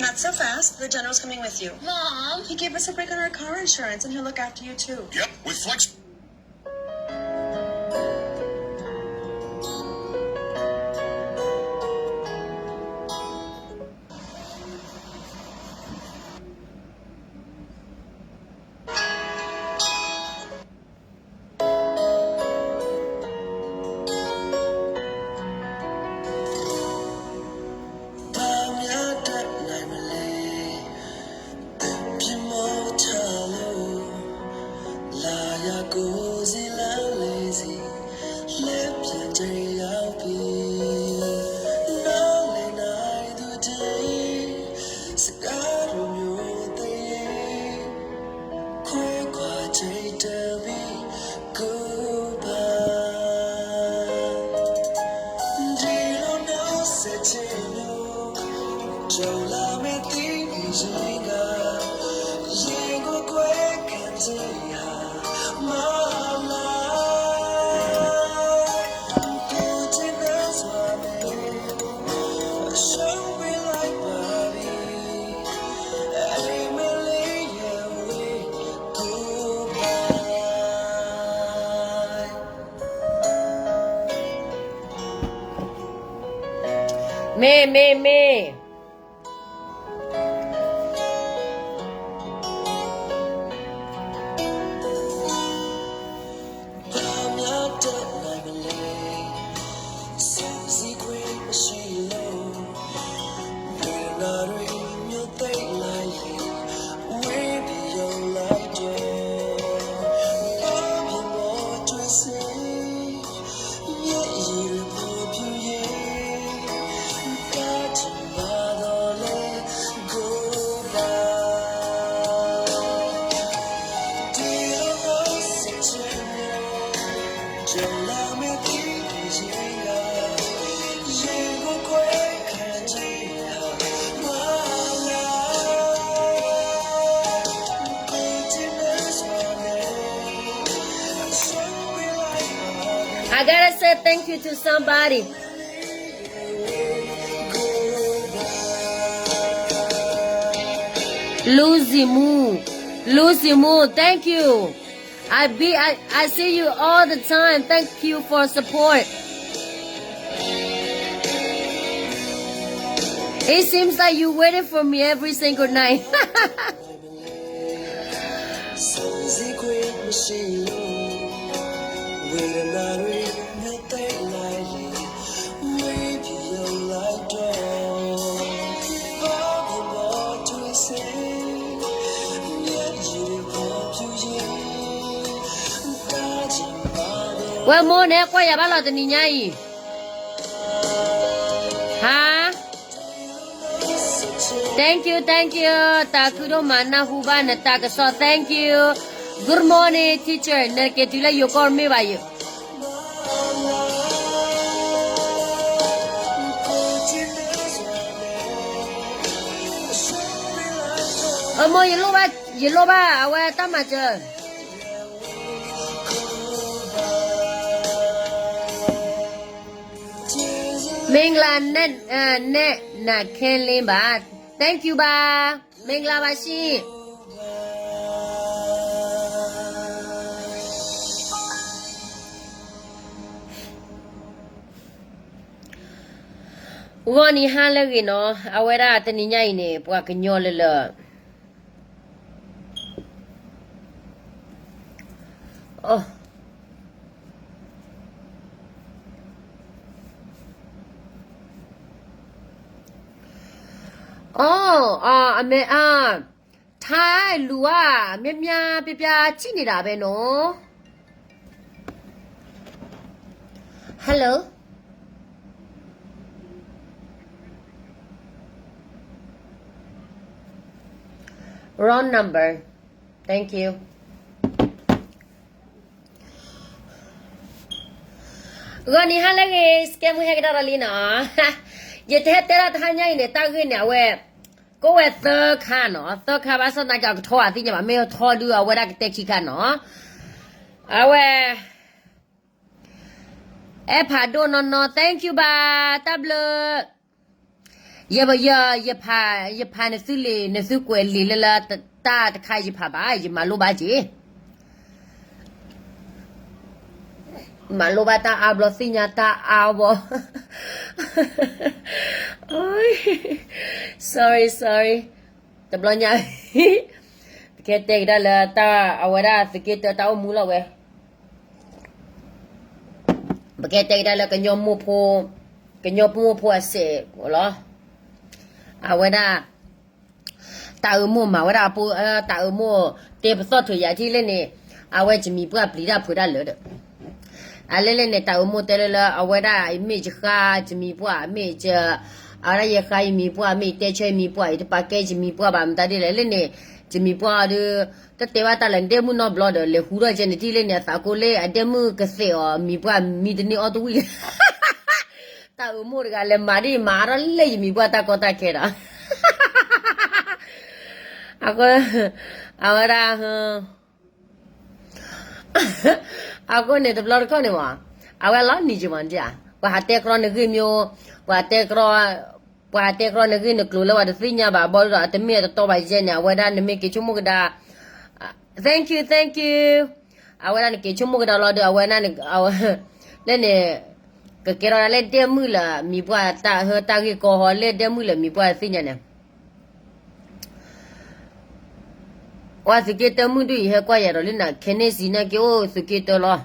Not so fast. The general's coming with you. Mom! He gave us a break on our car insurance, and he'll look after you too. Yep, with Flex. Meh, meh, meh. I gotta say thank you to somebody. Lucy Moo. Lucy Moo, thank you. I be I, I see you all the time. Thank you for support. It seems like you waiting for me every single night. Wဲမိၢ်န့ၣ် ကွၢ်ယၤဘၣ်လီၤတနံၤညါအံၤ ဟါ Thank you, thank you. တၢ်ခုဒိၣ်မး နၢ်ဟူဘၣ်နတၢ်ကစီၣ် thank you. Good morning, teacher. နက့ၤတုၤလၢယိၤကီၢ်မ့ၢ်ဘၣ်ယိၤ အမိၢ် ယလိၣ်ဘၣ် ယလိၣ်ဘၣ် အဝဲတၢ်မၤစၢၤ မင်္ဂလာ နဲၣ် နဲၣ် နၤခဲလင်းဘၣ် Thank you ဘၣ် မင်္ဂလာပါရှင် ဂီၤနံၤဟါလၢအဂ့ၤနီၤ အဝဲဒၣ်တနံၤညါအံၤန့ၣ် ပှၤကညီလၢလၢ အီ အမဲ အါ ထါလူၤဧါ မ့ၢ်မ့ၢ်ပျါပျါထံၣ်န့ၢ်ဒၣ်ဖဲနီၤ Hello. Wrong number. Thank you. ဂီၤနံၤဟါလၢအဂ့ၤ စကဲမုၢ်ဟဲကဒီးလီၤလံနီၤ ယတဟဲတဲဒၣ်တဟါညါအံၤန့ၣ် တၢ်ဂ့ၢ်န့ၣ် အဝဲ ကိးဝဲသၢခါနီၤ သၢခါဘၣ်ဆၣ်သနာ်က့ အကထီအသ့ၣ်ညါဘၣ် မ့ၢ်ထီဒုးအဝဲဒၣ်ကတဲခံခါနီၤ အဝဲ အဲၣ်ဖးဒိၣ်နီၢ်နီၢ် thank you ဘၣ် တၢ်ဘျုး ယဲ ယ ယဖး ယဖးနသုလံာ် နသုကွဲးလံာ်လၢလၢတၢ်တခါယဖးဘၣ် ယမၤလိဘၣ်က့ၤ မၤလိဘၣ်တၢ်အါဘျီသ့ၣ်ညါတၢ်အါဘီ sorry sorry တဘျီညါ ပကဲတဲကဒါလၢတၢ်အဝဲဒၣ်သုးက့တၢတၢ်အိၣ်မူလီၤဝဲ ပကဲတဲကဒါလၢကညီမိၢ်ဖိ ကညီမိၢ်ဖိအစဲးလီၤ အဝဲဒၣ် တၢ်အၢမိၢ်မၤဝဲဒၣ်အပိ တၢ်အၢမိၢ်တဲပသီၣ်ထုးယၤထံၣ်လဲၣ်န့ၣ် အဝဲကမံၤပှၢ်ပျံၤတၢ်ဖုးတၢ်လၢာ်ဒီး အလဲၣ်လဲၣ်န့ၣ် တၢ်အၢမိၢ်တဲလၢလၢ အဝဲဒၣ်မ့ၢ်ယဃါကမံၤပှၢ် မ့ၢ် အဝဲဒၣ်ယဃါယမံၤပှၢ် မ့ၢ်တဲဆၢယမံၤပှၢ် ယတပာ်ကဲယမံၤပှၢ်ဘၣ် မတၤဒ်လဲၣ်လဲၣ်န့ၣ် ယမံၤပှၢ်ဒီး တတဲဘၣ်တၢ်လၢနဒဲမုၣ်နီတဘျီဒီး လဲၤဟူထီၣ်ကဲနထံၣ်လဲၣ်န့ၣ် အသးကိၢ်လၢအဒဲမုၣ်ကသဲးအီၤ မံၤပှၢ်မံတန့ၢ်အီၣ်တဝံၣ်လဲၣ် တၢ်အၢမိၢ်တဂၤလဲၤမၤဒ်မၤအါထီၣ်လဲၣ် ယမံၤပှၢ်တၢ်ကီတၢ်ခဲဒီး အဃိ အဝဲဒၣ် အဃိန့ၣ်တဘျီတခီၣ်န့ၣ်မး အဝဲလီၤနံၤယမၤဒ်ဧါ ပှၤဟးတဲကြီနဂ့ၢ်မ့ၢ် ပှၤတဲကြီ ပှၤဟးတဲကြီနဂ့ၢ်နကျိၤလၢပှၤတသ့ၣ်ညါဘၣ်ဘီဒီး အတမ့ၢ်အတတီဘၣ်ယဲန့ၣ် အဝဲဒၣ်နမ့ၢ်က့ၤဆိကမိၣ်ကဒါ thank you thank you အဝဲဒၣ်နက့ၤဆိကမိၣ်ကဒါလီၤဒီး အဝဲဒၣ် လၢန့ၣ် ကကဲထီၣ်ဒၣ်လၢဒဲမုၣ်လၢမံၤပှၢ်တၢ်ဟၢတၢ်ဂ့ၢ်ကီဟီ လၢဒဲမုၣ်လၢမံၤပှၢ်သ့ၣ်ညါန့ၣ် ပှၤသုးက့တၢမုၣ်ဒုးအံၤဟဲကွၢ်ယၤဒီးလၢနၤ ခဲန့ၣ်စံးနာ်က့အိၣ်သုးက့တၢလီၤ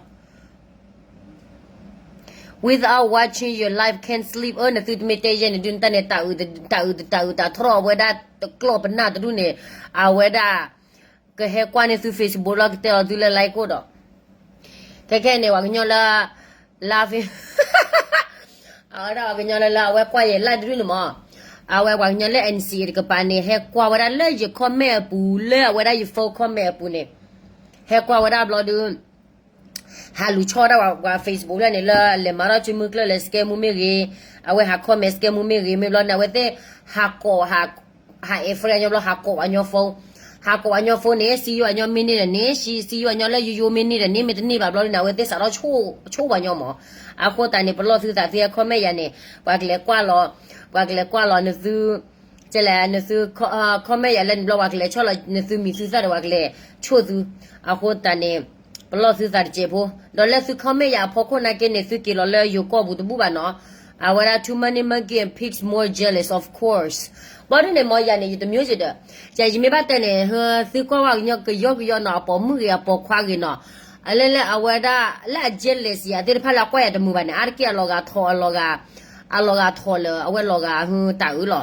without watching your live can't sleep အၢ နသုတမ့ၢ်တဲယဲန့ၣ်ဒုးနတၢ်န့ၣ် တၢ်အုးတၢ်အုးတၢ်အုးတၢ်ထီၣ်အဝဲဒၣ်တကျီၢ်ပနၢ်တဒူၣ်န့ၣ် အဝဲဒၣ် ကဟဲကွၢ်န့ၢ်သု Facebook လီၤ ကတဲလီၤသုလၢ like အိၣ်ဒီး ခဲခဲန့ၣ် ပှၤကညီလၢ လၢ အဝဲဒၣ်ပှၤကညီလၢလၢအဝဲကွၢ်ယဲ like တဒူၣ်န့ၣ်မး အဝဲပှၤကညီလၢ N C A တကပၤန့ၣ် ဟဲကွၢ်ဝဲဒၣ်လၢယ comment အပူၤ လၢအဝဲဒၣ်ယ phone comment အပူၤန့ၣ် ဟဲကွၢ်ဝဲဒၣ်ဘျီဒုး ဟးလူၤဆီဒၣ်ပှၤ Facebook ဖျၢၣ်န့ၣ်လၢလဲၤမၤထီၣ်စုမုၢ်ကျၢၢ်လဲၤ scam မူမ့ၢ်ဂ့ၤ အဝဲဟး comment scam မူမ့ၢ်ဂ့ၤ မ့ၢ်ဘျီန့ၣ် အဝဲသ့ၣ် ဟးကိး ဟး ဟး အဲ friend ညီဘျီ ဟးကိးပှၤညီ phone ဟးကိးပှၤညီ phone န့ၣ် စံယိၣ်အညီမ့ၢ်န့ၢ်ဒီးန့ၣ် စံ စံယိၣ်အညီလၢယိယိမ့ၢ်န့ၢ်ဒီးန့ၣ် မ့ၢ်တန့ၢ်ဘၣ်ဘျီန့ၣ် အဝဲသ့ၣ်စးထီၣ်ဆိၣ်ပှၤညီမး အဃိသတးန့ၣ် ပလီၢ်သုသးသုဟဲ comment ယၤန့ၣ် ပှၤကလဲၤကွၢ်လီၤ ပှၤကလဲၤကွၢ်လီၤနသု ကလဲၣ် နသု comment ယၤလၢန့ၣ်ဘျီ ပှၤကလဲၤဆီၣ်လီၤနသုမံၤသုသၣ်ဒီး ပှၤကလဲၤဆိၣ်သု အဃိသတးန့ၣ် ပလီၢ်သုသးတစဲးဖိ ဒီးလၢသု comment ယၤအဖီခိၣ်နာ်က့န့ၣ် သုက့ၤလီၤလၢယိၤကီၢ်ပူၤတဘူၣ်ဘၣ်နီၤ အဝဲဒၣ် too many monkey and pigs more jealous of course ဘီဒ်န့ၣ်မ့ၢ်ယၤန့ၣ် ယတမျိုးစံးဒီး ယၤယမ့ၢ်ဘၣ်တဲန့ၣ် သုကွၢ်ဝဲကညီကယီကယီနီၤ အပိာ်မုၣ်ဂ့ၤ အပိာ်ခွါဂ့ၤနီၤ အလဲၤလၢအဝဲဒၣ် လၢအ jealous ယၤသ့ၣ်တဖၣ်လၢအကွၢ်ယၤတမုာ်ဘၣ်န့ၣ် အါတက့ၢ်အလီၤဂာ်ထီၣ် အလီၤဂာ် အလီၤဂာ်ထီၣ်လၢအဝဲလီၤဂာ် တၢ်အုးလီၤ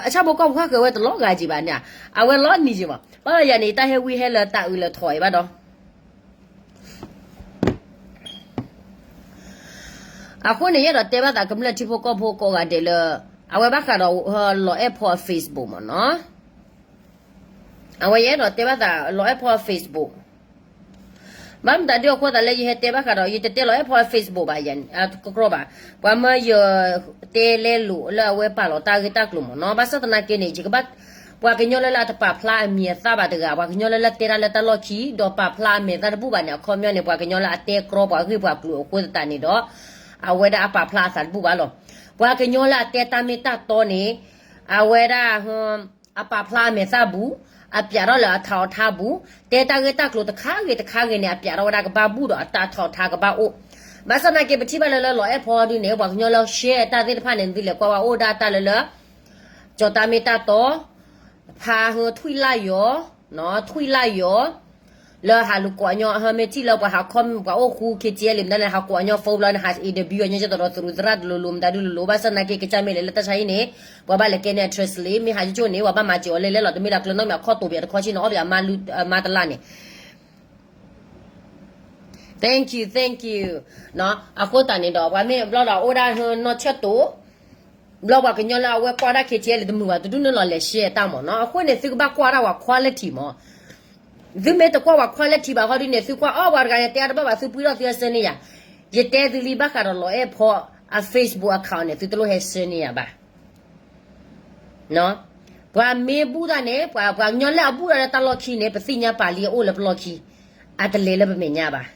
အဆၣ်ဖိကီၢ်ဖိဃၣ်ဃၢၤဝဲတလီၤဂာ်က့ၤဘၣ်န့ၣ် အဝဲလီၤနံၤက့ၤမး ဘၣ်ဒီးယၤန့ၣ် တၢ်ဟဲဝံဟဲလၢတၢ်အုးလၢထီၣ်အံၤဘၣ်ဒီး အဃိန့ၣ် ယအဲၣ်ဒိးတဲဘၣ်သးကမျၢၢ်ထံဖိကီၢ်ဖိကိးဂၤဒဲးလၢ အဝဲဘၣ်ဃးဒီး လီၤအဲၣ်ဖီအ Facebook မ့ၢ်နီၤ အဝဲယအဲၣ်ဒိးတဲဘၣ်သးလီၤအဲၣ်ဖီအ Facebook ဘၣ်မတၤဒုးအဃိသတးလၢယဟဲတဲဘၣ်ဃးဒီး ယတတဲလီၤအဲၣ်ဖီအ Facebook ဘၣ် ယၤန့ၣ် ကကြီဘၣ် ပှၤမၢယတဲလဲလိာ်လၢအဝဲပာ်လီၤတၢ်ဂ့ၢ်တၢ်ကျိၤမ့ၢ်နီၤ ဘၣ်ဆၣ်သနာ်က့န့ၣ် ယကဘၣ် ပှၤကညီလၢလၢအတပာ်ဖျါအမံၤအသၣ်ဘၣ်တဂၤ ပှၤကညီလၢလၢတဲတၢ်လၢတၢ်လီၢ်ခံ ဒီးပာ်ဖျါအမဲာ်သၣ်တဘူၣ်ဘၣ်န့ၣ် အခီပညီန့ၣ် ပှၤကညီလၢအတဲကြီပှၤဂ့ၢ်ပှၤကျိၤအဃိသတးန့ၣ်ဒီး အဝဲဒၣ်အပာ်ဖျါအသးတဘူၣ်ဘၣ်လီၤ ပှၤကညီလၢအတဲတၢ်မ့ၢ်တၢ်တီန့ၣ် အဝဲဒၣ် အပာ်ဖျါအမဲာ်သၣ်ဘူး, အပျးထီၣ်လၢအထးအီၤထါဘူး, တဲတၢ်ဂ့ၢ်တၢ်ကျိၤတခါဂ့ၤတခါဂ့ၤန့ၣ် အပျးထီၣ်ဝဲဒၣ်ကဘၣ်ဘူးဒီးအတၢ်ထီၣ်ထါကဘၣ်အိၣ်. ဘၣ်ဆၣ်သနာ်က့ ပထံၣ်ဘၣ်လၢလၢလီၤအဲၣ်ဖီဒုန့ၣ် ပှၤကညီလၢ share တၢ်သ့ၣ်တဖၣ်န့ၣ် သုလဲၤကွၢ်ဝဲအိၣ်ဒၣ်တၢ်လၢလၢ ကၠီၤတၢ်မ့ၢ်တၢ်တီ, ဖါဟၢထွံၣ်လၢ်ယီၤ, ထွံၣ်လၢ်ယီၤ လၢဟးလူၤကိးညီ ဟဲမ့ၢ်ထံၣ်လၢပှၤဟး comment ပှၤအိၣ်ဃူ KTLA မတၤန့ၣ် ဟးကိးညီ phone လီၤန့ၣ် ဟး interview အညီကဲသိးဒီးသရူးသရၣ်တလိၤလိၤမတၤဒုလိၤလိၤ ဘၣ်ဆၣ်သနာ်က့ ကစၢ်မ့ၢ်လဲၤလၢတၢ်ဆါဟံၣ်န့ၣ် ပှၤဘၣ်လဲၤကဲန့ၢ်အ translate မ့ၢ်ဟးကၠိကၠိန့ၣ် ပှၤဘၣ်မၤစၢၤအီၤလဲၣ်လဲၣ်လီၤ တမ့ၢ်ဒၣ်ကျၢၤနီတမံၤ အခီၣ်တိာ်ဘၣ်တခီဆံန့ၣ် အီၣ်ဘၣ်အမါတလၢ်န့ၣ် Thank you, thank you. အဃိသတးန့ၣ်ဒီး ပှၤမ့ၢ်ဘျီဒီးအိၣ်ဒၣ်နီၢ်ဆၢၣ်တိာ် ဘျီပှၤကညီလၢအဝဲကွၢ်ဒၣ် KTLA တမုာ်ဘၣ်တဒူၣ်န့ၣ်လီၤ လဲၤ share တၢ်မ့ၢ်နီၤ အဃိန့ၣ် သုကဘၣ်ကွၢ်ဒၣ်ပှၤ quality မ့ၢ် သုမ့ၢ်တကွၢ်ပှၤ quality ဘၣ်ဃီဒ်န့ၣ် သုကွၢ်အီၣ်ပှၤတဂၤန့ၣ် တဲအါတဘၣ်ဘၣ် သုပှံထီၣ်သုအဆၢန့ၢ်ယၤ ယတဲသုလံဘၣ်ဃးဒီးလီၤအဲၣ်ဖီအ Facebook account န့ၣ် သုတလိၣ်ဟဲဆှၢန့ၢ်ယၤဘၣ် ပှၤမ့ၢ်ဘူၣ်တၢ်န့ၣ် ပှၤ ပှၤကညီလၢအဘူၣ်တၢ်လၢတၢ်လီၢ်ခံန့ၣ် ပသ့ၣ်ညါပာ်လံအအိၣ်လၢပလီၢ်ခံ အတလဲၤလၢပမဲာ်ညါဘၣ်.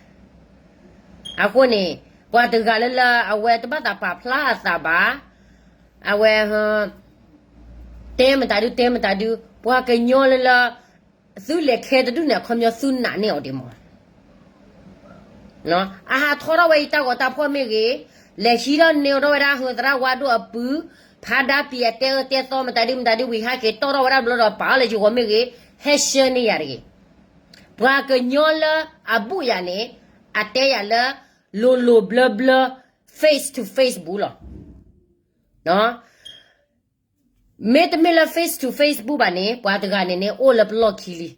အဃိန့ၣ် ပှၤတဂၤလၢလၢအဝဲတဘၣ်သးပာ်ဖျါအသးဘၣ် အဝဲ တဲမတၤဒု တဲမတၤဒု ပှၤကညီလၢလၢ သုလဲၤခဲတဒူၣ်န့ၣ် အခီပညီသုနာ်န့ၢ်အီၤဒံးမး အဟးထီထီၣ်ဝဲယတၢ်ဂီၤတၢ်ဖီၣ်မ့ၢ်ဂ့ၤ, လဲၤဟံးထီၣ်န့ၢ်ထီၣ်ဝဲဒၣ်ဟၢသရၣ်ဝါဒိၣ်အပုၢ်, ဖးဒါပံၤအတဲအၢတဲသီမတၤဒုမတၤဒု ဝံၤဟဲက့ၤတီၣ်ထီၣ်ဝဲဒၣ်ဘျီဒီးပာ်အီၤလၢယဂီၤမ့ၢ်ဂ့ၤ, ဟဲဆှၢန့ၢ်ယၤတဂ့ၤ. ပှၤကညီလၢအဘူးယၤန့ၣ် အတဲယၤလၢ လိၤလိၤဘျၢဘျၢ face to face ဘူးလီၤ. မ့တမ့ၢ်လၢ face to face ဘူးဘၣ်န့ၣ် ပှၤတဂၤန့ၣ်န့ၣ် အိၣ်လၢပလီၢ်ခံလံ.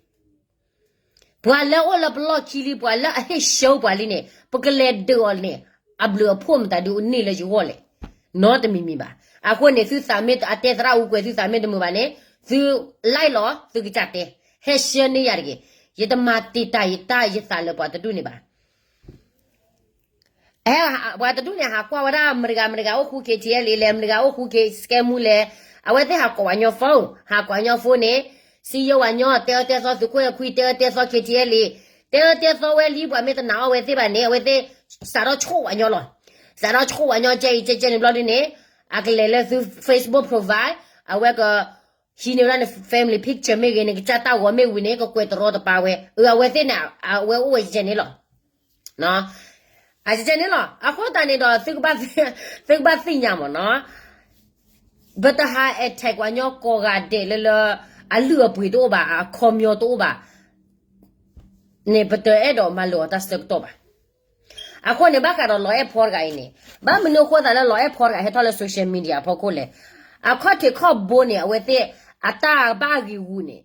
ပှၤလၢအိၣ်လၢပလီၢ်ခံလံ ပှၤလၢအဟ့ၣ်ဆှၢပှၤလံန့ၣ် ပကလဲၤဒုးအီၤန့ၣ် အဘျုးအဖှိၣ်မတၤဒုအိၣ်န့ၢ်လၢယဂီၢ်လဲၣ်, နီတမံၤမံၤဘၣ်. အဃိန့ၣ် သုသးမ့ၢ်အတဲသရၣ်အူကွဲၤ သုသးမ့ၢ်တမုာ်ဘၣ်န့ၣ် သု like လီၤ သုကစၢ်တဲ, ဟဲဆှၢန့ၢ်ယၤတဂ့ၤ. ယတမၤတံာ်တာ်ယတၢ်ယသးလၢပှၤတဒူၣ်န့ၣ်ဘၣ်. ပှၤတဒူၣ်န့ၣ် ဟးကွၢ်ဝဲဒၣ် မတၤတဂၤမတၤတဂၤအိၣ်ဃူ KTLA လဲၣ်, မတၤတဂၤအိၣ်ဃူ ကဲမူလဲၣ်, အဝဲသ့ၣ်ဟးကိးဝဲညီ phone, ဟးကိးညီ phone န့ၣ်, စံယိဝဲညီ တဲအၢတဲသီ သုးခိၣ်အဲခွံ တဲအၢတဲသီ KTLA, တဲအၢတဲသီဝဲလံ ပှၤမ့ၢ်တနာ်အီၤဝဲသ့ၣ်ဘၣ်န့ၣ် အဝဲသ့ၣ် စးထီၣ်ဆိၣ်ဝဲညီလီၤ. စးထီၣ်ဆိၣ်ဝဲညီ ကဲအံၤကဲကဲန့ၣ်ဘျီဒုန့ၣ် အကလဲၤလၢသု Facebook profile, အဝဲက ဟံးန့ၢ်ဝဲဒၣ်န family picture မ့ၢ်ဂ့ၤ နကစၢ်တၢ်ဂီၤမ့ၢ်ဝံၤန့ၣ် ကကွဲးတရီတပါဝဲ, အ အဝဲသ့ၣ်န့ၣ် အဝဲအိၣ်ဝဲကဲန့ၣ်လီၤ. အကဲန့ၣ်လီၤ. အဃိသတးန့ၣ်ဒီး သုကဘၣ်သ့ၣ်ညါမးနီၤ, ပတဟး attack ပှၤညီကိးဂၤဒဲးလၢလၢ အလုၢ်အပှ့ၤတအိၣ်ဘၣ် အခီပညီတအိၣ်ဘၣ်န့ၣ် ပတအဲၣ်ဒိးမၤလိာ်အီၤတၢ်ဆၢကတီၢ်ဘၣ်. အဃိန့ၣ် ဘၣ်ဃးဒီးလီၤအဲၣ်ဖီတဂၤအံၤန့ၣ် ဘၣ်မနုၤအဃိသတးလၢလီၤအဲၣ်ဖီတဂၤဟဲထီၣ်လၢ social media အဖီခိၣ်လဲၣ်. အခီၣ်ထံးခီၣ်ဘိန့ၣ် အဝဲသ့ၣ်အတၢ်ဘၣ်ဂံာ်ဂူာ်န့ၣ်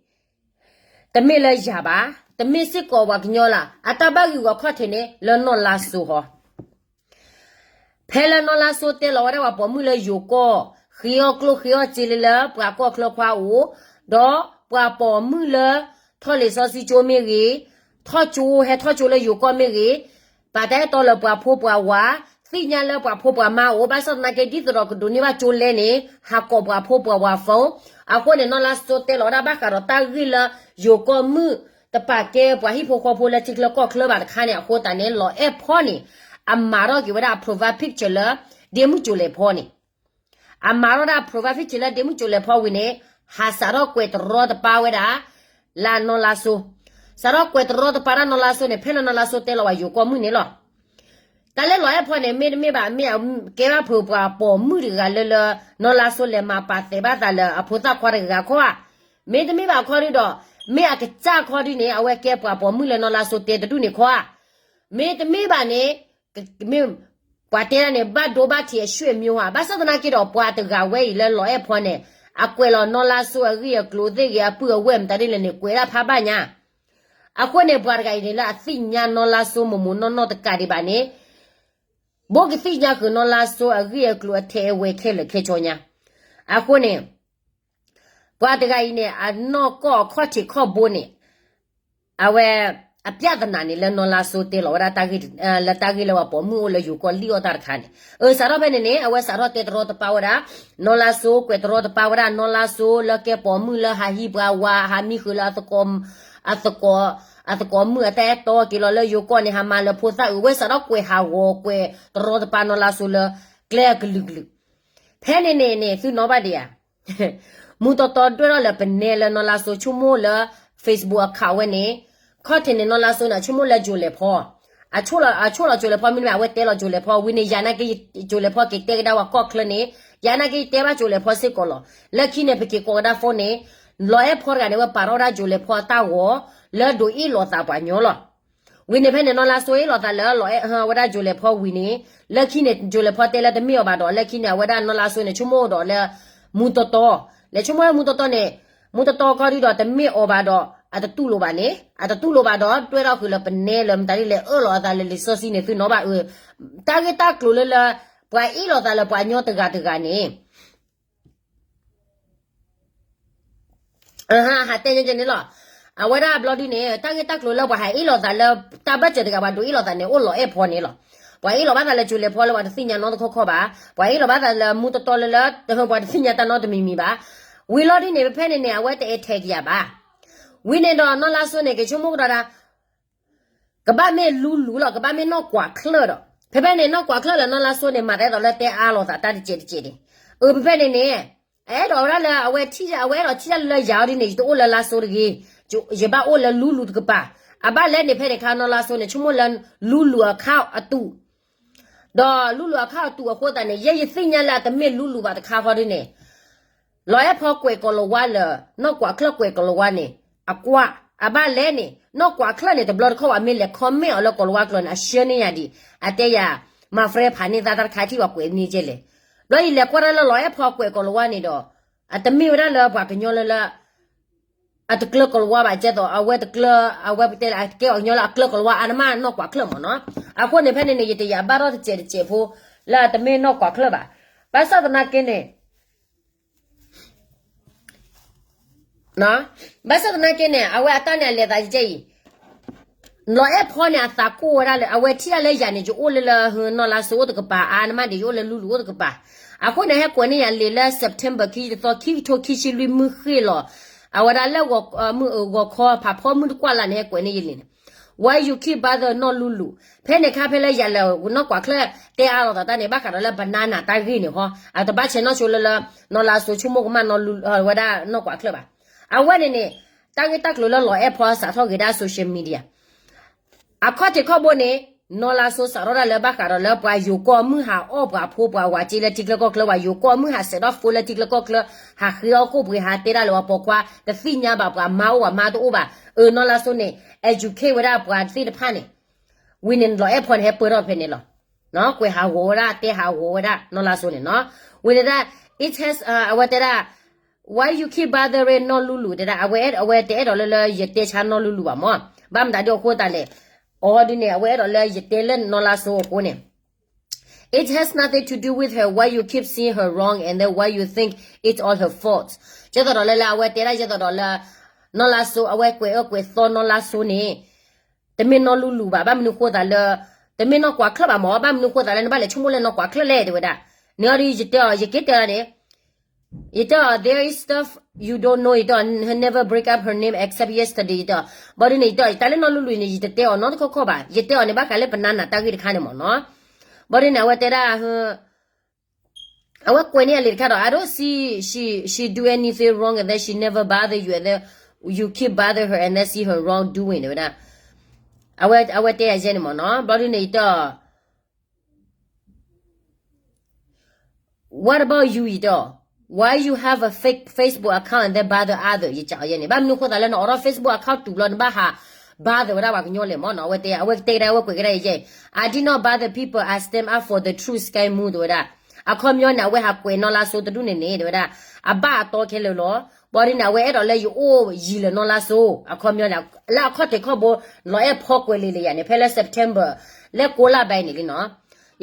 တမ့ၢ်လၢယၤဘၣ်, တမ့ၢ်စ့ၢ်ကီးပှၤကညီလၢ အတၢ်ဘၣ်ဂံာ်ဂူာ်အခီၣ်ထံးန့ၣ် လၢနီၢ်လါစိဟီ ဖဲလၢနီၢ်လါစိတဲလီၤဝဲဒၣ်ပှၤပိာ်မုၣ်လၢယိၤကီၢ်, ဃ့အီၣ်ကျိၣ်ဃ့အီၣ်စ့လၢလၢပှၤကီၢ်ချၢခွါအိၣ်, ဒီးပှၤပိာ်မုၣ်လၢ ထီၣ်လံာ်စီဆှံကၠိမ့ၢ်ဂ့ၤ, ထီၣ်ကၠိဟဲထီၣ်ကၠိလၢယိၤကီၢ်မ့ၢ်ဂ့ၤ, ပာ်တၢ်အဲၣ်တီလၢပှၤဖိပှၤဝၤ, သ့ၣ်ညါလၢပှၤဖိပှၤမါအိၣ်, ဘၣ်ဆၣ်သနာ်က့ဒ်သိးဒီးကဒိးန့ၢ်ဘၣ်ကၠိလဲန့ၣ် ဟးကိးပှၤဖိပှၤဝၤ phone. အဃိန့ၣ် နီၢ်လါစိတဲလီၤဝဲဒၣ်ဘၣ်ဃးဒီးတၢ်ဂ့ၢ်လၢ ယိၤကီၢ်မုၣ် တပာ်ကဲပှၤဟံၣ်ဖိဃီဖိလၢထံချၢကီၢ်ချၢဘၣ်တခါန့ၣ် အဃိသတးန့ၣ် လီၤအဲၣ်ဖီန့ၣ် အမၤထီၣ်က့ၤဝဲဒၣ် profile picture လၢ ဒ့မုၣ်ကၠိလဲၤဖီန့ၣ်, အမၤထီၣ်ဒၣ် profile picture လၢဒ့မုၣ်ကၠိလဲၤဖီဝံၤန့ၣ် ဟးစးထီၣ်ကွဲးတရီတပါဝဲဒၣ် လၢနီၢ်လါစိ, စးထီၣ်ကွဲးတရီတပါဒၣ်နီၢ်လါစိန့ၣ် ဖဲလၢနီၢ်လါစိတဲလီၤဝဲယိၤကီၢ်မုၣ်န့ၣ်လီၤ. တၢ်လၢလီၤအဲၣ်ဖီန့ၣ် မ့တမ့ၢ်ဘၣ် မ့ၢ်အကဲဘၣ်ဖုးပှၤပိာ်မုၣ်တဂၤလၢလၢ နီၢ်လါစိလဲၤမၤပာ်သဲးဘၣ်သးလၢအဖိသၣ်ခွါတဂၤခီဧါ, မ့တမ့ၢ်ဘၣ်ခီဒုဒီး မ့ၢ်အကစၢ်ခီဒုန့ၣ် အဝဲကဲပှၤပိာ်မုၣ်လၢနီၢ်လါစိတဲတဒူၣ်န့ၣ်ခီဧါ, မ့တမ့ၢ်ဘၣ်န့ၣ် မ့ၢ်ပှၤတဲဒၣ်န့ၣ် ဘၣ်ဒိဘၣ်ထံးအဆွေမျိုးဧါ, ဘၣ်ဆၣ်သနာ်က့ဒီး ပှၤတဂၤဝဲအံၤလၢလီၤအဲၣ်ဖီန့ၣ် အကွဲးလီၤနီၢ်လါစိအဂ့ၢ်အကျိၤသ့ၣ်ဂ့ၤ အပုၢ်အဝဲၢ်မတၤဒ်လဲၣ်န့ၣ် ကွဲးဒၣ်ဖးဘၣ်ညါ. အဃိန့ၣ် ပှၤတဂၤအံၤန့ၣ်လၢအသ့ၣ်ညါနီၢ်လါစိမိၢ်မိၢ်နီၢ်နီၢ်တကးဒံးဘၣ်န့ၣ် ဘိကသ့ၣ်ညါဃုာ်နီၢ်လါစိအဂ့ၢ်အကျိၤအထဲအဝဲခဲလၢာ်ခဲဆ့ညါ. အဃိန့ၣ် ပှၤတဂၤအံၤန့ၣ် အနီၢ်ကီၢ်အခီၣ်ထံးခီၣ်ဘိန့ၣ် အဝဲ အပြဿနာန့ၣ်လၢနီၢ်လါစိတဲလီၤဝဲဒၣ်တၢ်ဂ့ၢ် လၢတၢ်ဂ့ၢ်လၢပှၤပိာ်မုၣ်အိၣ်လၢယိၤကီၢ်လံၣ်အီၣ်တၢ်တခါန့ၣ် အစးထီၣ်ဖဲန့ၣ်န့ၣ် အဝဲစးထီၣ်တဲတရီတပါဝဲဒၣ် နီၢ်လါစိ ကွဲးတရီတပါဝဲဒၣ်နီၢ်လါစိလၢကဲပိာ်မုၣ်လၢဟးဟံးပှၤဝၤ ဟးမံဃုာ်လၢ အသကိး အသကိးမုၣ်အတၢ်အဲၣ်တီက့ၤလီၤလၢယိၤကီၢ်န့ၣ် ဟးမၤလၢဖိသၣ်အုး ဝဲစးထီၣ်ကွဲးဟးဂီၤကွဲးတရီတပါနီၢ်လါစိလၢကျဲအကလုာ်ကလုာ် ဖဲန့ၣ်န့ၣ်န့ၣ် သုနီၣ်ဘၣ်ဒံးဧါ. မူတီတီဒွဲၣ်ထီၣ်လၢပနဲလၢနီၢ်လါစိဆိကမိၣ်လၢ Facebook account ဝဲန့ၣ် ခီၣ်ထံးန့ၣ် နီၢ်လါစိန့ၣ် ဆိကမိၣ်လၢကၠိၤလဲၤဖီ အဆိၣ်လီၤကၠိၤလဲၤဖီမ့တမ့ၢ် အဝဲတဲလီၤကၠိၤလဲၤဖီဝံၤန့ၣ် ယၤနာ်က့ ကၠိၤလဲၤဖီက့ၤတဲကဒါဝဲကီၢ်ချၢန့ၣ် ယၤနာ်က့ယတဲဘၣ်ကၠိၤလဲၤဖီစ့ၢ်ကီးလီၤ. လၢခံန့ၣ် ပက့ၤကိးကဒါ phone န့ၣ် လီၤအဲၣ်ဖီတဂၤန့ၣ် ဝဲပာ်ထီၣ်ဝဲဒၣ်ကၠိၤလဲၤဖီအတၢ်ဂီၤ လၢဒိးအ့ၣ်လိာ်သးပှၤညီလီၤ. ဝံၤန့ၣ်ဖဲန့ၣ် နီၢ်လါစိအ့ၣ်လိာ်သးလၢလီၤအဲၣ်ဝဲဒၣ်ကၠိၤလဲၤဖီဝံၤန့ၣ် လၢခံန့ၣ် ကၠိၤလဲၤဖီတဲလၢတမ့ၢ်အီၤဘၣ်ဒီး လၢခံန့ၣ် အဝဲဒၣ်နီၢ်လါစိန့ၣ် ဆိကမိၣ်ဒီးလၢ မူတီတီ လဲၤဆိကမိၣ်လၢမူတီတီန့ၣ် မူတီတီခီဒုဒီးတမ့ၢ်အီၤဘၣ်ဒီး အတတူၢ်လိာ်ဘၣ်န့ၣ် အတတူၢ်လိာ်ဘၣ်ဒီး ဒွဲၣ်ထီၣ်ဃုာ်လၢပနဲလၢမတၤဒ်လဲၣ်အၢၣ်လီၤအသးလၢလံာ်စီဆှံန့ၣ် သုနီၣ်ဘၣ်အၢ တၢ်ဂ့ၢ်တၢ်ကျိၤလၢလၢ ပှၤအ့ၣ်လိာ်သးလၢပှၤညီတဂၤတဂၤန့ၣ် ဟးတဲညါကဲန့ၣ်လီၤ. အဝဲဒၣ်ဘျီဒုန့ၣ် တၢ်ဂ့ၢ်တၢ်ကျိၤလၢပှၤဟးအ့ၣ်လိာ်သးလၢ တၢ်ဘၢၣ်စၢၤတဂၤ ပှၤဒိးအ့ၣ်လိာ်သးန့ၣ် အိၣ်လီၤအဲၣ်ဖီန့ၣ်လီၤ. ပှၤအ့ၣ်လိာ်ဘၣ်သးလၢကၠိၤလဲၤဖီလၢပှၤတသ့ၣ်ညါနီတခီခီဘၣ်. ပှၤအ့ၣ်လိာ်ဘၣ်သးလၢမူတီတီလၢလၢ ပှၤတသ့ၣ်ညါတၢ်နီတမံၤမံၤဘၣ်. ဝံၤလီၤဒုန့ၣ် ဖဲဖဲန့ၣ်န့ၣ် အဝဲတအဲၣ်ထဲကယၤဘၣ်. ဝံၤန့ၣ်ဒီးနီၢ်လါစိန့ၣ် က့ၤဆိကမိၣ်ကဒီးဒၣ် ကဘၣ်မ့ၢ်လူလူလီၤ ကဘၣ်မ့ၢ်နီၢ်ကွၢ်ချၢၣ်ဒီး ဖဲဖဲန့ၣ် နီၢ်ကွၢ်ချၢၣ်လၢနီၢ်လါစိန့ၣ် မၤသးဒ်သိးလၢတဲအါလိာ်သးတၢ်တစဲးတစဲးန့ၣ် အၢ ဖဲဖဲန့ၣ်န့ၣ် အအဲၣ်ဒိးဝဲဒၣ်လၢအဝဲထံၣ် အဝဲအဲၣ်ဒိးထံၣ်တၢ်လၢယၤအီၤဒ်န့ၣ် ယတအိၣ်လၢလါစိတဂ့ၤ, ယဘၣ်အိၣ်လၢလူလူတကပၤ. အဘၣ်လဲၣ်န့ၣ် ဖဲန့ၣ်အခါနီၢ်လါစိန့ၣ် ဆိကမိၣ်လၢလူလူအခါအတူး ဒီးလူလူအခါအတူးအဃိသတးန့ၣ် ယဲယသ့ၣ်ညါလၢအတမ့ၢ်လူလူဘၣ်တခါဃီဒ်န့ၣ် လီၤအဲၣ်ဖီကွဲးကိးလၤဝါလၢ နီၢ်ကွၢ်ချၢၣ်ကွဲးကိးလၤဝါန့ၣ် အကွၢ် အဘၣ်လဲၣ်န့ၣ် နီၢ်ကွၢ်ချၢၣ်န့ၣ် တဘျီတခီၣ်ဝဲမ့ၢ်လဲၤ comment အီၤလၢကိးလၤဝါကျိာ်န့ၣ် အဆှၢန့ၢ်ယၤဒံး အတဲယၤ မၤ friend ဖးန့ၢ်သးတၢ်တခါထံၣ်ပှၤကွဲးန့ၢ်ကဲလဲၣ်. ဘျီယလဲၤကွၢ်တၢ်လၢလီၤအဲၣ်ဖီကွဲးကိးလၤဝါန့ၣ်ဒီး အတမ့ၢ်ဝဲဒၣ်လၢပှၤကညီလၢလၢ အတကျၢၤကိးလၤဝါဘၣ် ကဲသိး အဝဲတကျၢၤ အဝဲပတဲလၢအကဲအီၤကညီလၢအကျၢၤကိးလၤဝါအါန့ၣ်မး နီၢ်ကွၢ်ချၢၣ်မ့ၢ်နီၤ. အဃိန့ၣ် ဖဲန့ၣ်န့ၣ် ယတယာ်ဘၣ်ထီၣ်တစဲးတစဲးဖိ လၢအတမ့ၢ်နီၢ်ကွၢ်ချၢၣ်ဘၣ်. ဘၣ်ဆၣ်သနာ်က့န့ၣ် ဘၣ်ဆၣ်သနာ်က့န့ၣ် အဝဲအတၢ်န့ၣ်အလဲၤသးကဲအံၤ လီၤအဲၣ်ဖီန့ၣ် အသးကိၢ်ဝဲဒၣ်လၢ အဝဲထံၣ်ဒၣ်လၢယၤန့ၣ် ယအိၣ်လၢလၢ နီၢ်လါစိအိၣ်တကပၤ အါန့ၣ်မးဒီး ယအိၣ်လၢလူလူအိၣ်တကပၤ. အဃိန့ၣ် ဟဲကွဲးန့ၢ်ယၤလံာ်လၢ September ခံဆံတသီ ခံကထိခံဆံလွံၢ် မုၢ်ဃ့ၢ်လီၤ. အဝဲဒၣ်လၢ မုၢ်အဂီၤခီ ဖးဖီမုၢ်တကွၢ်လၢ်န့ၣ် ဟဲကွဲးန့ၢ်ယလံာ်န့ၣ် Why you keep bother နီၢ်လူလူ. ဖဲန့ၣ်အခါ ဖဲလၢယၤလၢနီၢ်ကွၢ်ချၢၣ် တဲအါလိာ်သးတၢ်န့ၣ် ဘၣ်ဃးဒီးလၢ banana တၢ်ဂ့ၢ်န့ၣ်ဟီ အတဘၣ်ဆဲးနီၣ်ဆိလၢလၢ နီၢ်လါစိဆိကမိၣ်ကမၣ် ဝဲဒၣ်နီၢ်ကွၢ်ချၢၣ်ဘၣ်. အဝဲန့ၣ်န့ၣ် တၢ်ဂ့ၢ်တၢ်ကျိၤလၢလီၤအဲၣ်ဖီစးထီၣ်ဂ့ၤဒၣ် social media အခီၣ်ထံးခီၣ်ဘိန့ၣ် နီၢ်လါစိစးထီၣ်ဒၣ်လၢဘၣ်ဃးဒီးလၢပှၤယိၤကီၢ်မုၢ်ဟးအီၣ်ပှၤဖိပှၤဝၤက့လၢထံချၢကီၢ်ချၢ ပှၤယိၤကီၢ်မုၢ်ဟးစဲးထီၣ် phone လၢထံချၢကီၢ်ချၢ ဟးဃ့အီၣ်ကိၣ်ပှ့ၤ ဟးတဲဒၣ်လၢပှၤပိာ်ခွါ တသ့ၣ်ညါဘၣ် ပှၤမါအိၣ်ပှၤမါတအိၣ်ဘၣ်. အၢ နီၢ်လါစိန့ၣ် educate ဝဲဒၣ်ပှၤသ့ၣ်တဖၣ်န့ၣ် ဝံၤန့ၣ် လီၤအဲၣ်ဖီန့ၣ်ဟဲပၢၢ်ထီၣ်ဖဲန့ၣ်လီၤ. ကွဲးဟးဂီၤဝဲဒၣ် တဲဟးဂီၤဝဲဒၣ် နီၢ်လါစိန့ၣ်နီၤ. ဝံၤန့ၣ်ဒၣ် it has အဝဲတဲဒၣ် why you keep bothering နီၢ်လူလူ တဲဒၣ် အဝဲ အဝဲတအဲၣ်ဒိးလၢလၢယတဲဆါနီၢ်လူလူဘၣ်မၢ်. ဘၣ်မတၤဒ်အဃိသတးလဲၣ်. အီၤဒ်န့ၣ် အဝဲအဲၣ်ဒိးလၢယတဲလၢနီၢ်လါစိအဃိန့ၣ် it has nothing to do with her, why you keep seeing her wrong and then why you think it's all her fault. ယဲသိးဒီးလၢလၢအဝဲတဲဒၣ်ယဲသိးဒီးလၢ နီၢ်လါစိ အဝဲကွဲးအၢကွဲးသီနီၢ်လါစိန့ၣ် တမ့ၢ်နီၢ်လူလူဘၣ် ဘၣ်မနုၤဃိသးလၢ တမ့ၢ်နီၢ်ကွၢ်ချၢၣ်ဘၣ်မၢ် ဘၣ်မနုၤဃိသးလၢနဘၣ်လဲၤဆိကမိၣ်လၢနီၢ်ကွၢ်ချၢၣ်လဲၣ် တဲဝဲဒၣ်. န့ၣ်အီၤဒ်ယတဲအီၤ ယက့တဲအီၤန့ၣ် ယတဲအီၤ there is stuff you don't know ယတဲအီၤ her never break up her name except yesterday ယတဲအီၤ ဘၣ်ဒ်န့ၣ် ယတဲအီၤ တၢ်လၢနီၢ်လူလူအံၤန့ၣ် ယတတဲအီၤနီတခီခီဘၣ် ယတဲအီၤန့ၣ် ဘၣ်ဃးလၢ banana တၢ်ဂ့ၢ်တခါန့ၣ်မၢ်နီၤ. ဘၣ်ဒ်န့ၣ် အဝဲတဲဒၣ် အဝဲကွဲးန့ၢ်အလံာ်တခါဒီး I don't see she she do anything wrong and then she never bother you and then you keep bother her and then see her wrongdoing န့ၣ်ဝဲဒၣ်. အဝဲတဲယၤယဲန့ၣ်မၢ်နီၤ ဘျီဒ်န့ၣ် ယတဲအီၤ what about you ယတဲအီၤ why you have a fake Facebook account and then bother other ယတဲအီၤယဲန့ၣ် ဘၣ်မနုၤဃိသးလၢနအိးထီၣ် Facebook account တူာ်ဘျီ နဘၣ်ဟး bother ဝဲဒၣ်ပှၤကညီလဲၣ်မၢ်နီၤ အဝဲတဲ အဝဲတဲကဒါ အဝဲကွဲးကဒါယဲ I did not bother people, I stand up for the truth စကဲမူ တဲဝဲဒၣ်. အခီပညီန့ၣ် အဝဲဟးကွဲးနီၢ်လါစိတဒူၣ်န့ၣ်န့ၣ် တဲဝဲဒၣ် အဘၣ်အတီခဲလၢာ်လီၤ. ဘၣ်ဒ်န့ၣ် အဝဲအဲၣ်ဒိးလၢယအိၣ်ယံၤလၢနီၢ်လါစိ အခီပညီန့ၣ် လၢအခီၣ်ထံးခီၣ်ဘိ လီၤအဲၣ်ဖီကွဲးလံာ်လၢယၤန့ၣ် ဖဲလၢ September လၢကိးလါဘၣ်အံၤန့ၣ်လံနီၤ.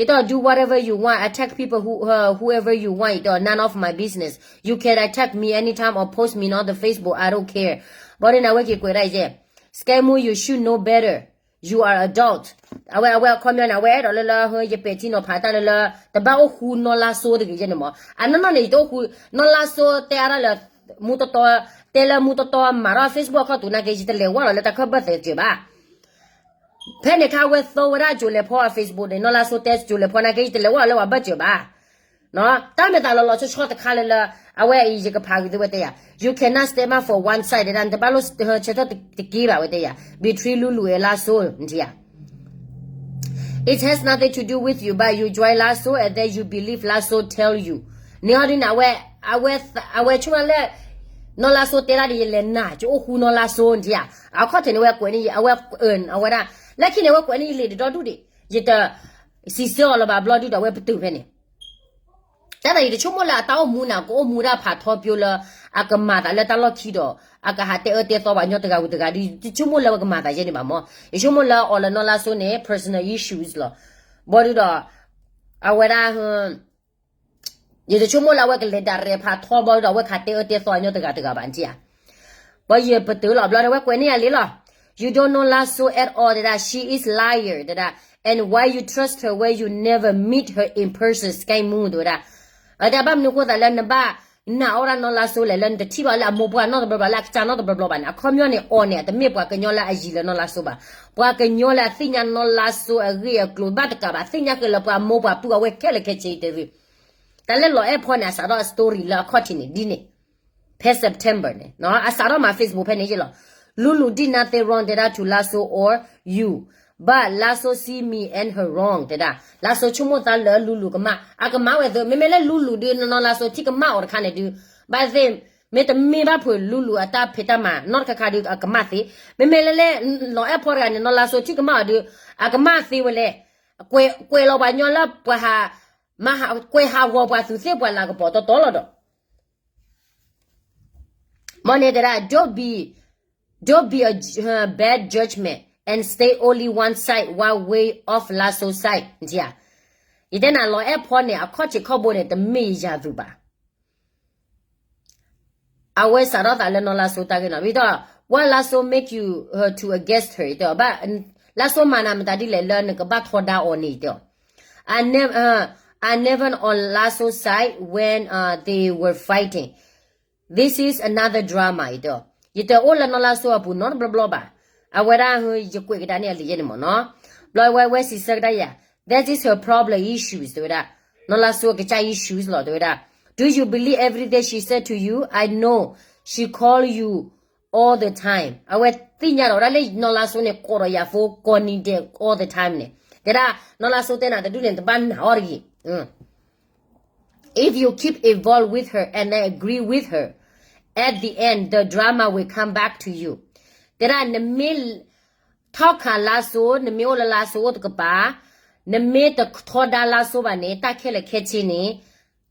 ယတဲအီၤ do whatever you want, attack people who, uh, whoever you want ယတဲအီၤ none of my business, you can attack me anytime or post me on the Facebook, I don't care. ဘၣ်ဒ်န့ၣ် အဝဲက့ၤကွဲးဒၣ်ယဲ စကဲမူ you should know better, you are adult. အဝဲ အဝဲအခီပညီန့ၣ် အဝဲအဲၣ်ဒိးလၢလၢ ယပဲာ်ထံနီၤဖးတၢ်လၢလၢ တဘၣ်အိၣ်ဃူနီၢ်လါစိတဂ့ၤယဲန့ၣ်မၢ် အနီၢ်နီၢ်န့ၣ် ယတအိၣ်ဃူ နီၢ်လါစိတဲအါဒၣ်လၢ မူတီတီ တဲလၢမူတီတီမၤထီၣ် Facebook အခီၣ်ထံးနာ်က့ ယတလဲၤဝဲလီၤလၢတၢ်ခၢၣ်ဘၢၣ်သဲးစၢၤဘၣ်. ဖဲန့ၣ်အခါ အဝဲသီဝဲဒၣ် ကၠိၤလဲၤဖီ အ Facebook န့ၣ် နီၢ်လါစိတဲ ကၠိၤလဲၤဖီနာ်က့ ယတလဲၤဝဲလၢပှၤဘၢၣ်စၢၤဘၣ်. တၢ်မ့ၢ်တၢ်လီၤလီၤဆီဆီတခါလၢလၢ အဝဲအံၤယကဖးဂ့ၤသုဝဲတဲယၤ you cannot stand up for one side တဲဒၣ် နတဘၣ်လိၣ်ဆၢထၢၣ်တက့ဘၣ်ဝဲတဲယၤ between လူလူ and လါစိ နထံၣ်ဧါ It has nothing to do with you, but you join လါစိ and then you believe လါစိ tell you. န့ၣ်ဟီဒ်န့ၣ် အဝဲဆိကမိၣ်လၢ နီၢ်လါစိတဲဒၣ်ဒီး ယလဲၤနာ် ယအိၣ်ဃူနီၢ်လါစိ နထံၣ်ဧါ. အခီၣ်ထံးန့ၣ် အဝဲကွဲးန့ၢ်ယၤ အဝဲအၢၣ် အဝဲဒၣ် လၢခံန့ၣ် အဝဲကွဲးန့ၢ်ယလံာ်တဒီဒူၣ်ဒံး ယတ စံးဆၢအီၤလၢၤဘၣ်ဘျီဒုဒီး အဝဲပတုာ်ဖဲန့ၣ် တၢ်သးယတဆိကမိၣ်လၢအတၢ်အိၣ်မူန့ၣ် ကအိၣ်မူဒၣ်ဖးထီပၠိလၢ အကမၤသးလၢတၢ်လီၢ်ခံဒီး အကဟးတဲအၢတဲသီပှၤကညီတဂၤဝံၤတဂၤဒီး ယတဆိကမိၣ်လၢအဝဲကမၤသးယဲန့ၣ်ဘၣ်မၢ်. ယဆိကမိၣ်လၢအီၤလၢနီၢ်လါစိန့ၣ် personal issues လီၤ. ဘၣ်ဒုဒီး အဝဲဒၣ် ယတဆိကမိၣ်လၢအဝဲကလဲၤ direct ဖးထီဘၣ်ဒီး အဝဲကဟးတဲအၢတဲသီပှၤကညီတဂၤတဂၤဘၣ် နထံၣ်ဧါ. ဘၣ်ယပတုာ်လီၤဘျီဒီး အဝဲကွဲးန့ၢ်ယၤလံလီၤ. You don't know လါစိ at all တဲဒၣ် she is liar တဲဒၣ် and why you trust her when you never meet her in person စကဲမူ တဲဝဲဒၣ်. အတဲဘၣ်မနုၤဃိသးလၢနဘၣ်နာ်အီၣ်ဒၣ်နီၢ်လါစိလဲၣ် လၢနတထံၣ်ဘၣ်လၢအမိၢ်ပှၢ်နီတဘျီဘျီ လၢအကစၢ်နီတဘျီဘျီဘၣ်န့ၣ် အခီပညီန့ၣ် အီၤန့ၣ် အတမ့ၢ်ပှၤကညီလၢအယံၤလၢနီၢ်လါစိဘၣ်. ပှၤကညီလၢအသ့ၣ်ညါနီၢ်လါစိအဂ့ၢ်အကျိၤဘၣ်တကးဘၣ် သ့ၣ်ညါဃဲလၢပှၤမိၢ်ပှၤပုၢ်အဝဲခဲလၢာ်ခဲဆ့အံၤတရံး တၢ်လၢလီၤအဲၣ်ဖီန့ၣ် အစးထီၣ်အ story လၢအခီၣ်ထံးန့ၣ် ဒ်န့ၣ်, ဖဲ September န့ၣ် အစးထီၣ်မး Facebook ဖဲန့ၣ်ယ့ၢ်လီၤ. Lulu did nothing wrong တဲဒၣ် to Lasso or you, but Lasso see me and her wrong တဲဒၣ် Lasso ဆိကမိၣ်သးလၢ Lulu ကမၣ်, အကမၣ်ဝဲသ့, မ့မ့ၢ်လၢ Lulu ဒုး နီၢ်နီၢ် Lasso ထံၣ်ကမၣ်အီၤတခါန့ၣ်ဒုး, ဘၣ်သ့ၣ်, မ့တမ့ၢ်ဘၣ်ဖုး Lulu အတၢ်ဖံးတၢ်မၤ နီၢ်တခါခါဒုး အကမၣ်သ့, မ့မ့ၢ်လၢလၢ လီၤအဲၣ်ဖီတဂၤန့ၣ် နီၢ်နီၢ် Lasso ထံၣ်ကမၣ်အီၤဒုး, အကမၣ်သ့ဝဲလဲၣ်, ကွဲးလီၤပှၤညီလၢပှၤဟး ကွဲးဟးဂီၤပှၤသူးသ့ၣ်ပှၤလၤကပီၤတီတီလီၤဒီး မ့ၢ်န့ၣ်တဲဒၣ် don't be, don't be a bad judgment and stay only one side, one way of Lasso side နထံၣ်ဧါ. ယတဲနၤ လီၤအဲၣ်ဖီန့ၣ် အခီၣ်ထံးခီၣ်ဘိန့ၣ် တမ့ၢ်ယၤသူးဘၣ်. အဝဲစးထီၣ်သးလၢနီၢ် Lasso တၢ်ဂ့ၢ်နီၤ, ယတဲ what Lasso make you to against her ယတဲအီၤ, Lasso မၤနၤမတၤဒ်လဲၣ်လၢနကဘၣ်ထီဒါအီၤန့ၣ် ယတဲအီၤ, I never, I never on Lasso side when they were fighting, this is another drama ယတဲအီၤ, ယတအိၣ်လၢနီၢ် Lasso အပူၤနီတဘျီဘျီဘၣ်. အဝဲဒၣ် ယကွဲးကဒါန့ၣ်အလံာ်ယဲန့ၣ်မ့ၢ်နီၤ, ဘျီဝဲဝဲစံးဆၢကဒါယၤ, that is her problem issues တဲဝဲဒၣ်, နီၢ် Lasso အကစၢ် issues လီၤ တဲဝဲဒၣ်, do you believe everything she said to you, I know she call you all the time, အဝဲသ့ၣ်ညါဒီးဝဲဒၣ်လၢနီၢ် Lasso န့ၣ် ကိးဒီးယၤ phone ကိးနံၤဒဲး all the time န့ၣ်, တဲဒၣ်နီၢ် Lasso တဲနၤတဒူၣ်န့ၣ် တဘၣ်နာ်အီၤတဂ့ၤ if you keep involved with her and agree with her, at the end the drama will come back to you. တဲဒၣ်နမ့ၢ်ထီၣ်ခး Lasso, နမ့ၢ်အိၣ်လၢ Lasso အိၣ်တကပၤ, နမ့ၢ်တထီဒါ Lasso ဘၣ်န့ၣ် တၢ်ခဲလၢာ်ခဲဆ့န့ၣ်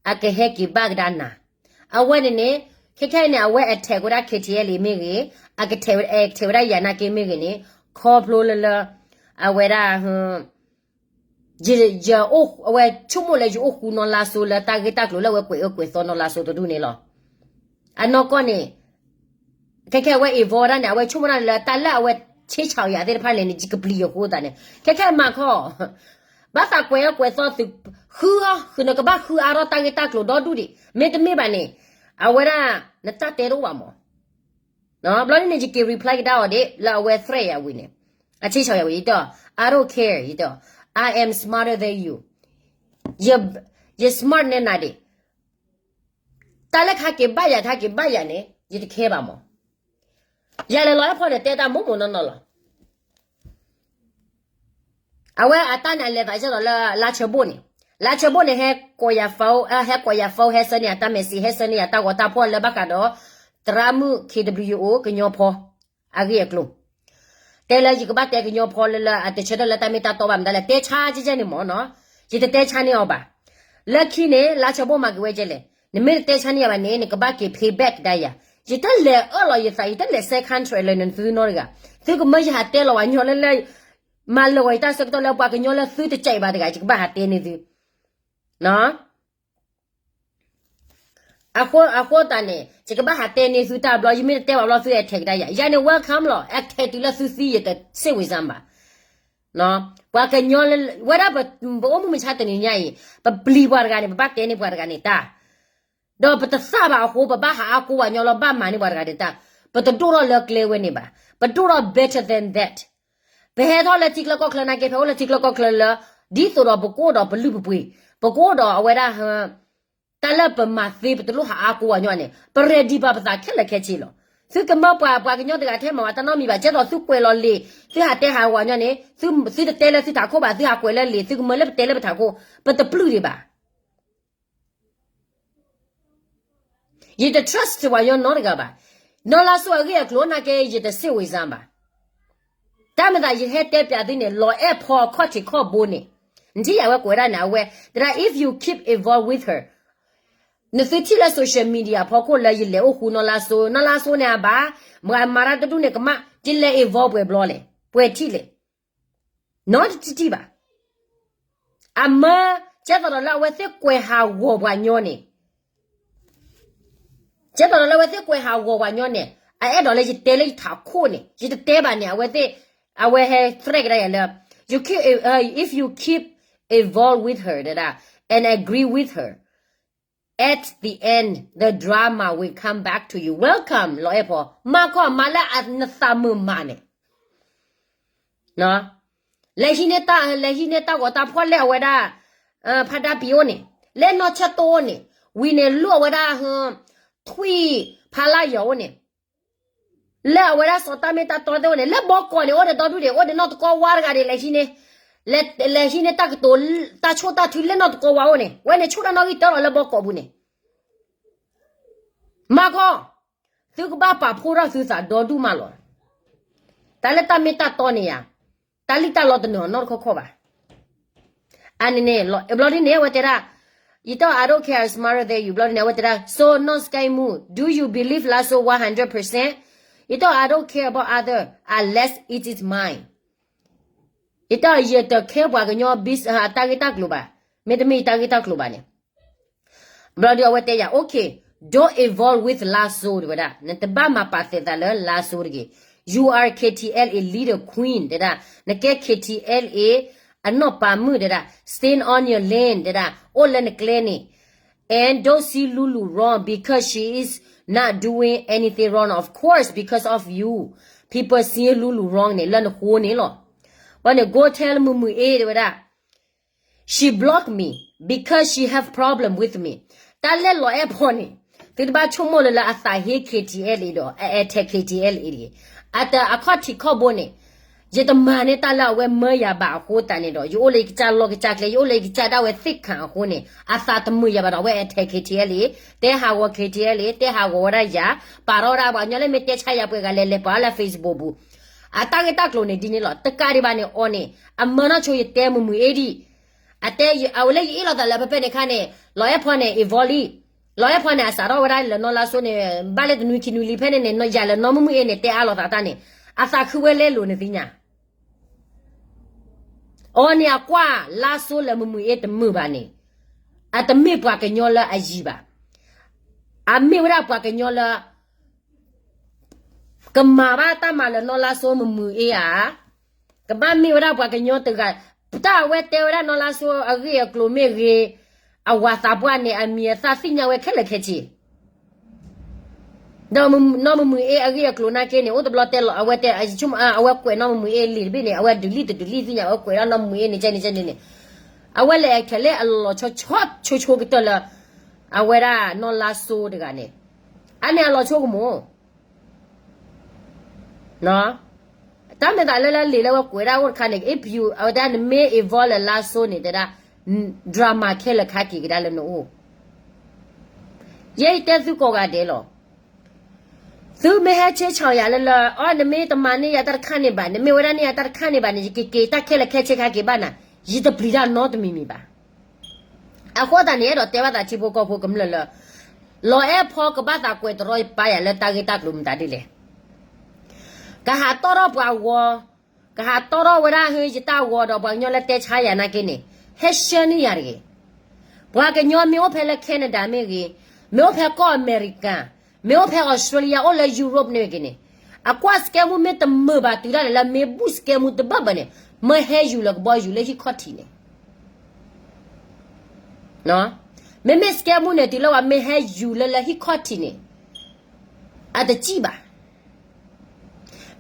အကဟဲက့ၤဘၣ်ကဒါနၤ. အဝဲန့ၣ်န့ၣ် ခဲခဲအံၤန့ၣ် အဝဲ attack ဝဲဒၣ် KTLA မ့ၢ်ဂ့ၤ, အ attack ဝဲဒၣ်ယၤနာ်က့မ့ၢ်ဂ့ၤန့ၣ်, ခီဖျိလၢလၢ အဝဲဒၣ် ယ ယ အဝဲဆိကမိၣ်လၢယအိၣ်ဃူနီၢ် Lasso လၢတၢ်ဂ့ၢ်တၢ်ကျိၤလၢအဝဲကွဲးအၢကွဲးသီနီၢ် Lasso တဒူၣ်န့ၣ်လီၤ. အနီၢ်ကီၢ်န့ၣ် ခဲခဲအဝဲ involve ဒၣ်န့ၣ် အဝဲဆိကမိၣ်ဒၣ်လၢတၢ်လၢအဝဲဆ့ဆးယၤသ့ၣ်တဖၣ်န့ၣ် ယကပျံၤယဃိသးန့ၣ် ခဲခဲမၤခီ ဘၣ်သးကွဲးအၢကွဲးသီသုး ဃုအီၤ ဃုနကဘၣ်ဃုအါထီၣ်တၢ်ဂ့ၢ်တၢ်ကျိၤဒီဒူၣ်ဒံး မ့တမ့ၢ်ဘၣ်န့ၣ် အဝဲဒၣ် နတၢ်တဲတအိၣ်ဘၣ်မး ဘျီန့ၣ်န့ၣ် ယက့ၤ reply ကဒါအီၤဒၣ် လၢအဝဲ threat ယၤဝံၤန့ၣ် အဆ့ဆးယၤဝံၤ ယတဲအီၤ I don't care ယတဲအီၤ I am smarter than you ယ smart နဲနၤဒံး တၢ်လၢခါက့ၤဘၣ်ယၤ ခါက့ၤဘၣ်ယၤန့ၣ် ယတ care ဘၣ်မး ယၤလဲၤလီၤအဲၣ်ဖီန့ၣ် တဲတၢ်မိၢ်မိၢ်နီၢ်နီၢ်လီၤ အဝဲအတၢ်န့ၣ် အလဲၤသးကဲသိးလၢ လါဆၢဘိၣ်န့ၣ် လါဆၢဘိၣ်န့ၣ် ဟဲကိးယၤ phone ဟဲကိးယၤ phone ဟဲဆှၢန့ၢ်ယၤတၢ် message ဟဲဆှၢန့ၢ်ယၤတၢ်ဂီၤတၢ်ဖီၣ်လၢဘၣ်ဃးဒီး သရၣ်မုၣ် KWO ကညီဖီ အဂ့ၢ်အကျိၤ တဲလၢယကဘၣ်တဲကညီဖီလၢလၢအတဆၢထၢၣ်လၢတၢ်မ့ၢ်တၢ်တီဘၣ်မတၤလဲၣ် တဲဆါကဲကဲန့ၣ်မ့ၢ်နီၤ ယတတဲဆါန့ၢ်အီၤဘၣ် လၢခံန့ၣ် လါဆၢဘိၣ်မၤက့ၤဝဲကဲလဲၣ် နမ့ၢ်တတဲဆါန့ၢ်ယၤဘၣ်န့ၣ် နကဘၣ်က့ၤ pay back ကဒါယၤ ယတလဲၤအၢၣ်လီၤယသး ယတလဲၤ second track လၢနသုနီတဂၤ သုကမၢယဟးတဲလီၤဝဲညီလၢလၢ မၤလၢာ်ဂီၤယတၢ်ဆၢကတီၢ်လၢပှၤကညီလၢသုတကဲဘၣ်တဂၤ ယကဘၣ်ဟးတဲန့ၢ်သု အဃိသတးန့ၣ် ယကဘၣ်ဟးတဲန့ၢ်သုတၢ်ဘျီ ယမ့ၢ်တတဲဘၣ်ဘျီ သု attack ကဒါယၤ ယၤန့ၣ် welcome လီၤ attack တုၤလၢသုသံ ယတ စိတ်ဝင်စားဘၣ် ပှၤကညီလၢ ဝဲဒၣ်ပအိၣ်မူမုၢ်မဆါတနံၤညါအံၤ ပပျံၤပှၤတဂၤန့ၣ် ပဘၣ်တဲန့ၢ်ပှၤတဂၤန့ၣ်တၢ် ဒီးပတသၣ်ဘၣ်အဃိ ပဘၣ်ဟးအါကိးပှၤညီလီၤ ဘၣ်မၤန့ၢ်ပှၤတဂၤန့ၣ်တၢ် ပတဒိၣ်ထီၣ်လၢကျဲဝဲန့ၣ်ဘၣ် ပဒိၣ်ထီၣ် better than that ပဟဲထီၣ်လၢထံချၢကီၢ်ချၢနာ်က့ ပဟဲအိၣ်လၢထံချၢကီၢ်ချၢလၢ ဒ်သိးဒီးပကအိၣ်ဒီးပလုၢ်ပပှ့ၤ ပကအိၣ်ဒီးအဝဲဒၣ် တၢ်လၢပမၤသ့ ပတလိၣ်ဟးအါကိးပှၤညီန့ၣ် ပ ready ဘၣ်ပသးခဲလၢာ်ခဲဆ့လီၤ သုကမၢပှၤ ပှၤကညီတဂၤထဲမၤဝဲတၢ်နီတမံၤဘၣ် ကဲသိးသုကွဲးလီၤလံာ် သုဟးတဲဟးဂီၤညီန့ၣ် သုတတဲလၢသုထးခိၣ်ဘၣ် သုဟးကွဲးလၢလံာ် သုကမၢလၢပတဲလၢပထးခိၣ် ပတပျုၢ်ဒံးဘၣ် ယတ trust ပှၤညီနီတဂၤဘၣ် နီၢ်လါစိၤအဂ့ၢ်အကျိၤနာ်က့ ယတ စိတ်ဝင်စားဘၣ် တၢ်မၤသးယဟဲတဲပျးသုန့ၣ် လီၤအဲၣ်ဖီခီၣ်ထံးခီၣ်ဘိန့ၣ် နထံၣ်ယၤဝဲကွဲးဒၣ်န့ၣ် အဝဲ သရၣ် if you keep involved with her နသုထံၣ်လၢ social media ဖီခိၣ်လၢယလဲၤအိၣ်ဃူနီၢ်လါစိၤ နီၢ်လါစိၤန့ၣ်အဘၣ် မၤမၤတၢ်တဒူၣ်န့ၣ် ကမၣ် ယလဲၤ involve ပှဲၤဘျီလဲၣ် ပှဲၤထံၣ်လဲၣ် နီတထံၣ်ဘၣ် အမၢ ကဲသိးဒီးလၢအဝဲသ့ၣ်ကွဲးဟးဂီၤပှၤညီန့ၣ် ကဲသိးဒီးလၢအဝဲသ့ၣ်ကွဲးဟးဂီၤပှၤညီန့ၣ် အအဲၣ်ဒိးလၢယတဲလၢယထးခိၣ်န့ၣ် ယတတဲဘၣ်န့ၣ် အဝဲသ့ၣ် အဝဲဟဲ threat ကဒါယၤလၢ you keep, if you keep involved with her ဒဒ and agree with her, at the end the drama will come back to you. Welcome လီၤအဲၣ်ဖီ မၤခီမၤလၢနသးမုာ်မးန့ၣ် လဲၤဟံးန့ၢ်တၢ် လဲၤဟံးန့ၢ်တၢ်ဂီၤတၢ်ဖီၣ်လၢအဝဲဒၣ် ဖါဒါပံၤအိၣ်န့ၣ် လၢနီၢ်ဆၢၣ်တိၢ်အိၣ်န့ၣ်, ဝံၤန့ၣ်လိၣ်အဝဲဒၣ် ထွံၣ်ဖးလၢ်ယီၤအိၣ်န့ၣ်, လၢအဝဲဒၣ်စီၤတၢ်မ့ၢ်တၢ်တီသ့ၣ်အိၣ်န့ၣ်, လၢဘီကီးန့ၣ် အိၣ်ဒီးဒီဒူၣ်ဒံး, အိၣ်ဒီးနီၢ်တကီဝါတဂၤဒံး, လဲၤဟံးန့ၢ်တၢ်ကတိၤ, တၢ်ဆိၣ်တၢ်ထုလၢနီၢ်တကီဝါအိၣ်န့ၣ်, ဝဲန့ၣ်ဆိၣ်တၢ်နီၣ်ဂံၢ်တၢလီၤလၢဘီကီးပူၤန့ၣ် မၤခီ, သုကဘၣ်ပာ်ဖှိၣ်ထီၣ်သုသးဒီဒူၣ်မးလီၤ. တၢ်လၢတၢ်မ့ၢ်တၢ်တီန့ၣ်ယါ, တၢ်လံၣ်တၢ်လီတနၢၤအီၤနီတခီခီဘၣ်. အန့ၣ်န့ၣ် ဘျီဒ်န့ၣ် အဝဲတဲဒၣ်, you thought I don't care, I'm smarter than you, ဘျီဒ်န့ၣ် အဝဲတဲဒၣ်, so no sky moo, do you believe Lasso one hundred percent? You thought I don't care about other unless it is mine. ယတၢ်ယတခဲပှၤကညီ တၢ်ဂ့ၢ်တၢ်ကျိၤဘၣ်, မ့တမ့ၢ်ယတၢ်ဂ့ၢ်တၢ်ကျိၤဘၣ်န့ၣ်, ဘျီဒုးအဝဲတဲယၤ okay, don't involve with Lasso တဲဝဲဒၣ်, နတဘၣ်မၤပာ်သဲးသးလၢ Lasso တဂ့ၤ. You are K T L A leader queen တဲဒၣ်, နကဲ K T L A အနီၢ်ပၤမုၣ်တဲဒၣ်, stand on your lane တဲဒၣ်, အိၣ်လၢနကျဲန့ၣ် and don't see Lulu wrong because she is not doing anything wrong. Of course, because of you, people see Lulu wrong န့ၣ် လၢနဃိန့ၣ်လီၤ. ဘၣ်န့ၣ် go tell မုၢ်မုၢ်အ့ တဲဝဲဒၣ်, she block me because she have problem with me. တၢ်လၢလီၤအဲၣ်ဖီန့ၣ်, သုတဘၣ်ဆိကမိၣ်လၢလၢအသးဟ့ K T L A ဒီး အ attack K T L A တဂ့ၤ. အတအခီၣ်ထံးခီၣ်ဘိန့ၣ်, ယတမၤန့ၢ်တၢ်လၢအဝဲမၢယၤဘၣ်အဃိသတးန့ၣ်ဒီး ယအိၣ်လၢယကစၢ်လီၢ်ကစၢ်ကျဲ, ယအိၣ်လၢယကစၢ်ဒၣ်ဝဲသ့ၣ်ခၣ်အဃိန့ၣ် အသးတမုာ်ယၤဘၣ်ဒီး အဝဲ attack K T L A, တဲဟးဂီၤ K T L A, တဲဟးဂီၤဝဲဒၣ်ယၤ, ပာ်ထီၣ်ဝဲဒၣ်ပှၤကညီလၢမ့ၢ်တဲဆါယၤပှဲၤဂၤလဲၤလဲၤပာ်ထီၣ်လၢ Facebook ပူၤ. အတၢ်ဂ့ၢ်တၢ်ကျိၤန့ၣ်ဒ်န့ၣ်လီၤ. တကးဒံးဘၣ်န့ၣ် အီၤန့ၣ် အမၢနီၢ်ဆိယတဲမုၢ်မုၢ်အ့ဒံး, အတဲအဝဲလၢယအ့ၣ်လိာ်သးလၢဖဲဖဲန့ၣ်ခါန့ၣ်, လီၤအဲၣ်ဖီန့ၣ် involveလံ, လီၤအဲၣ်ဖီန့ၣ် အစးထီၣ်ဝဲဒၣ်လၢနီၢ်လါစိန့ၣ် ဘၣ်လၢတနွံခံနွံလံဖဲန့ၣ်န့ၣ် ယၤလၢနီၢ်မုၢ်မုၢ်အ့န့ၣ် တဲအါလိာ်သးတၢ်န့ၣ်, အသးခုဝဲလဲလိာ်န့ၣ်သ့ၣ်ညါ အီၤန့ၣ်အကွၢ်လါစိလၢမုၢ်မုၢ်အ့တမုာ်ဘၣ်န့ၣ်, အတမ့ၢ်ပှၤကညီလၢအယံၤဘၣ်. အမ့ၢ်ဝဲဒၣ်ပှၤကညီလၢ ကမၤဘၣ်တၢ်မၤလၢနီၢ်လါစိမုၢ်မုၢ်အ့ဧါ, ကဘၣ်မ့ၢ်ဝဲဒၣ်ပှၤကညီတဂၤ, တၢ်အဝဲတဲဝဲဒၣ်နီၢ်လါစိအဂ့ၢ်အကျိၤမ့ၢ်ဂ့ၤ, အဝၤသးပှၢ်န့ၣ် အမံၤအသၣ်သ့ၣ်ညါဝဲခဲလၢာ်ခဲဆ့ ဒီးနီၢ်မုၢ်မုၢ်အ့အဂ့ၢ်အကျိၤနာ်က့န့ၣ် အိၣ်တဘျီတဲလီၤ အဝဲတဲ အဝဲကွဲးနီၢ်မုၢ်မုၢ်အ့လံာ်တဘ့ၣ်န့ၣ် အဝဲဒုးလံာ်တဒုးလံာ်သ့ၣ်ညါ အဝဲကွဲးဒၣ်နီၢ်မုၢ်မုၢ်အ့န့ၣ် ကဲန့ၣ်ကဲန့ၣ်န့ၣ်, အဝဲလဲၤခဲလၢအလီၤဆီဆီဆိဆိကတၢၢ်လၢ အဝဲဒၣ်နီၢ်လါစိတဂၤန့ၣ်, အန့ၣ်အလီၤဆိကမိၣ် တၢ်မ့ၢ်သးလၢလၢလံာ်လၢဝဲကွဲးဒၣ်အိၣ်တခါန့ၣ် if you အဝဲဒၣ်နမ့ၢ် involve လၢလါစိန့ၣ် တဲဒၣ် drama ခဲလၢာ်ခါက့ၤကဒါလၢနအိၣ်, ယဲယတဲသုကိးဂၤဒဲးလီၤ. သုမ့ၢ်ဟဲဆ့ဆီၣ်ယၤလၢလၢ အီ နမ့ၢ်တမၤန့ၢ်ယၤတၢ်တခါန့ၣ်ဘၣ် နမ့ၢ်ဝဲဒၣ်န့ၢ်ယၤတၢ်တခါန့ၣ်ဘၣ်န့ၣ် ယကက့ၤတၢ်ခဲလၢာ်ခဲဆ့ခါက့ၤဘၣ်နၤ, ယတပျံၤတၢ်နီတမံၤမံၤဘၣ်. အဃိသတးန့ၣ် အဲၣ်ဒိးတဲဘၣ်သးထံဖိကီၢ်ဖိကမျၢၢ်လၢ လီၤအဲၣ်ဖီကဘၣ်သးကွဲးတရီတပါယၤလၢတၢ်ဂ့ၢ်တၢ်ကျိၤမတၤဒ်လဲၣ်. ကဟးတီၣ်ထီၣ်ပှၤဂီၤ, ကဟးတီၣ်ထီၣ်ဝဲဒၣ်ဟ့ယတၢ်ဂီၤဒီးပှၤကညီလၢတဲဆါယၤနာ်က့န့ၣ်, ဟဲဆှၢန့ၢ်ယၤတဂ့ၤ. ပှၤကညီမ့ၢ်အိၣ်ဖဲလၢ Canada မ့ၢ်ဂ့ၤ, မ့ၢ်အိၣ်ဖဲကီၢ်အမဲရကၤ, မ့ၢ်အိၣ်ဖဲ Australia အိၣ်လၢ Europe န့ၣ်ဂ့ၤန့ၣ်, အကွၢ်စကဲမူမ့ၢ်တမုာ်ဘၣ်တုၤဒၣ်လဲာ်လၢမ့ၢ်ဘူၣ်စကဲမူတဘၣ်ဘၣ်န့ၣ်, မၢဟဲယူၤလၢကဘီယူၤလၢဟံၣ်ခီၣ်ထံးန့ၣ် မ့မ့ၢ်စကဲမူန့ၣ် တုၤလၢပှၤမ့ၢ်ဟဲယူၤလၢလၢဟံၣ်ခီၣ်ထံးန့ၣ်, အတစံၣ်ဘၣ်.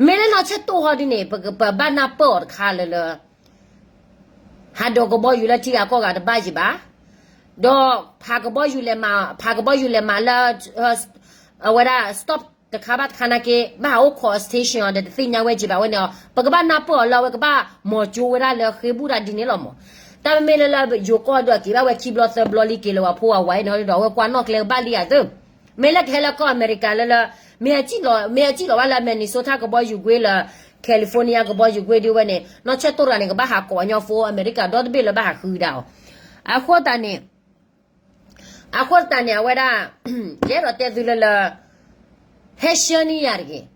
မ့ၢ်လၢနီၢ်ဆၢၣ်တိၢ်ဟီဒ်န့ၣ် ပကပဘၣ်နၢ်ပၢၢ်အီၤတခါလၢလၢ ဟးဒိးကဘီယူၤလၢထံဂၤကီၢ်ဂၤတဘၣ်ယံၤဘၣ်. ဒီးဖးကဘီယူၤလဲၤမး, ဖးကဘီယူၤလဲၤမးလၢ အဝဲဒၣ် stop တခါဘၣ်တခါနာ်က့ ဘၣ်ဟးအိၣ်ခိးအ station အီၤဒီးတသ့ၣ်ညါဝဲက့ၤဘၣ်ဝဲန့ၣ်အီၤ ပကဘၣ်နၢ်ပၢၢ်အီၤလၢအဝဲကဘၣ်မီၤကၠိဝဲဒၣ်လၢဃ့ဘူၣ်တၢ်ဒ်န့ၣ်လီၤမး. တၢ်မ့မ့ၢ်လၢလၢယိၤကီၢ်ဒီး က့ၤဘၣ်ဝဲခံဘျီသၢဘျီလံက့ၤလၢပှၤဖိဝဲအံၤန့ၣ်ဒီး အဝဲကွၢ်နီၣ်ကျဲကဘၣ်လံဧါသ့ မ့ၢ်လၢကဟဲလၢကီၢ်အမဲရကၤလၢလၢ မ့ၢ်အစံၣ်လီၤ, မ့ၢ်အစံၣ်လီၤဘၣ်လၢ Minnesota ကဘီယူၤကွ့လၢ California ကဘီယူၤကွ့ဒ်ဝဲန့ၣ် နီၢ်ဆၢၣ်တိၢ်တဂၤန့ၣ် ကဘၣ်ဟးကိးပှၤကညီဖိအမဲရကၤဒီတဘ့ၣ်လၢဘၣ်ဟးဃုကဒါအီၤ. အဃိသတးန့ၣ် အဃိသတးန့ၣ် အဝဲဒၣ် ယအဲၣ်ဒိးတဲသုလၢလၢ ဟဲဆှၢန့ၢ်ယၤတဂ့ၤ.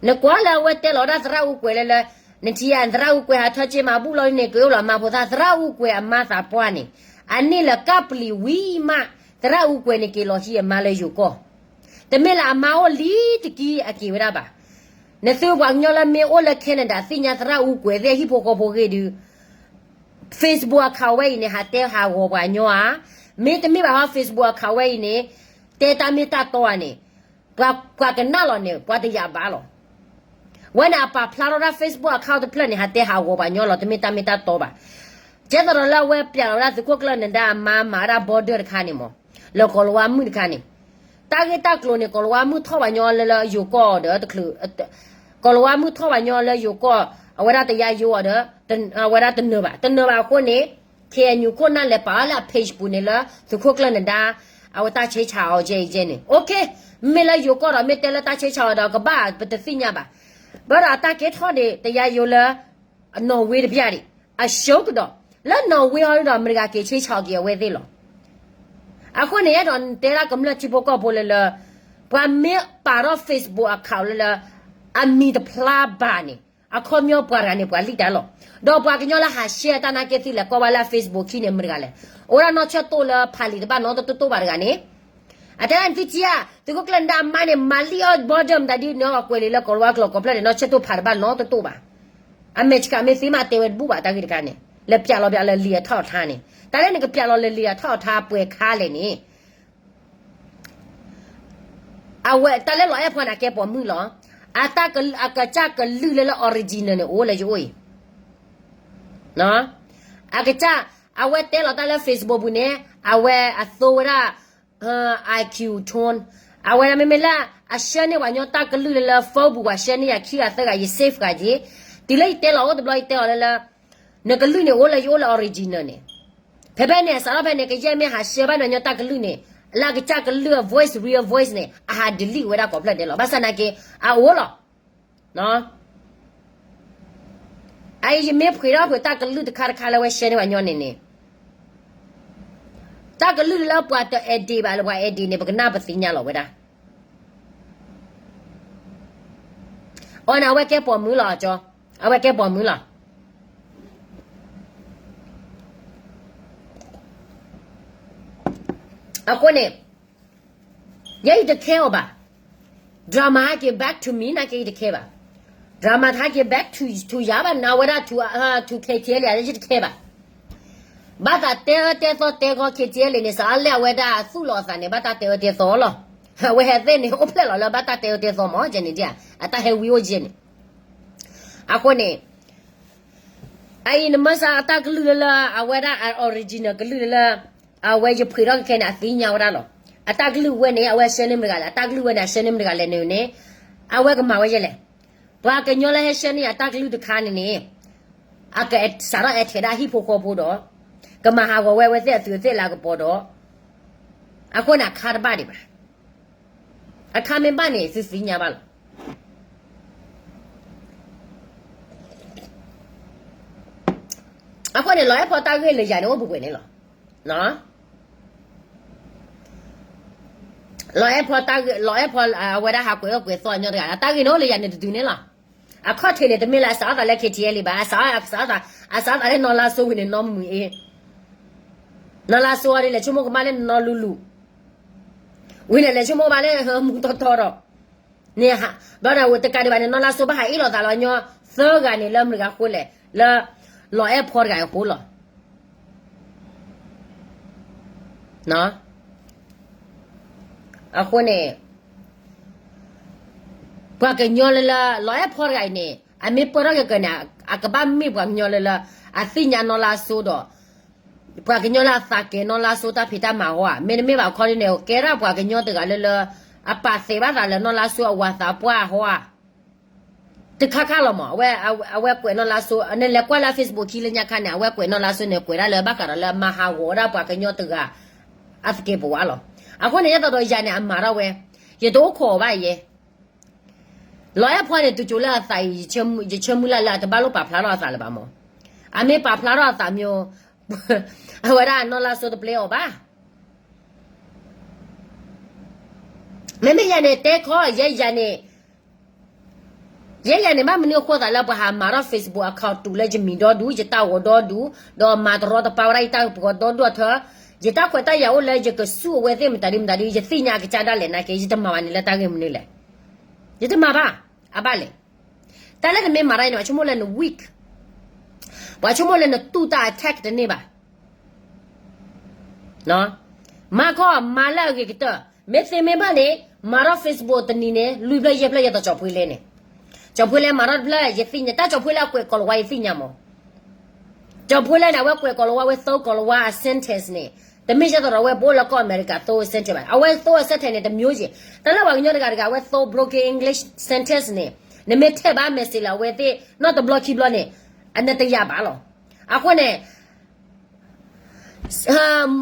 နကွၢ်လၢအဝဲတဲလီၤဒၣ်သရၣ်အူကွဲးလၢလၢ နထံၣ်ယၤသရၣ်အူကွဲးဟးထၢက့ၤမၤဘူၣ်လီၤန့ၣ် ကအိၣ်လီၤမၤဖိသၣ် သရၣ်အူကွဲးအမါသးပှၢ်န့ၣ် အန့ၢ်လၢကပျံၤဝံၤမး သရၣ်အူကွဲးန့ၣ်က့ၤလီၤဟံးအမါလၢယိၤကီၢ် တမ့ၢ်လၢအမါအိၣ်လံတကံအက့ၤဝဲဒၣ်ဘၣ်. နသုပှၤကညီလၢမ့ၢ်အိၣ်လၢ Canada သ့ၣ်ညါသရၣ်အူကွဲးသ့ၣ်ဟံၣ်ဖိဃီဖိဂ့ၢ်ဒုး Facebook account ဝဲအံၤန့ၣ် ဟးတဲဟးဂီၤပှၤကညီဧါ, မ့တမ့ၢ်ဘၣ်ဟီ Facebook account ဝဲအံၤန့ၣ် တဲတၢ်မ့ၢ်တၢ်တီဧါန့ၣ် ပှၤကနၣ်လီၤန့ၣ် ပှၤတယာ်ဘၣ်လီၤ. ဝဲန့ၣ်အပာ်ဖျါထီၣ်ဒၣ် Facebook account တဖျၢၣ်န့ၣ် ဟးတဲဟးဂီၤပှၤကညီလီၤ တမ့ၢ်တၢ်မ့ၢ်တၢ်တီဘၣ်. ကဲသိးဒီးလၢအဝဲပျးလီၤဝဲဒၣ်သုးခိၣ်ကျၢၢ်နဒါအမါမၤဝဲဒၣ် border တခါန့ၣ်မး, လၢကီၤလၤဝါမုၣ်တခါန့ၣ်, တၢ်ဂ့ၢ်တၢ်ကျိၤန့ၣ် ကီၤလၤဝါမုၣ်ထီၣ်ဘၣ်ညီလၢလၢယိၤကီၢ်ဒီးတချုး, ကီၤလၤဝါမုၣ်ထီၣ်ဘၣ်ညီလၢယိၤကီၢ်, အဝဲဒၣ်တယါယိအီၤဒီး, အဝဲဒၣ်တနၢၤဘၣ်, တနၢၤဘၣ်အဃိန့ၣ်, KNU ခိၣ်နၢ်လဲၤပာ်အီၤလၢအ page ပူၤန့ၣ်လၢ သုးခိၣ်ကျၢၢ်နဒါ, အဝဲတၢ်ဆဲးဆးအီၤကဲအံၤကဲန့ၣ်, OK, မ့ၢ်လၢယိၤကီၢ်ဒီးမ့ၢ်တဲလၢတၢ်ဆဲးဆးအီၤဒီးကဘၣ်ပတသ့ၣ်ညါဘၣ်, ဘၣ်ဒီးအတၢ်ကဲထီၣ်န့ၣ် တယါယိလၢ နီၣ်ဝ့တပျၢ်ဒံး, အရှုံးကဒီး, လၢနီၣ်ဝ့ဟီဒီး အမဲရကၤက့ၤဆဲးဆးက့ၤအဝဲသ့ၣ်လီၤ. အဃိန့ၣ် အဲၣ်ဒိးတဲဒၣ်ကမျၢၢ်ထံဖိကီၢ်ဖိလၢလၢ, ပှၤမ့ၢ်ပာ်ထီၣ် Facebook account လၢလၢ, အမံၤတဖျါဘၣ်န့ၣ်, အခီပညီပှၤတဂၤန့ၣ် ပှၤလံၣ်တၢ်လီၤ. ဒီးပှၤကညီလၢဟး share တၢ်နာ်က့သ့ၣ်လဲၤကွၢ်ဝဲလၢ Facebook ခံန့ၣ် မတၤတဂၤလဲၣ်, အိၣ်ဝဲဒၣ်နီၢ်ဆၢၣ်တိၣ်လၢဖးလံာ်တဘၣ်နီတတိၢ်တိၢ်ဘၣ်တဂၤန့ၣ် အတဲဒၣ်နသုထံဧါ, သုးခိၣ်ကျၢၢ်နဒါအမါန့ၣ် မၤလံၣ်အီၣ် border မတၤဒ်န့ၣ်အီၤကွဲးလံာ်လၢကီၤလၤဝါကျိာ် ကိးဖျၢၣ်န့ၣ် နီၢ်ဆၢၣ်တိၣ်ဖးတဘၣ်နီတတိၢ်ဘၣ်. အမဲရကၤမ့ၢ်သ့မးတဲဝဲတဘူၣ်ဘၣ်တၢ်ဂ့ၢ်တခါန့ၣ်, လဲၤပျးလီၤပျးလၢလံာ်အထီၣ်အထါန့ၣ်, တၢ်လၢနကပျးလီၤလၢလံာ်အထီၣ်အထါပှဲၤခါလဲၣ်န့ၣ် အဝဲတၢ်လၢလီၤအဲၣ်ဖီန့ၣ် အကဲပိာ်မုၣ်လီၤ. အကစၢ်ကလုၢ်လၢလၢ original န့ၣ် အိၣ်လၢယအိၣ်အံၤ, အကစၢ်, အဝဲတဲလီၤတၢ်လၢ Facebook ပူၤန့ၣ် အဝဲအသိဝဲဒၣ် IQ tone, အဝဲဒၣ်မ့မ့ၢ်လၢ အ share န့ၢ်ပှၤကညီတၢ်ကလုၢ်လၢလၢ phone ပူၤ ပှၤ share န့ၢ်ယၤခံဂၤသၢဂၤ ယ save ဂၤက့ၤ, တုၤလၢယတဲလီၤအိၣ်တဘျီ ယတဲလီၤလၢလၢ, နကလုၢ်န့ၣ်အိၣ်လၢယအိၣ်လၢ original န့ၣ်, ဖဲဖဲန့ၣ် အစးထီၣ်ဖဲန့ၣ် ကယဲၢ်မ့ၢ်ဟး share ဘၣ်နညီတၢ်ကလုၢ်န့ၣ်, လၢအကစၢ်ကလုၢ်အ voice, real voice န့ၣ် အဟး delete ဝဲဒၣ်ကိးဖျၢၣ်ဒဲးလီၤ. ဘၣ်ဆၣ်နာ်က့ အအိၣ်လီၤ. အအံၤယမ့ၢ်ဖှ့းထီၣ်ဖှ့းတၢ်ကလုၢ်တခါတခါလၢအဝဲ share န့ၢ်ပှၤကညီန့ၣ်န့ၣ်, တၢ်ကလုၢ်လၢပှၤတ edit ဘၣ်လၢပှၤ edit န့ၣ် ပကနၣ်ပသ့ၣ်ညါလီၤဝဲဒၣ်. အီၤန့ၣ် အဝဲကဲပိာ်မုၣ်လီၤ, အဝဲကဲပိာ်မုၣ်လီၤ. အဃိန့ၣ် ယဲယတ care အီၤဘၣ်. Drama ဟဲက့ၤ back to me နာ်က့ယတ care ဘၣ်. Drama တဟဲက့ၤ back to, to ယၤဘၣ်, နဝဲဒၣ် to, to KTLA ယတ care ဘၣ်. ဘၣ်သးတဲအၢတဲသီတဲဂီၤ KTLA န့ၣ် စးအါလဲၣ်အဝဲဒၣ်သူၣ်လီၤအသးန့ၣ် ဘၣ်တၢ်တဲအၢတဲသီလီၤ. အဝဲဟဲသ့ၣ်န့ၣ် အိၣ်ဖျဲၣ်လီၤလၢဘၣ်တၢ်တဲအၢတဲသီမး ယဲန့ၣ်ဒ်, အတၢ်ဟဲဝံၤအိၣ်ယဲန့ၣ်. အဃိန့ၣ် အအံၤနမၢစးအတၢ်ကလုၢ်လၢလၢ အဝဲဒၣ်အ original ကလုၢ်လၢလၢ အဝဲယဖှ့းထီၣ်ခဲခဲန့ၣ် အသ့ၣ်ညါဝဲဒၣ်လီၤ. အတၢ်ကလုၢ်ဝဲန့ၣ် အဝဲ share န့ၢ်မတၤတဂၤလဲၣ်, အတၢ်ကလုၢ်ဝဲန့ၣ် အ share န့ၢ်မတၤတဂၤလဲၣ်န့ၣ်န့ၣ်, အဝဲကမၤဝဲယဲလဲၣ်. ပှၤကညီလၢဟဲ share န့ၢ်ယၤတၢ်ကလုၢ်တခါန့ၣ်န့ၣ်, အကစးထီၣ်အဲၣ်ထဲးဒၣ်ဟံၣ်ဖိဃီဖိဒီး, ကမၤဟးဂီၤဝဲအဝဲသ့ၣ်အသုးအသ့ၣ်လၢအကပီၤဒီး, အဃိန့ၣ်အခါတဘၣ်ဒံးဘၣ်. အခါမ့ၢ်ဘၣ်န့ၣ် သုသ့ၣ်ညါဘၣ်လီၤ. အဃိန့ၣ် လီၤအဲၣ်ဖီတၢ်ဂ့ၢ်လၢယၤန့ၣ် အိၣ်ပူၤကွံာ်န့ၣ်လီၤ. လီၤအဲၣ်ဖီတၢ်ဂ့ၢ်, လီၤအဲၣ်ဖီအဝဲဒၣ်ဟးကွဲးအီၣ်ကွဲးသီအညီတဂၤ အတၢ်ဂ့ၢ်န့ၣ်အိၣ်လၢယၤန့ၣ်တဒုန့ၣ်လီၤ. အခီၣ်ထံးန့ၣ် တမ့ၢ်လၢအစးအီၣ်သးလၢ KTLA ဘၣ်, အစးအီၣ်သးလၢနီၢ်လါစိဝံၤန့ၣ် နီၢ်မုာ်အ့, နီၢ်လါစိအံၤဒ်လဲၣ်ဆိကမိၣ်ကမၣ်လၢနီၢ်လူလူ, ဝံၤန့ၣ်လဲၤဆိကမိၣ်ကမၣ်လၢမူတီတီဒီး န့ၣ်, ဘျီန့ၣ်ဝဲတကးဒံးဘၣ်န့ၣ် နီၢ်လါစိဘၣ်ဟးအ့ၣ်လိာ်သးလီၤညီသၢဂၤန့ၣ် လၢမတၤတဂၤအဃိလဲၣ်, လၢလီၤအဲၣ်ဖီတဂၤအဃိလီၤ. အဃိန့ၣ် ပှၤကညီလၢလၢ လီၤအဲၣ်ဖီတဂၤအံၤန့ၣ် အမ့ၢ်ပၢၢ်ထီၣ်ကကၢၤန့ၣ် အကဘၣ်မ့ၢ်ပှၤကညီလၢလၢ အသ့ၣ်ညါနီၢ်လါစိဒီး ပှၤကညီလၢအသးကဲၤနီၢ်လါစိတၢ်ဖံးတၢ်မၤဟီဧါ, မ့တမ့ၢ်ဘၣ်ခီဒ်န့ၣ် ကဲဒၣ်ပှၤကညီတဂၤလၢလၢ အပာ်သဲးဘၣ်သးလၢနီၢ်လါစိအဝၤသးပှၢ်ဟီဧါ. တခါခါလီၤမး, အဝဲကွဲးနီၢ်လါစိ, နလဲၤကွၢ်လၢ Facebook ခံလၢညါခါန့ၣ် အဝဲကွဲးနီၢ်လါစိန့ၣ် ကွဲးဒၣ်လၢဘၣ်ဃးဒီးလၢမၤဟးဂီၤဝဲဒၣ်ပှၤကညီတဂၤ အသကဲးပဝးလီၤ. အဃိန့ၣ် ယသးဒီးယၤန့ၣ် အမၤထီၣ်ဝဲ, ယတအိၣ်ခိးအီၤဘၣ်ယဲ လီၤအဲၣ်ဖီန့ၣ် တုၤကၠိလၢအသးအံၤ ယဆၢမုၢ်လၢ်လၢအတဘၣ်လိၣ်ပာ်ဖျါထီၣ်အသးလၢၤဘၣ်မး. အမ့ၢ်ပာ်ဖျါထီၣ်အသးမ့ၢ်, အဝဲဒၣ်နီၢ်လါစိတပျဲအီၤဘၣ်. မ့မ့ၢ်ယၤန့ၣ် တဲခီယဲယၤန့ၣ်, ယဲယၤန့ၣ် ဘၣ်မနုၤအဃိသးလၢပှၤဟးမၤထီၣ် Facebook account တူာ်လၢယမံၤဒီဒူၣ် ယတၢ်ဂီၤဒီဒူၣ်, ဒီးမၤတရီတပါဝဲဒၣ်ယတၢ်ပှီၤဒီဒူၣ်အထၢ, ယတၢ်ခွဲးတၢ်ယာ်အိၣ်လၢယကစူၣ်အဝဲသ့ၣ်မတၤဒ်မတၤဒ် ယသ့ၣ်ညါအကစၢ်ဒၣ်လဲာ်နာ်က့ ယတမၤဘၣ်န့ၣ်လၢတၢ်ဂ့ၢ်မနုၤလဲၣ်. ယတမၤဘၣ်, အဘၣ်လဲၣ်. တၢ်လၢနမ့ၢ်မၤတၢ်အံၤန့ၣ် ပှၤဆိကမိၣ်လၢန weak, ပှၤဆိကမိၣ်လၢနတူၢ်တၢ် attack တန့ၢ်ဘၣ်. မၤခီမၤလၢအဂ့ၤကတၢၢ်, မ့ၢ်သ့မ့ၢ်ဘၣ်န့ၣ် မၤထီၣ် Facebook တနံၤန့ၣ် လွံၢ်ဖျၢၣ်ယဲၢ်ဖျၢၣ်ယဲသိးကၠီၤဖှ့လဲၣ်န့ၣ်, ကၠီၤဖှ့လဲၣ်မၤထီၣ်တဖျၢၣ် ယသ့ၣ်ညါ, တၢ်ကၠီၤဖှ့လဲၣ်အကွဲးကီၤလၤဝါယသ့ၣ်ညါမး. ကၠီၤဖိလဲၣ်န့ၣ် အဝဲကွဲးကိးလၤဝါ အဝဲသိကိးလၤဝါအ sentence န့ၣ် တမ့ၢ်ကဲသိးဒီးအဝဲပအိၣ်လၢကီၢ်အမဲရကၤသိ sentence ဘၣ်. အဝဲသိအ sentence န့ၣ် တမျိုးစီ တၢ်လၢပှၤကညီတဂၤတဂၤ အဝဲသိ broken English sentence န့ၣ် နမ့ၢ်ထဲးဘၣ် message လၢအဝဲသ့ၣ် နီတဘျီခံဘျီန့ၣ် အနတယာ်ဘၣ်လီၤ. အဃိန့ၣ်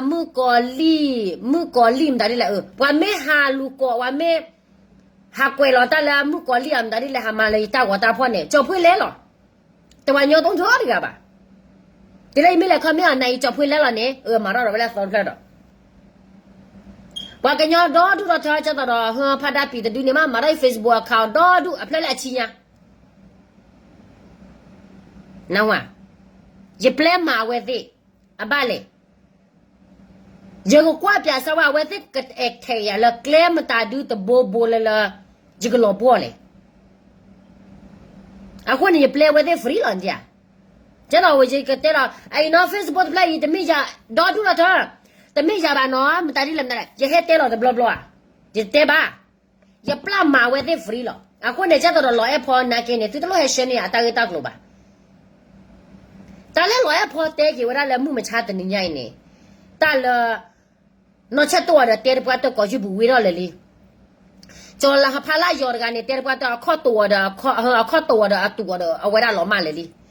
မုၣ်ကီၤလံၢ်, မုၣ်ကီၤလံၢ်မတၤဒ်လဲၣ်, ပှၤမ့ၢ်ဟးလူၤကိး, ပှၤမ့ၢ်ဟးကွဲးလီၤတၢ်လၢမုၣ်ကီၤလံၢ်အမတၤဒ်လဲၣ် ဟးမၤလၢယတၢ်ဂီၤတၢ်ဖီၣ်န့ၣ် ကၠီၤဖိလဲၣ်လီၤ. တပှၤကညီတအိၣ်ထီတဂၤဘၣ်. တုၤလၢယမ့ၢ်လဲၤ comment အီၤ နအံၤကၠီၤဖိလဲၣ်လီၤန့ၣ် အမၤထီၣ်ဒီးဝဲလၢအသီတဖျၢၣ်ဒီး ပှၤကညီဒီဒူၣ်ဒီထၢ ကဲသိးဒီး ဖါဒါပံၤတဒုန့ၣ် မ့ၢ်မၤထီၣ်အံၤ Facebook account ဒီဒူၣ်အဖျၢၣ်လၢအဆံညါ နဝၤ, ယပျဲမၤအဝဲသ့ၣ်, အဘၣ်လဲၣ်. ယကကွၢ်ပၠးစၢၤဝဲ အဝဲသ့ၣ်ကအဲၣ်ထဲးယၤလၢကျဲမတၤဒုတဘိဘိလၢလၢ ယကလီၤပှီၢ်လဲၣ်. အဃိန့ၣ် ယပျဲအဝဲသ့ၣ် free လီၤန့ၣ်ဧါ. ကဲသိးဝဲယကတဲလီၤ အအံၤနီၤ Facebook တဖျၢၣ်အံၤ တမ့ၢ်ယၤ ဒီဒူၣ်ဒီထၢ တမ့ၢ်ယၤဘၣ်နီၤ မတၤဒ်လဲၣ်မတၤလဲၣ် ယဟဲတဲလီၤတဘျီဘျီဧါ. ယတဲဘၣ် ယပျဲမၤအဝဲသ့ၣ် free လီၤ. အဃိန့ၣ် ကဲသိးဒီးလီၤအဲၣ်ဖီနာ်က့န့ၣ် သုတလိၣ်ဟဲ share န့ၢ်ယၤအတၢ်ဂ့ၢ်တၢ်ကျိၤဘၣ်. တၢ်လၢလီၤအဲၣ်ဖီတဲက့ၤဝဲဒၣ်လၢမုၢ်မဆါတနံၤညါအံၤန့ၣ် တၢ်လၢ နီၢ်ဆၢၣ်တိၢ်အီၤဒီးတဲတပှၢ်တၢၢ် ကိးယူၢ်ပူၤဝံၤထီၣ်လၢာ်လံ. ကၠီၤလၤဟဖါလၢယီၤတဂၤန့ၣ် တဲတပှၢ်တၢၢ် အခီၣ်တိၢ်အီၤဒီး အခီၣ်တိၢ်အီၤဒီးအတူၢ်အီၤဒီး အဝဲဒၣ်လီၤမၢ်လၢာ်လံ.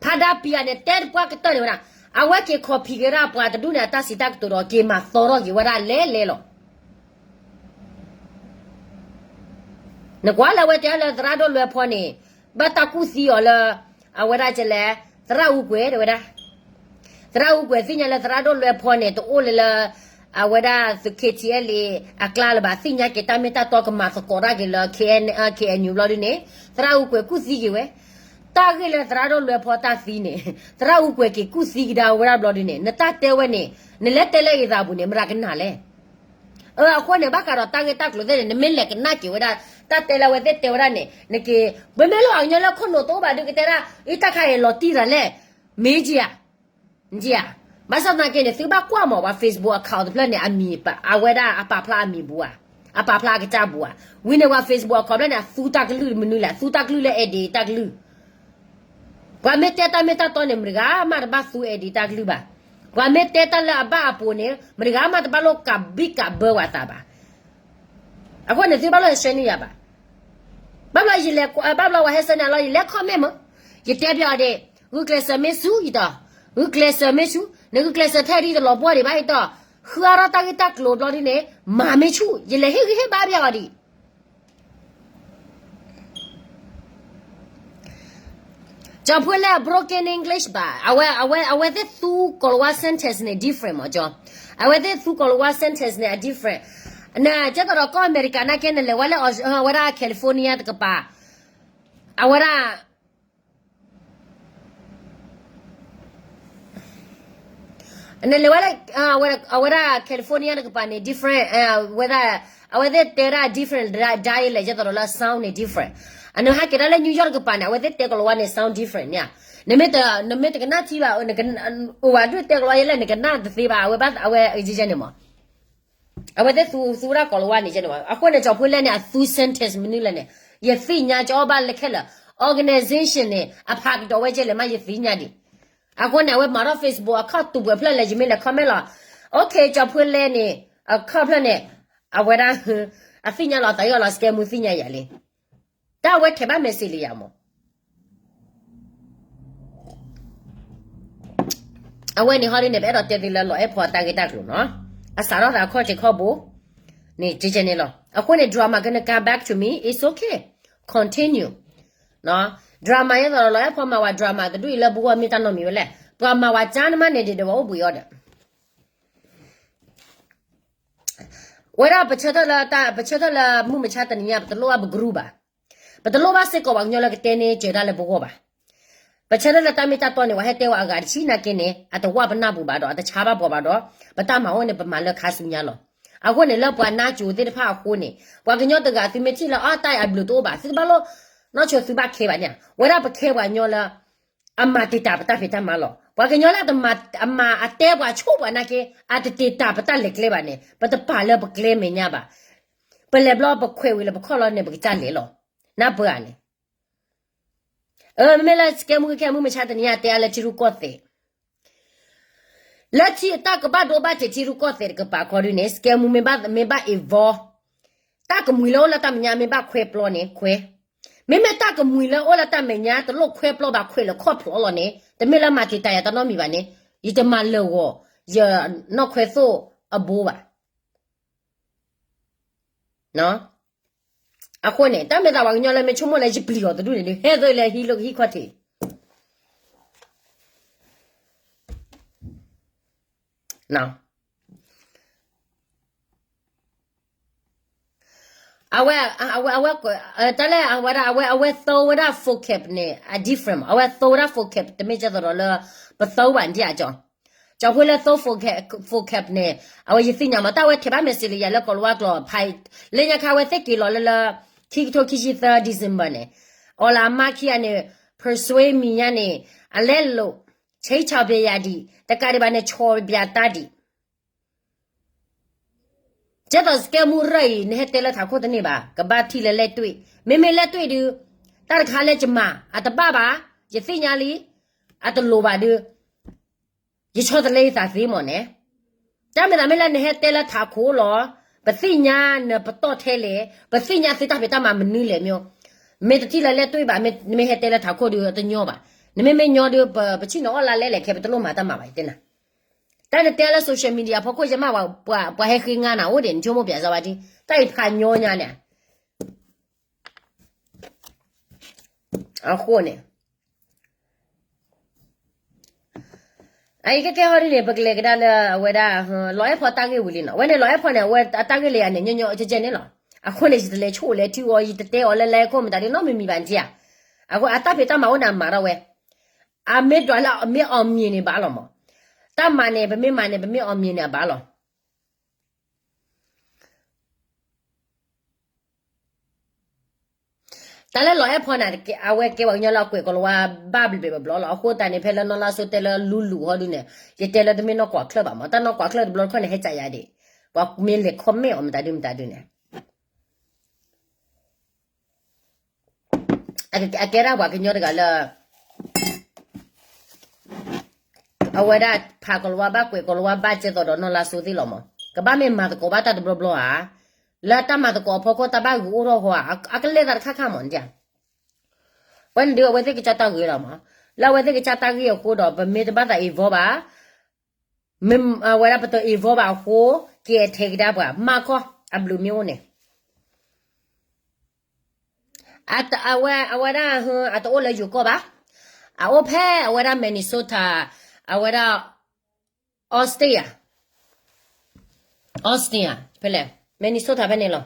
ဖါဒါပံၤဧါန့ၣ် တဲတပှၢ်ကတၢၢ်န့ၣ်ဝဲဒၣ် အဝဲက့ၤခီၣ်ဖံးက့ၤဝဲဒၣ်ပှၤတဒူၣ်န့ၣ် အတၢ်စံးတၢ်ကတိၤဒီး က့ၤမၤသီထီၣ်က့ၤဝဲဒၣ်လဲၤလဲၤလီၤ. နကွၢ်လၢအဝဲတဲလၢသရၣ်ဒိၣ်လွဲဖီန့ၣ် ဘၣ်တၢ်ကူၣ်သံအီၤလၢ အဝဲဒၣ်ကလဲၣ် သရၣ်အူကွဲၤတဲဝဲဒၣ်, သရၣ်အူကွဲၤသ့ၣ်ညါလၢသရၣ်ဒိၣ်လွဲဖီန့ၣ် တအိၣ်လၢလၢ အဝဲဒၣ်သုး ခ့ထံအဲလ့ အကျါလၢၤဘၣ် သ့ၣ်ညါက့ၤတၢ်မ့ၢ်တၢ်တီကမၤသကိးတၢ်က့ၤလၢ ခ့အညူဘျီဒုန့ၣ် သရၣ်အူကွဲၤကူၣ်သံက့ၤဝဲ, တၢ်ဂ့ၢ်လၢသရၣ်ဒိၣ်လွဲဖီတၢ်သံန့ၣ် သရၣ်အူကွဲၤက့ၤကူၣ်သံကဒါဝဲဒၣ်ဘျီဒုန့ၣ် နတၢ်တဲဝဲန့ၣ် နလဲၤတဲလၢအံၤသးပူၤန့ၣ် မတၤကနၣ်လဲၣ်. အဃိန့ၣ် ဘၣ်ဃးဒီးတၢ်ဂ့ၢ်တၢ်ကျိၤသ့ၣ်န့ၣ် နမ့ၢ်လဲၤကနၣ်က့ၤဝဲဒၣ် တၢ်တဲလၢအဝဲသ့ၣ်တဲဝဲဒၣ်န့ၣ် နက့ၤ ပမ့ၢ်လၢအကညီလၢခိၣ်နူာ်တအိၣ်ဘၣ်ဒုးကတဲဒၣ် အံၤတၢ်ခါအံၤလီၤတံၢ်တၢ်လဲၣ်, မ့ၢ်ကဧါ, မ့ၢ်ဧါ, ဘၣ်ဆၣ်သနာ်က့န့ၣ် သုဘၣ်ကွၢ်မး ပှၤ Facebook account တဖျၢၣ်န့ၣ် အမံၤ အဝဲဒၣ်အပာ်ဖျါအမံၤဘူးဧါ, အပာ်ဖျါအကစၢ်ဘူးဧါ, ဝံၤန့ၣ် ပှၤ Facebook account တဖျၢၣ်န့ၣ် အသူတၢ်ကလုၢ်မနုၤလဲၣ်, အသူတၢ်ကလုၢ်လၢ edit တၢ်ကလုၢ် ပှၤမ့ၢ်တဲတၢ်မ့ၢ်တၢ်တီန့ၣ် မတဂၤမးတဘၣ်သူ edit တၢ်ကလုၢ်ဘၣ်. ပှၤမ့ၢ်တဲတၢ်လၢအဘၣ်အပူၤန့ၣ် မတဂၤမးတဘၣ်လိၣ်ကးဘံၣ်ကးဘၢပှၤသးဘၣ်. အဃိန့ၣ် သုဘၣ်လိၣ်ဟဲဆှၢန့ၢ်ယၤဘၣ်. ဘၣ်ဘျီယလဲၤ, ဘၣ်ဘျီဝဲဟဲဆှၢန့ၢ်လီၤ ယလဲၤ comment မး, ယတဲပျီအီၤဒၣ်, ဂုာ်ကျဲးစၢးမ့ၢ်ဆူၣ်ယတီၤ, ဂုာ်ကျဲးစၢးမ့ၢ်ဆူၣ်, နဂုာ်ကျဲးစၢးထဲဒ်တလီၤပှီၢ်ဒံးဘၣ်ယတီၤ, ဃုအါထီၣ်တၢ်ဂ့ၢ်တၢ်ကျိၤဘျီဒ်န့ၣ် မၤမ့ၢ်ဆူၣ် ယလဲၤဟ့ၣ်ဂံၢ်ဟ့ၣ်ဘါပျီအီၤဒံး ကၠီၤဖိလဲၣ် broken English ဘၣ်, အဝဲ, အဝဲ, အဝဲသ့ၣ်သူကိးလၤဝါ sentence န့ၣ် different မးကၠီ, အဝဲသ့ၣ်သူကိးလၤဝါ sentence န့ၣ် အ different. နကဲသိးဒီးကီၢ်အမဲရကၤနာ်က့ နလဲၤဝဲလၢ အဝဲဒၣ် California တကပၤ, အဝဲဒၣ် နလဲၤဝဲလၢ အဝဲဒၣ် California တကပၤန့ၣ် different, ဝဲဒၣ်, အဝဲသ့ၣ်တဲဒၣ် different dialect လဲၣ် ကဲသိးဒီးလၢ sound န့ၣ် different. အနဟးက့ၤဒၣ်လၢ New York တကပၤန့ၣ် အဝဲသ့ၣ်တဲကိးလၤဝါန့ၣ် sound different န့ၣ်, နမ့ၢ်, နမ့ၢ်တကနၣ်ထံဘၣ်, အိၣ်ဘၣ်ဒုးတဲကိးလၤဝါယဲလဲၣ် နကနၣ်တသ့ဘၣ်, အဝဲဘၣ်, အဝဲယဲန့ၣ်မး အဝဲသ့ၣ်သူ, သူဝဲဒၣ်ကိးလၤဝါန့ၣ်ယဲန့ၣ်မး, အဃိန့ၣ် ကၠီၤဖိလဲၣ်န့ၣ် အသူ sentence မနုၤလဲၣ်န့ၣ်, ယသ့ၣ်ညါ ကၠီအီၣ်ဘၣ်လၢခဲလၢာ်, organization န့ၣ် အဖးကဒီးဝဲကဲလဲၣ်မး ယသ့ၣ်ညါဒံး. အဃိန့ၣ် အဝဲမၤထီၣ် Facebook account တူၢ်ပှဲၤဖျၢၣ်လဲၣ် ယမ့ၢ်လဲၤ comment လီၤ. Okay ကၠီၤဖိလဲၣ်န့ၣ် account ဖျၢၣ်န့ၣ် အဝဲဒၣ်, အသ့ၣ်ညါလီၤ သးအီၤလီၤ scam မူသ့ၣ်ညါယၤလံ. တၢ်အဝဲထဲးဘၣ် message လၢယၤမး. အဝဲန့ၣ်ဟီဒ်န့ၣ် ပအဲၣ်ဒိးတဲသုလၢလီၤအဲၣ်ဖီအတၢ်ဂ့ၢ်တၢ်ကျိၤနီၤ, အစးထီၣ်သးခီၣ်ထံးခီၣ်ဘိ, န့ၣ်ကဲကဲန့ၣ်လီၤ. အဃိန့ၣ် drama gonna come back to me, it's okay, continue. drama ယဲသိးဒီးလီၤအဲၣ်ဖီမၤဝဲ drama တဒူၣ်အံၤလၢပဂီၢ်မ့ၢ်တၢ်နီတမံၤဝဲလဲၣ်, ပှၤမၤဝဲကါနမးန့ၣ်ဒံးဒီးပှၤအိၣ်ဘှံးအီၤဒီး ဝဲဒၣ်ပဆၢထၢၣ်လၢတၢ်, ပဆၢထၢၣ်လၢမုၢ်မဆါတနံၤညါ ပတလိၣ်ဘၣ်ပ group ဘၣ်, ပတလိၣ်ဘၣ်စ့ၢ်ကီးပှၤကညီလၢကတဲန့ၢ်စၢၤတၢ်လၢပဂီၢ်ဘၣ်. ပဆၢထၢၣ်လၢတၢ်မ့ၢ်တၢ်တီန့ၣ် ပှၤဟဲတဲဝဲအဂၤတဆံနာ်က့န့ၣ် အတဝၢ်ပနၢ်ပူၤဘၣ်ဒီး အတဆါဘၣ်ပှၤဘၣ်ဒီး ပတၢ်မၤအိၣ်န့ၣ် ပမၤလၢခါဆူညါလီၤ. အဃိန့ၣ် လၢပှၤနါစိၤသ့ၣ်တဖၣ်အဃိန့ၣ် ပှၤကညီတဂၤသုမ့ၢ်ထံၣ်လၢအတၢ်အဘျုးတအိၣ်ဘၣ် သုတဘၣ်လိၣ်, နီၢ်ဆိသုဘၣ်ခဲဘၣ်န့ၣ် ဝဲဒၣ်ပခဲပှၤကညီလၢ အမၤတံာ်တာ်ပတၢ်ဖံးတၢ်မၤလီၤ. ပှၤကညီလၢအတမၤ, အမၤအတဲပှၤဆိပှၤနာ်က့ အတတံာ်တာ်ပတၢ်လဲၤကျဲဘၣ်န့ၣ် ပတပာ်လၢပကျဲမဲာ်ညါဘၣ်. ပလဲၤဘျီပခွဲးဝံၤလၢပခီၣ်လီၤန့ၣ် ပကစၢ်လဲၤလီၤ. နၢ်ပၢၢ်ဧါန့ၣ် မ့မ့ၢ်လၢ စကဲမူ ခဲခဲမုၢ်မဆါတနံၤညါ တဲအါလၢထံရူၢ်ကီၢ်သဲး လၢထံအတၢ်ကဘၣ်ဒိဘၣ်ထံးထံရူၢ်ကီၢ်သဲးတကပၤခီဒုန့ၣ် စကဲမူမ့ၢ်ဘၣ် မ့ၢ်ဘၣ် involve တၢ်ကမှံၤလၢအိၣ်လၢတၢ်မဲာ်ညါမ့ၢ်ဘၣ်ခွဲပျီန့ၣ်ခွဲ, မ့မ့ၢ်တၢ်ကမှံၤလၢအိၣ်လၢတၢ်မဲာ်ညါတလိၣ်ခွဲပျီဘၣ်ခွဲးလၢခီၣ်ဖျိးလီၤန့ၣ် တမ့ၢ်လၢမၤတံာ်တာ်ယၤတၢ်နီတမံၤဘၣ်န့ၣ် ယတမၤလၢာ်ဂီၤ ယနီၢ်ခွဲသိၣ်အဘိဘၣ်. အဃိန့ၣ် တၢ်မ့ၢ်သးပှၤကညီလၢမ့ၢ်ဆိကမိၣ်လၢယပျံၤအီၤတဒူၣ်န့ၣ်ဒုး ဟဲသိလၢဟံၣ်လိၣ်ဟံၣ်ခီၣ်ထံး အဝဲ အဝဲ အဝဲ တၢ်လဲၣ် အဝဲဒၣ် အဝဲ အဝဲသိဝဲဒၣ် vocab န့ၣ် အ different မး အဝဲသိဝဲဒၣ် vocab တမ့ၢ်ကဲသိးဒီးလၢ ပသိဘၣ်ဒ်အကၠီ ကၠီဖိလၢသိ vocab န့ၣ် အဝဲယသ့ၣ်ညါမး တၢ်ဝဲထဲးဘၣ် message လၢယၤလၢကီၤလၤဝါကျိာ်ဖး လၢညါခါဝဲသ့ၣ်က့ၤလီၤလၢလၢ ခံကထိခံဆံသၢ December န့ၣ် အီၤလၢအမါခံဂၤန့ၣ် persuade me ညါန့ၣ် အလဲလိာ် ဆဲးဆီၣ်ပျဲယၤဒံး တကးဒံးဘၣ်န့ၣ် ဆီၣ်ပျဲတၢ်ဒံး ကဲသိးစကဲမူရၢၢ်အံၤ နဟဲတဲလၢထးခိၣ်တန့ၢ်ဘၣ် ကဘၣ်ထံၣ်လၢလဲၣ်တွ့ၣ် မ့မ့ၢ်လဲၣ်တွ့ၣ်ဒုး တၢ်တခါလၢယမၤ အတဘၣ်ဘၣ် ယသ့ၣ်ညါလံ အတလိၤဘၣ်ဒုး ယဆီတလဲယသးသ့မ့ၢ်န့ၣ် တၢ်မ့ၢ်သးမ့ၢ်လၢနဟဲတဲလၢထးခိၣ်လီၤ ပသ့ၣ်ညါနပတီၢ်ထဲလဲၣ် ပသ့ၣ်ညါသုတၢ်ဖံးတၢ်မၤမနုၤလဲၣ်မ့ၢ် မ့ၢ်တထံၣ်လၢလဲၣ်တွ့ၣ်ဘၣ် နမ့ၢ်ဟဲတဲလၢထးခိၣ်ဒုးတညီဘၣ် နမ့မ့ၢ်ညီဒုး ပဆ့ၣ်နီၤအီၣ်လါလဲလဲၣ်ခဲ ပတလိၣ်မၤတၢ်မၤဘၣ် ယတဲနၤ တၢ်နတဲလၢ social media ဖီခိၣ်ယမ့ၢ် ပှၤဟဲဃ့ငါနၤအိၣ်ဒံး နဆိကမိၣ်ပျဲစၢၤဝဲဒ် တၢ်အံၤဖးညီညါန့ၣ် အဃိန့ၣ် အအံၤကဲကဲဟီဒ်န့ၣ် ပကလဲၤကဒါလၢအဝဲဒၣ် လီၤအဲၣ်ဖီတၢ်ဂ့ၢ်ဝံၤလံနီၤ အဝဲန့ၣ်လီၤအဲၣ်ဖီန့ၣ် အဝဲအတၢ်ဂ့ၢ်လၢယၤန့ၣ် ညီညီကဲကဲန့ၣ်လီၤ အဃိန့ၣ် ယတလဲၤဆိၣ်လဲၤထုအီၤ ယတတဲအီၤလၢလဲၤခိၣ်မတၤဒ်နီတမံၤမံၤဘၣ်နထံၣ်ဧါ အဃိအတၢ်ဖံးတၢ်မၤအိၣ်န့ၣ် အမၤထီၣ်ဝဲ အမ့ၢ်ဒွးလၢအမ့ၢ်အီၤမံၤန့ၣ်ဘၣ်လီၤမး တၢ်မၤန့ၣ် ပမ့ၢ်မၤန့ၣ် ပမ့ၢ်အီၤမံၤန့ၣ်အဘၣ်လီၤ တၢ်လၢလီၤအဲၣ်ဖီန့ၣ် အဝဲကဲပှၤကညီလၢအကွဲးကီၤလၤဝါဘၣ်ဘျီဘျီလီၤ. အဃိသတးန့ၣ် ဖဲလၢနီၢ်လါစိတဲလၢလူလူဟီဒုန့ၣ် ယတဲလၢတမ့ၢ်နီၢ်ကွၢ်ချၢၣ်ဘၣ်မး, တၢ်နီၢ်ကွၢ်ချၢၣ်တဘျီတခီၣ်န့ၣ် ဟဲကၠးယၤဒံး, ပှၤမ့ၢ်လဲၤ comment အီၤမတၤဒုမတၤဒုန့ၣ် အကဲဒၣ်ပှၤကညီတဂၤလၢ အဝဲဒၣ်ဖးကီၤလၤဝါဘၣ် ကွဲးကီၤလၤဝါဘၣ် ကဲသိးဒီးနီၢ်လါစိသ့ၣ်လီၤမး, ကဘၣ်မ့ၢ်မၤသကိးဘၣ်တၢ်တဘျီဘျီဧါ, လၢတၢ်မၤသကိးအဖီခိၣ် တၢ်ဘၣ်ဂုာ်အိၣ်ထီၣ်ဃီဧါ, အကလဲၤသးတခါခါမး, ဝဲန့ၣ်ဒုး အဝဲသ့ၣ်ကစၢ်တၢ်ဂ့ၤလီၤမး, လၢအဝဲသ့ၣ်ကစၢ်တၢ်ဂ့ၢ်အဃိဒီး ပမ့ၢ်တဘၣ်သး involve ဘၣ် မ့ၢ်အဝဲဒၣ်ပတ involve ဘၣ်အဃိ, ကဲထဲကဒါပှၤ မၤခီ, အဘျုးမ့ၢ်အိၣ်န့ၣ်, အဝဲ အဝဲဒၣ် အတအိၣ်လၢယိၤကီၢ်ဘၣ်, အအိၣ်ဖဲအဝဲဒၣ် Minnesota, အဝဲဒၣ် Austin ဧါ, Austin ဧါ, ဖဲလဲၣ် Minnesota ဖဲန့ၣ်လီၤ.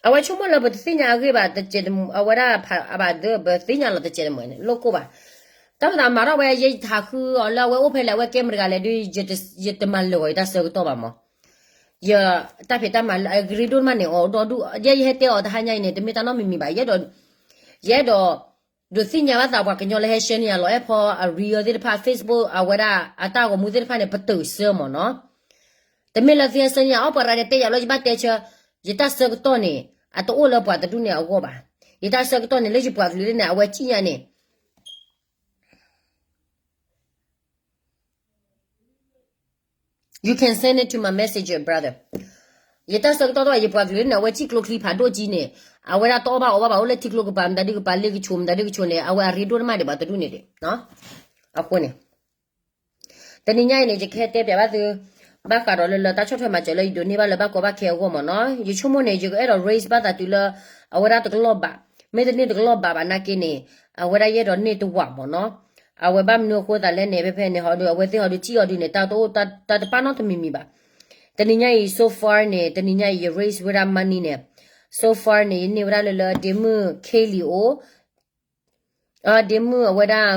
အဝဲဆိကမိၣ်လၢပတသ့ၣ်ညါအဂ့ၢ်ဘၣ်, အဝဲဒၣ်ဖးအဘၣ်ဒၢ ပသ့ၣ်ညါလီၤတစဲးတမှဲၤန့ၣ် လိၣ်ကိၢ်ဘၣ်, တၢ်မၤသးမၤထီၣ်ဝဲ ယဟးဃုအီၤလၢအဝဲအိၣ်ဖဲလဲၣ် အဝဲကဲမတၤတဂၤလဲၣ်ဒုး ယတမၤလၢာ်ဂီၤယတၢ်ဆၢကတီၢ်ဘၣ်မး, ယတၢ်ဖံးတၢ်မၤလၢအဂ့ၤဒိၣ်မးန့ၣ် အီၤဒိၣ်ဒူၣ် ယဲယဟဲတဲအီၤတဟါညါအံၤန့ၣ် တမ့ၢ်တၢ်နီတမံၤမံၤဘၣ်, ယအဲၣ်ဒိး ယအဲၣ်ဒိး ဒုးသ့ၣ်ညါဘၣ်သးပှၤကညီလၢဟဲဆှၢန့ၢ်ယၤလီၤအဲၣ်ဖီအ reel သ့ၣ်တဖၣ် Facebook အဝဲဒၣ်အတၢ်ဂီၤမူသ့ၣ်တဖၣ်န့ၣ် ပတုာ်ဆၢမးနီၤ, တမ့ၢ်လၢသုဟဲဆှၢန့ၢ်ယၤ အိၣ်ပှၤရၤန့ၣ်တဲယၤလီၤ ယဘၣ်တဲဆၢ, ယတၢ်ဆၢကတီၢ်န့ၣ် အတအိၣ်လၢပှၤတဒူၣ်န့ၣ်အဂီၢ်ဘၣ်, ယတၢ်ဆၢကတီၢ်န့ၣ် လၢယပှၤကလုာ်လၢန့ၣ် အဝဲစံၣ်ညါန့ၣ် You can send it to my messenger, brother. ယတၢ်ဆၢကတီၢ်တဘၣ် ယပှၤကလုာ်န့ၣ် အဝဲစံၣ်ကျိချံဖးဒိၣ်ကံန့ၣ်, အဝဲဒၣ်တအီၣ်ဘၣ်အီဘၣ်ဘၣ် အိၣ်လၢထံကျိကပၤ မတၤဒုကပၤ လ့ကဆိး မတၤဒုကဆိးန့ၣ် အဝဲအရ့ဒိၣ်တမးဒံးဘၣ်တဒူၣ်န့ၣ်ဒံး, အဃိန့ၣ် တနံၤညါအံၤန့ၣ် ယကဟဲတဲပျးဘၣ်သု ဘၣ်ဃးဒီးလၢလၢတၢ်ဆီၣ်ထွဲမၤစၢၤလၢယဒိးန့ၢ်ဘၣ်လၢ ဘၣ်ကီဘၣ်ခဲအဂီၢ်မးနီၤ, ယဆိကမိၣ်န့ၣ် ယကအဲၣ်ဒိး raise ဘၣ်သးတုၤလၢ အဝဲဒၣ်တကလီၢ်ဘး, မ့ၢ်တန့ၢ်တကလီၢ်ဘးဘၣ်နာ်က့န့ၣ် အဝဲဒၣ်ယအဲၣ်ဒိးန့ၢ်တဝးမးနီၤ, အဝဲဘၣ်မနုၤအဃိသးလဲၣ်န့ၣ် ဖဲဖဲန့ၣ်ဟီဒုး အဝဲသ့ၣ်ဟီဒုး စံၣ်ဟီဒုးန့ၣ် တၢ်တအိၣ်တၢ်တပာ်နီတမံၤမံၤဘၣ်, တနံၤညါအံၤ so far န့ၣ် တနံၤညါအံၤ ယ raise ဝဲဒၣ် money န့ၣ် so far န့ၣ် ယန့ၢ်ဝဲဒၣ်လၢလၢ ဒ့မုၣ် Kaylee အိၣ် ဒ့မုၣ်အဝဲဒၣ်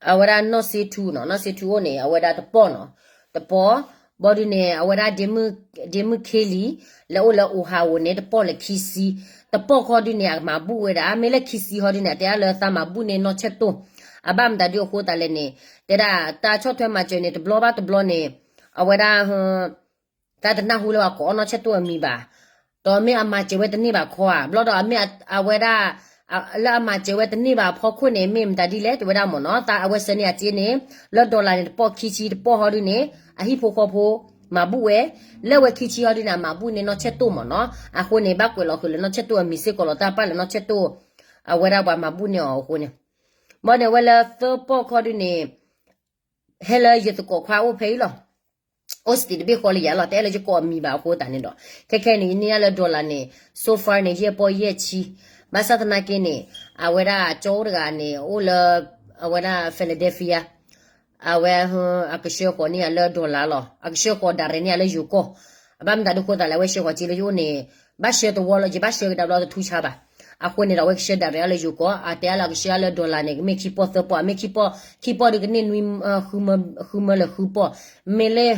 အဝဲဒၣ်နီၢ်စ့ထူနီၤ, နီၢ်စ့ထူအိၣ်န့ၣ် အဝဲဒၣ်တပီၢ်နီၤ, တပီၢ်, ဘီဒုးန့ၣ် အဝဲဒၣ် ဒ့မုၣ် Kaylee လၢအိၣ်လၢ Ohio န့ၣ် တပီၢ်လၢခံဆံ, တပီၢ်ခီဒုးန့ၣ် အမၤဘူၣ်ဝဲဒၣ် မ့ၢ်လၢခံဆံဟီဒုးန့ၣ် အတဲဒၣ်လၢသးမၤဘူၣ်န့ၢ်နီၢ်ဆၢၣ်တိၢ်, အဘၣ်မတၤဒုးအဃိသးလဲၣ်န့ၣ် တဲဒၣ်တၢ်ဆီၣ်ထွဲမၤစၢၤန့ၣ် တဘျီဘၣ်တဘျီန့ၣ် အဝဲဒၣ် တၢ်တနၢ်ဟူလၢပှၤကိးအီၣ်နီၢ်ဆၢၣ်တိၢ်အမံၤဘၣ်, ဒီးမ့ၢ်အမၤစၢၤဝဲတန့ၢ်ဘၣ်ခီဧါ, ဘျီဒီးအမ့ၢ်အဝဲဒၣ် လၢအမၤစၢၤဝဲတန့ၢ်ဘၣ်အဖီခိၣ်န့ၣ် မ့ၢ်မတၤဒ်လဲၣ် တဲဝဲဒၣ်မ့ၢ်နီၤ, သးအဝဲဆှၢန့ၢ်အစ့န့ၣ် လၢ dollar န့ၣ် တပီၢ်ခံဆံတပီၢ်ဟီဒုန့ၣ် အဟံၣ်ဖိဃီဖိ မၤဘူၣ်ဝဲ, လၢဝဲခံဆံဟီဒုန့ၣ် အမၤဘူၣ်န့ၢ်နီၢ်ဆဲၣ်တိၣ်မ့ၢ်နီၤ, အဃိန့ၣ် ဘၣ်ကွဲးလီၤဃုာ်လၢနီၢ်ဆဲၣ်တိၣ်အမံၤစ့ၢ်ကီးလီၤ, တၢ်ပာ်လၢနီၢ်ဆဲၣ်တိၣ် အဝဲဒၣ်ပှၤမၤဘူၣ်န့ၢ်အီၤအဃိန့ၣ်, ဘၣ်န့ၣ်ဝဲလၢသၢပီၢ်ခီဒုန့ၣ် ဟဲလၢယသကိးခွါအိၣ်ဖဲအံၤလီၤ. အိၣ်စတံးတဘ့ၣ်ဃီလၢယၤလီၤ, တအဲၣ်လၢယကိးအမံၤဘၣ်အဃိသတးန့ၣ်ဒီး ခဲခဲန့ၣ် ယန့ၢ်ယၤလၢ dollar န့ၣ် so far န့ၣ် ယဲၢ်ပီၢ်ယဲၢ်ဆံ, ဘၣ်ဆၣ်သနာ်က့န့ၣ် အဝဲဒၣ်ကၠီအိၣ်တဂၤန့ၣ် အိၣ်လၢ အဝဲဒၣ် Philadelphia အဝဲ အကဆှၢဃီၤန့ၢ်ယၤလၢ dollar လီၤ, အကဆှၢဃီၤ direct န့ၢ်ယၤလၢယိၤကီၢ်, အဘၣ်မတၤဒုးဃိသးလၢအဝဲဆှၢဃီၤစ့လၢယအိၣ်န့ၣ် ဘၣ်ဆှၢတဝီလီၤ, ယဘၣ်ဆှၢကဒါဘျီတထူဆါဘၣ်, အဃိန့ၣ်ဒီး အဝဲကဆှၢ direct လၢယိၤကီၢ်, အတဲအါလၢအကဆှၢအါလၢ dollar န့ၣ် မ့ၢ်ခံပီၢ်သၢပီၢ်, မ့ၢ်ခံပီၢ်, ခံပီၢ်ဒုးကန့ၢ်နွံ, ဃုမၢလၢဃုပီၢ်, မ့ၢ်လၢ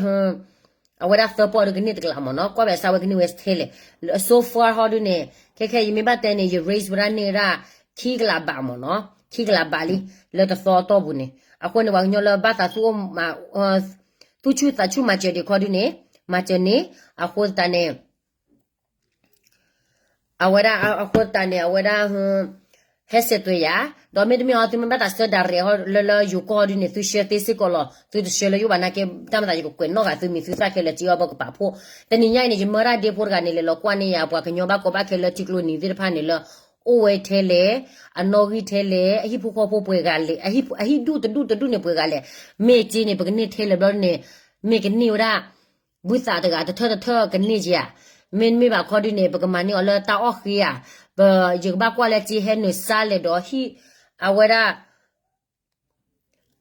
အဝဲဒၣ်သၢပီၢ်ဒုးကန့ၢ်တကလးမ့ၢ်နီၤ, ကွၢ်ဖဲစးဝဲကန့ၢ်ဝဲထဲလဲၣ်, so far ဟီဒုန့ၣ် ခဲခဲယမ့ၢ်ဘၣ်တဲန့ၣ် ယ raise ဝဲဒၣ်န့ၢ်ဝဲဒၣ် ခံကလးဘးမ့ၢ်နီၤ, ခံကလးဘးလံ, လၢတသီအတီၢ်ပူၤန့ၣ်, အဃိန့ၣ် ပှၤကညီလၢဘၣ်သးသူၣ်အိၣ်မး သူၣ်ဆူၣ်သးဆူၣ်မၤစၢၤဒံးခီဒုန့ၣ်, မၤစၢၤန့ၢ်, အဃိသတးန့ၣ် အဝဲဒၣ် အဃိသတးန့ၣ် အဝဲဒၣ် ဟဲစဲးသွဲၣ်ယၤ, ဒီးမ့တမ့ၢ်ဟီ သုမ့ၢ်ဘၣ်သးဆှၢ direct ဟီလၢလၢယိၤကီၢ်ဟီဒုန့ၣ် သုဆှၢသ့စ့ၢ်ကီးလီၤ, သုတဆှၢလၢယအိၣ်ဘၣ်နာ်က့ တၢ်မၤသးယကကွဲးနီၣ်ဃာ်သုမံၤသုသၣ်ခဲလၢာ်စ့အီၤပကပာ်ဖှိၣ်, တနံၤညါအံၤန့ၣ် ယမၢဒၣ်ဒ့ဖိတဂၤန့ၣ် လဲၤလီၤကွၢ်န့ၢ်ယၤ ပှၤကညီဘၣ်ကီဘၣ်ခဲလၢထံကျိနံၤသ့ၣ်တဖၣ်န့ၣ်လၢ အိၣ်ဝဲထဲလဲၣ်, အနီၣ်ဂံၢ်ထဲလဲၣ်, အဟံၣ်ဖိဃီဖိပှဲၤဂၤလဲၣ်, အဟံၣ်ဒူၣ်တဒူၣ်တဒူၣ်န့ၣ်ပှဲၤဂၤလဲၣ်, မ့ၢ်စ့န့ၣ် ပကန့ၢ်ထဲလဲၣ်ဘျီန့ၣ်, မ့ၢ်ကန့ၢ်ဝဲဒၣ် ဘုသးတဂၤတထၢၣ်တထၢၣ်ကန့ၢ်က့ၤဧါ, မ့တမ့ၢ်ဘၣ်ခီဒုန့ၣ် ပကမၤန့ၢ်အီၤလၢတၢ်အီၣ်ဃ့ဧါ, ပ ယကဘၣ်ကွၢ်လၢစ့ဟဲနုာ်စါလဲၣ်ဒီးဟံၣ်, အဝဲဒၣ်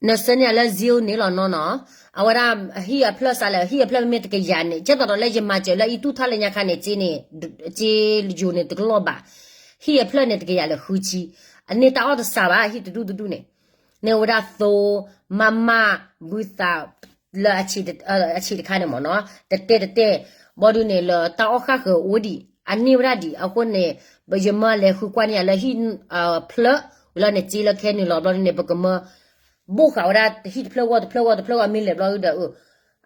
နဆှၢန့ၢ်ယၤလၢ Zelle န့ၣ်လီၤနီၤနီၤ, အဝဲဒၣ်ဟံၣ်အဖျၢၣ်စးလဲၣ်, ဟံၣ်အဖျၢၣ်မ့မ့ၢ်တကယၤန့ၣ် ကဲသိးဒီးလၢယမၤစၢၤလၢအံၤတူၢ်ထီၣ်လၢညါခါန့ၣ် စ့န့ၣ်, စ့ယိၤန့ၣ်တကလီၢ်ဘး, ဟံၣ်အဖျၢၣ်န့ၣ်တကယၤလၢဃုဆံ, အန့ၢ်တၢ်အီၣ်တစးဘၣ် ဟံၣ်တဒူၣ်တဒူၣ်န့ၣ်, န့ၢ်ဝဲဒၣ်သိ, မးမး, ဘုသး လၢအဆံးတခါန့ၣ်မ့ၢ်နီၤ, တတဲတတဲ, ဘီဒုန့ၣ်လၢတၢ်အီၣ်ဃၣ်ဃၢၤအိၣ်ဒံး, အန့ၢ်ဝဲဒၣ်ဒံး, အဃိန့ၣ် ယမၢလဲၤဃုကွၢ်န့ၢ်ယၤလၢဟံၣ်ဖျၢၣ်လီၤန့ၣ် စ့လၢခဲနုာ်လီၤဘျီဒုန့ၣ် ပကမၢ ဘိၣ်ဃာ်ဝဲဒၣ်ဟံၣ်တဖျၢၣ်ဂီၢ်တဖျၢၣ်ဂီၢ်တဖျၢၣ်ဂီၢ်မ့ၢ်လဲၤဘျီဒုဒီး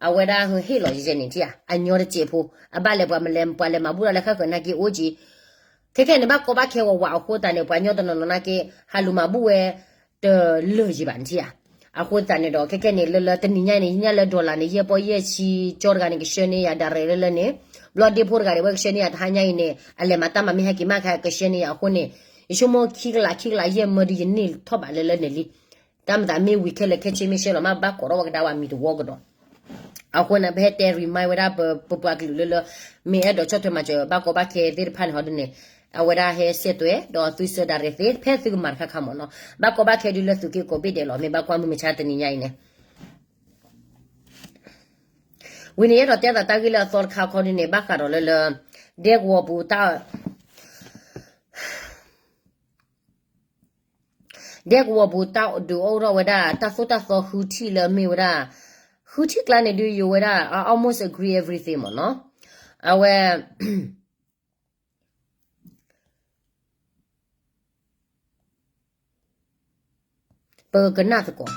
အဝဲဒၣ်ဟ့ၣ်လီၤယဲန့ၣ်ထံၣ်ဧါ, အညီတစဲးဖိ, အဘၣ်လဲၤပှၤမလဲၤ ပှၤလဲၤမၤဘူၣ်ဒၣ်လၢဃၣ်ဃၢၤနာ်က့အိၣ်က့ၤ ခဲခဲန့ၣ် ဘၣ်ကီဘၣ်ခဲဝးဝးအဃိသတးန့ၣ် ပှၤကညီတနီၤနီၤနာ်က့ ဟးလူၤမၤဘူၣ်ဝဲ တလၢာ်ယံၤဘၣ်နထံၣ်ဧါ. အဃိသတးန့ၣ်ဒီး ခဲခဲန့ၣ် လၢလၢတနံၤညါအံၤန့ၣ် ယညၣ်လၢ dollar န့ၣ် ယဲၢ်ပီၢ်ယဲၢ်ဆံ ကၠီတဂၤန့ၣ် ကဆှၢန့ၢ်ယၤ direct လၢလၢန့ၣ်, ဘျီဒ့ဖိတဂၤဒၣ်ဝဲကဆှၢန့ၢ်ယၤတဟါညါအံၤန့ၣ် အလဲၤမၤတၢ်မၤမ့ၢ်ဟဲက့ၤမးခါ ကဆှၢန့ၢ်ယၤအဃိန့ၣ်, ယဆိကမိၣ်ခံကလး ခံကလးယဲၢ်မၢဒုးယန့ၢ်ထီၣ်ဘးလၢလၢန့ၣ်လံ. တၢ်မၤသးမ့ၢ်ဝံၤခဲလၢာ်ခဲဆ့မ့ၢ်ရှဲလီၤမး ဘၣ်ကိးထီၣ်ဝဲကဒါဝဲမံၤတဝီကဒီး အဃိန့ၣ် ပဟဲတဲ remind ဝဲဒၣ်ပပှၤကလုာ်လၢလၢ မ့ၢ်အဲၣ်ဒိးဆီၣ်ထွဲမၤစၢၤ ဘၣ်ကီဘၣ်ခဲသ့ၣ်တဖၣ်န့ၣ်ဟီဒ်န့ၣ်, အဝဲဒၣ်ဟဲစဲးသွဲၣ် ဒီးသုဆှၢ direct သ့ ဖဲသုကမၤတခါခါမ့ၢ်နီၤ, ဘၣ်ကီဘၣ်ခဲဒုးလၢသုးက့ကိးဘ့ၣ်ဒဲးလီၤ. မ့ၢ်ဘၣ်ကွၢ်မုၢ်မဆါတနံၤညါအံၤန့ၣ် ဝံၤန့ၣ် ယအဲၣ်ဒိးတဲသးတၢ်ဂ့ၢ်လၢအသီတခါခီဒ်န့ၣ် ဘၣ်ဃးဒီးလၢလၢ ဒဲကဝီၤပူၤတၢ် ဒဲကဝီၤပူၤတၢ်ဒုးအိၣ်ထီၣ်ဝဲဒၣ် တၢ်သိၣ်တၢ်သီဃုထံၣ်လၢမ့ၢ်ဝဲဒၣ်, ဃုထံၣ်ကျါန့ၣ်ဒုးယိၤဝဲဒၣ် I almost agree everything မ့ၢ်နီၤ, အဝဲ ပကနၣ်သကိး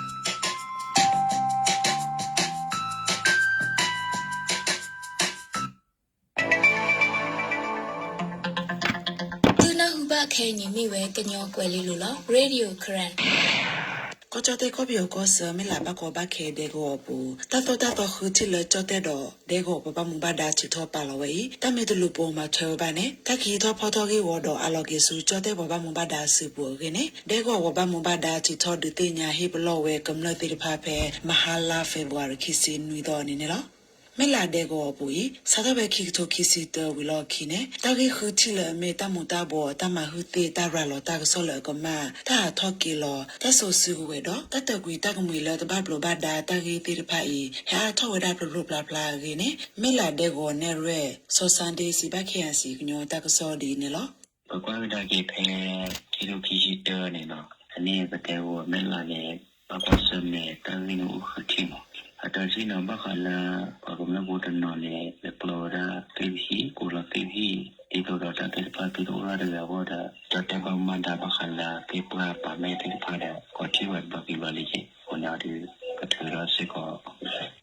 သုနၢ်ဟူဘၣ်ခဲအံၤန့ၣ်မ့ၢ်ဝဲကညီကွဲၤလ့လိၤလီၤ. Radio Karen ကီၢ်ကၠီၣ်တဲၣ်ကီၢ်ပယီၤကီၢ်ဆၢ မ့ၢ်လၢဘၣ်ကီဘၣ်ခဲဒဲကဝီၤအပူၤ တၢ်သိၣ်တၢ်သီဃုထံၣ်လၢကၠီၣ်တဲၣ်ဒီးဒဲကဝီၤပှၤဘၣ်မူဘၣ်ဒါထုးထီၣ်ပာ်လီၤဝဲအံၤ တၢ်မ့ၢ်တလူၤပိာ်မၤထွဲဝဲဘၣ်န့ၣ် တၢ်ကဟံးထီၣ်ဖီထီၣ်ဂ့ၢ်ဝီဒီးအးလီၤက့ၤဆူကၠီၣ်တဲၣ်ပှၤဘၣ်မူဘၣ်ဒါအစုပူၤအဂ့ၢ်န့ၣ် ဒဲကဝီၤပှၤဘၣ်မူဘၣ်ဒါထုးထီၣ်ဒုးသ့ၣ်ညါဟ့ၣ်ပလီၢ်ဝဲကမျၢၢ်သ့ၣ်တဖၣ်ဖဲ မဟါလါ February ခံဆံနွံသီန့ၣ်န့ၣ်လီၤ. မ့ၢ်လၢဒဲကဝီၤအပူၤအံၤ စးထီၣ်ဖဲခံကထိခံဆံတၢဝံၤလီၢ်ခံန့ၣ် တၢ်ဂ့ၢ်ဃုထံၣ်လၢအမ့ၢ်တၢ်မူၤတၢ်ဘှီး တၢ်မၤဟုၣ်သ့ၣ် တၢ်ရၤလီၤတၢ်ကစီၣ်လၢအကမၣ် တၢ်ဟးထီၣ်က့ၤလီၤ တၢ်စိာ်စုကဝဲၤဒီး တၢ်တၢာ်ကွံာ်တၢ်ကမှံၤလၢတဘၣ်ဘျိးဘၣ်ဒါတၢ်ဂ့ၢ်သ့ၣ်တဖၣ်အံၤ ဟဲအါထီၣ်ဝဲဒၣ်ဖျိဖျိဖျါဖျါအဂ့ၢ်န့ၣ် မ့ၢ်လၢဒဲကဝီၤနဲၣ်ရွဲၣ် စီၤစါဒ့စံးဘၣ် ခ့ၣ်အဲၣ်စံၣ် ကညီတၢ်ကစီၣ်ဒ်အံၤန့ၣ်လီၤ. ပကွၢ်ကဒါက့ၤဖဲ ခံကထိခံဆံတၢန့ၣ်နီၤ အန့ၣ်ပတဲဝဲမ့ၢ်လၢန့ၣ် ဘၣ်ကွၢ်ဆၢၣ်မဲာ်တၢ်ဂ့ၢ်န့ၣ်အိၣ်ဃုထံၣ်မး အတၢ်ထံၣ်နီၤ ဘၣ်ဃးလၢ ပှၤကမျၢၢ်ဖိတနီၤန့ၣ် လဲၤပျီဝဲဒၣ်သ့ၣ်တဟံၣ် ကိးလီၤသ့ၣ်တဟံၣ် ဒ်သိးဒီးတၢ်သ့ၣ်တဖၣ်သုတအိၣ်ရၣ်တဂၤအဂီၢ်ဒီး ကၠီၣ်တဲၣ်ဘၣ်မူဘၣ်ဒါဘၣ်ဃးလၢသ့ၣ်ပှၢ်ပာ်မဲာ်သ့ၣ်တဖၣ်ဒီး ကီးထံၣ်ဝဲတဘျီက့ၤဘျီလံက့ အဃိန့ၣ်ဒီး ကထုးထီၣ်စ့ၢ်ကီး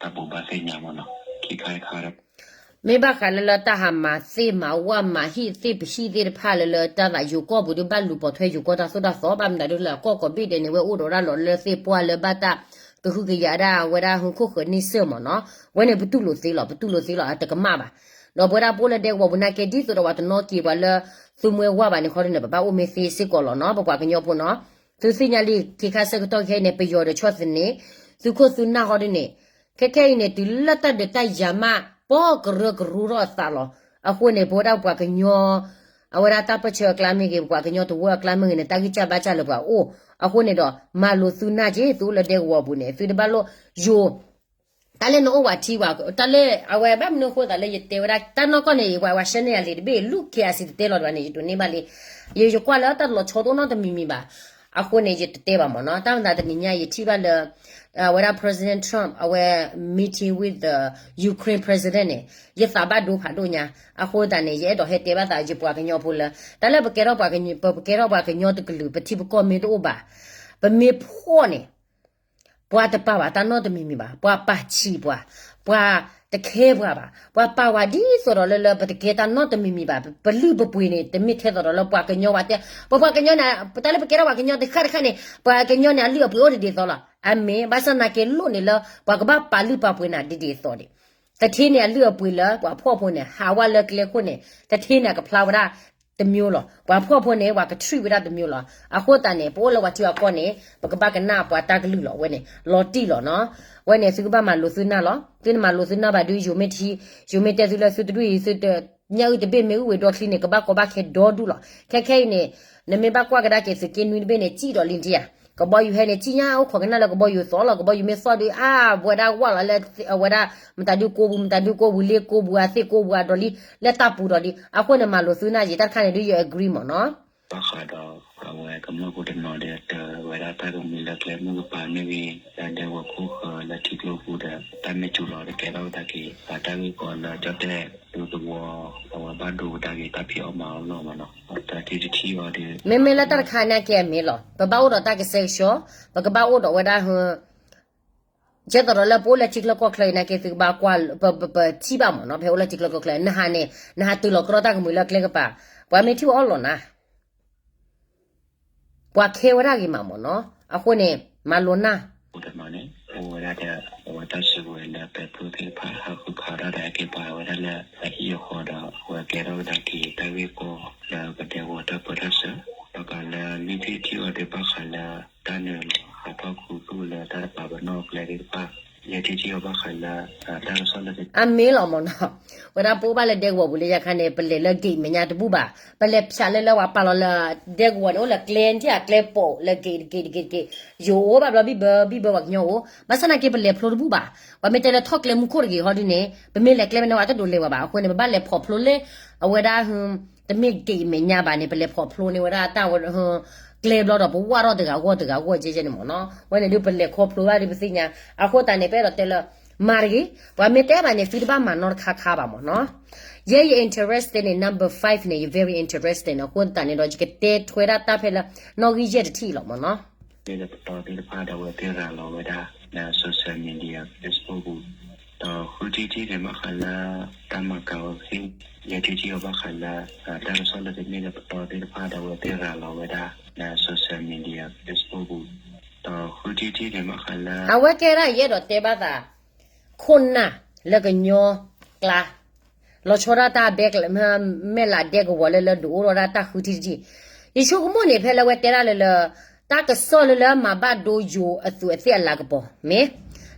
တၢ်ဘိးဘၣ်သ့ၣ်ညါမးနီၤ ခံခါတခါဒီး မ့ၢ်ဘၣ်ဃးလၢလၢတၢ်ဟးမၤသ့ၣ်မၤဝၣ်မၤဟံၣ်သ့ၣ်ပဟံၣ်သ့ၣ်တဖၣ်လၢလၢတၢ်သးယိၤကီၢ်ပူၤဒုး ဘၣ်လူၤပိာ်ထွဲယိၤကီၢ်တၢ်သိၣ်တၢ်သီ ဘၣ်မတၤဒုးလၢအကီၢ်ကိးဘ့ၣ်ဒဲးန့ၣ် ဝဲအိၣ်ဒီးဒၣ်လီၤလၢသ့ၣ်ပှၢ်လၢဘၣ်တၢ်ကဟုကယာ်ဒၣ်ဝဲဒၣ်ဟုခိၣ်ဃၢၤန့ဆၢၣ်မ့ၢ်နီၤ, ဝဲန့ၣ်ပတူၢ်လိာ်သ့လီၤ ပတူၢ်လိာ်သ့လီၤ အတကမၣ်ဘၣ်. ဒီးပဝဲဒၣ်ပအိၣ်လၢဒဲကဝီၤပူၤနာ်က့ ဒ်သိးဒီးပှၤတနီၤက့ၤပှၤလၢ သူမှဲဝၢ်ဘၣ်န့ၣ်ခီဒုးန့ၣ် ပဘၣ်အိၣ်မ့ၢ်သ့စ့ၢ်ကီးလီၤနီၤ ပပှၤကညီဖိနီၤ. သုသ့ၣ်ညါလံ ခ့ခါဆၢကတီၢ်ခဲအံၤန့ၣ် ပယီၤဒီးဆီၣ်သနံး သုခိၣ်သုနၢ်ခီဒုးန့ၣ် ခဲခဲအံၤန့ၣ် တုၤလၢတၢ်ဒုးတၢ်ယၤမး ပီၢ်ကရၢကရိထီၣ်အသးလီၤ. အဃိန့ၣ် ပဝဲဒၣ်ပှၤကညီ အဝဲဒၣ်တၢ်ပၢၢ်ဆၢအကျါမ့ၢ်ဂ့ၤ ပပှၤကညီတဝၢအကျါမ့ၢ်ဂ့ၤန့ၣ် တၢ်ဂံၢ်စၢ်ဘါစၢ်လၢပှၤအိၣ်. အဃိန့ၣ်ဒီး မၤလိာ်သုနၢ်က့ၤ သုအိၣ်လၢဒဲကဝီၤပူၤန့ၣ် သုတဘၣ်လိၣ်ယိၤ တၢ်လၢနအိၣ်ဝဲထံဝဲ တၢ်လၢအဝဲဘၣ်မနုၤအဃိသးလၢယတဲဝဲဒၣ် တၢ်နီၢ်ကီၢ်န့ၣ် ယဝဲ ဝဲရှဲန့ၢ်ယၤလံာ်တဘ့ၣ် လူၢ်ခဲအစံးတတဲလီၤတဘၣ်န့ၣ် ယဒိးန့ၢ်ဘၣ်လံ. ယ ယကွၢ်လၢတၢ်လီၤဆီတအိၣ်နီတမံၤမံၤဘၣ်. အဃိန့ၣ် ယတတဲဘၣ်မ့ၢ်နီၤ. တၢ်မၤသးတနံၤညါ ယထံၣ်ဘၣ်လၢ အဝဲဒၣ် President Trump အဝဲ meeting with the Ukraine president န့ၣ် ယသးဘၣ်ဒိဖးဒိၣ်ညါ. အဃိသတးန့ၣ် ယအဲၣ်ဒိးဟဲတဲဘၣ်သးယပှၤကညီဖိလၢ တၢ်လၢပကဲထီၣ်ပှၤကညီ ပကဲထီၣ်ပှၤကညီတကလုာ် ပထံပကီၢ်မ့ၢ်တအိၣ်ဘၣ် ပမ့ၢ်ဖှီၣ်န့ၣ် ပှၤတပာ်ဘၣ်တၢ်နီတမံၤမံၤဘၣ်, ပှၤပာ်ဆံးပှၤ, ပှၤတခဲပှၤဘၣ်, ပှၤပာ်ဝဲဒ်သိးဒီးလၢလၢပတကဲတၢ်နီတမံၤမံၤဘၣ်, ပလုၢ်ပပှ့ၤန့ၣ် တမ့ၢ်ထဲသိးဒီးလၢပှၤကညီဝဲတဲ, ပပှၤကညီန့ၣ် တၢ်လၢပကဲထီၣ်ပှၤကညီတခါတခါန့ၣ် ပှၤကညီန့ၣ် အလုၢ်အပှ့ၤအိၣ်ဒ်ဒ်သိးလီၤ. အမ့ၢ်ဘၣ်ဆၣ်သနာ်က့လိၣ်န့ၣ်လၢ ပှၤကဘၣ်ပာ်လုၢ်ပာ်ပှ့ၤနၤဒ်ဒ်သိးဒံး တထံၣ်န့ၣ်အလုၢ်အပှ့ၤလၢ ပှၤဖှီၣ်ဖိန့ၣ် ဟးဝဲလၢကျဲခိၣ်န့ၣ် တထံၣ်န့ၣ်အကဖျါဝဲဒၣ်တမျိုးလီၤ. ပှၤဖှီၣ်ဖိန့ၣ် ပှၤက treat ဝဲဒၣ်တမျိုးလီၤ. အဃိသတးန့ၣ် ပအိၣ်လၢပှၤထံပှၤကီၢ်န့ၣ် ပကဘၣ်ကနၣ်ပှၤတၢ်ကလုၢ်လီၤ. ဝဲန့ၣ် လီၤတံၢ်လီၤနီၤ. ဝဲန့ၣ် သုကဘၣ်မၤလိာ်သုနၢ်လီၤ. သုနမၤလိာ်သုနၢ်ဘၣ်ဒုး ယိၤမ့ၢ်ထံ, ယိၤမ့ၢ်တဲသုလၢသုတဒူၣ်အံၤ သုတညၣ်အုၣ်တဘ့ၣ်မ့ၢ်အုၣ်ဝဲဒီချံန့ၣ် ကဘၣ်ကီဘၣ်ခဲဒီဒူၣ်လီၤ. ခဲခဲအံၤန့ၣ် နမ့ၢ်ဘၣ်ကွၢ်ကဒါက့ၤသုးက့နွံတဘ့ၣ်န့ၣ် စံၣ်ဒီးလံတယၤ ကဘီယူၤဟဲန့ၣ် စံၣ်ညါအိၣ်ခိးကနၣ်လၢကဘီယူၤသီလီၤ. ကဘီယူၤမ့ၢ်သီၣ်ဒုး အါ ပဝဲဒၣ်ဝၣ်လီၤလၢ အဝဲဒၣ် မတၤဒုကိပူၤ မတၤဒုကိပူၤ လ့ကိပူၤ အသ့ၣ်ကိပူၤ အဒီးလံ လၢတၢ်ပူၤဒီးလံ. အဃိန့ၣ် မၤလိာ်သုနၢ်ယံၤ တၢ်တခါန့ၣ်ဒုးယ agree မ့ၢ်နီၤ. ဘၣ်ဃးဒီး အဝဲကမျၢၢ်ဖိတနီၤဒီး တဝဲဒၣ်တၢ်ကမှံၤလၢကျဲမုၢ်ကပၤမ့ၢ်ဂ့ၤ လၢဒဲကဝီၤခိၣ်ဃၢၤလၢထံကျိပူၤဒီး တၢ်မ့ၢ်စူၤလီၤတကဲထီၣ်ကဒါက့ၤ ပှၤတၢ်ဂ့ၢ်ကီလၢကၠီၣ်တဲၣ်ဒိသဝီ အဝဲဘၣ်ဒိကဒါက့ၤတၢ်ဖံးအီၣ်မၤအီၣ်လီၤမ့ၢ်နီၤ. တၢ်ထံၣ်တထံၣ်အီၤဒီး မ့မ့ၢ်လၢတၢ်တခါနာ်က့အမ့ၢ်လီၤ. ပဘၣ်အိၣ်ဒီးတၢ်ကဆှဲကဆှီ, ပကဘၣ်အိၣ်ဒီးဝဲဒၣ် ကဲသိးဒီးလၢပအိၣ်လၢထံချၢကီၢ်ချၢအံၤနာ်က့ သုကဘၣ်ကွၢ် ပ ပ ပထံၣ်ဘၣ်မ့ၢ်နီၤ ဖဲအိၣ်လၢထံချၢကီၢ်ချၢ နဟးန့ၣ် နဟးတုၤလီၤကြီတၢ်ကမှံၤလၢကျဲကပၤ ပှၤမ့ၢ်ထံၣ်ဝဲအီၣ်လီၤနၤ ပှၤခဲဝဲဒၣ်ဂ့ၤမးမ့ၢ်နီၤ. အဃိန့ၣ် မၤလိနၢ် အိၣ်ဝဲဒၣ်ဒီး အဝဲတၢ်စုကဝဲၤလၢပဲာ်ဖှိၣ်သ့ၣ်တဖၣ် ဟးဃုခးဒၣ်ဒီးဟဲက့ၤပာ်ဝဲဒၣ်လၢအဟံၣ်အဃီဒီး အဝဲကဲထီၣ်ကဒါက့ၤတၢ်ဂ့ၢ်ကီလၢပဒဲကဝီၤ တၢ်ပၢတၢ်ဆှၢ ဒီးကးလၢ မ့ၢ်ထံၣ်ထံၣ်အီၤဒီးဘၣ်ဃးလၢ တၢ်နုာ်လီၤဟးထီၣ်ခူသူၣ်လၢတၢ်တပာ်ပနီၣ်ကျဲသ့ၣ်တဖၣ် ယဲထံၣ်ထံၣ်အီၤဘၣ်ဃးလၢ တၢ်ကစီၣ်လၢ အမ့ၢ်လီၤမ့ၢ်နီၤ. ဝဲဒၣ်ပအိၣ်ဘၣ်လၢဒဲကဝီၤပူၤလၢယခါန့ၣ် ပလဲၤလၢ gate မဲာ်ညါတဘူၣ်ဘၣ်. ပလဲၤဖၠးလၢလၢပှၤပာ်လီၤလၢ ဒဲကဝီၤန့ၣ် အိၣ်လၢကျဲထံၣ်အကျဲပိာ်လၢ gate gate gate gate ယိၤအိၣ်ဘၣ်ဘျီဘံၣ်ဘၢ ဘံၣ်ဘၢပှၤကညီအိၣ် ဘၣ်ဆၣ်သနာ်က့ပလဲၤဖျိတဘူၣ်ဘၣ်. ပှၤမ့ၢ်တဲလၢထီၣ်ကျဲမူခိၣ်တဂ့ၤဟီဒုန့ၣ် ပမ့ၢ်လဲၤကျဲဖဲန့ၣ်ဝဲတဒိးလဲၤဝဲဘၣ်. အဃိန့ၣ် ပဘၣ်လဲၤဖီၣ်ဖျိလၢ အဝဲဒၣ် တမ့ၢ် gate မဲာ်ညါဘၣ်န့ၣ် ပလဲၤဖီၣ်ဖျိန့ၢ်ဝဲဒၣ်တၢ်ဝဲ ကျဲဘျီဒီး ပဝၢ်ထီၣ်တဂၤအဂီၢ်တဂၤအဂီၢ်ကဲကဲန့ၣ်မ့ၢ်နီၤ. ဝဲန့ၣ်ဒုးပလဲၤခီဖျိဘၣ်ဒုးပသ့ၣ်ညါ. အဃိသတးန့ၣ် ပအဲၣ်ဒိးတဲလၢ မၤတဂ့ၤ ပှၤမ့ၢ်တဲဘၣ်န့ၣ် သုတဘၣ်မၤနီတခါခါဘၣ်မ့ၢ်နီၤ. ယဲယ interested န့ၣ် number five န့ၣ် ယ very interested န့ၣ် အဃိသတးန့ၣ်ဒီး ယကတဲထွဲဒၣ်တၢ်ဖဲလၢ နီၣ်ဂံၢ်ယဲၢ်တထံၣ်လီၤမ့ၢ်နီၤ. မ့ၢ်လၢပတီသ့ၣ်တဖၣ်ဒီးအဝဲသ့ၣ်ရၤလီၤဝဲဒၣ် လၢ social media Facebook ပူၤ ဒီးဃုထံၣ်ထံၣ်န့ၣ်ဘၣ်ဃးလၢ တၢ်မၤကၤအီၤသ့ၣ် ယဲထံၣ်ထံၣ်အီၤဘၣ်ဃးလၢ တၢ်ကစီၣ်လၢတမ့ၢ်လၢပတီသ့ၣ်တဖၣ်ဒီးအဝဲသ့ၣ်ရၤလီၤဝဲဒၣ် လၢ social media Facebook ပူၤ ဒီးဃုထံၣ်ထံၣ်န့ၣ်ဘၣ်ဃးလၢ အဝဲကဲဒၣ်ယအဲၣ်ဒိးတဲဘၣ်သး ခိၣ်နၢ်လၢကညီကျါ လီၤဆီဒၣ်တၢ်ဘဲကျဲ မဲၢ်လးဒဲကဝီၤလၢလၢဒုးအိၣ်ထီၣ်ဒၣ်တၢ်ဃုထံၣ်တထံၣ် ယဆိကမိၣ်န့ၣ် ဖဲလၢဝဲတဲဒၣ်လၢလၢ တၢ်ကစီၣ်လၢလၢမၤဘၣ်ဒိယိၤအသုးအသ့ၣ်အလၤကပီၤ မ့ၢ်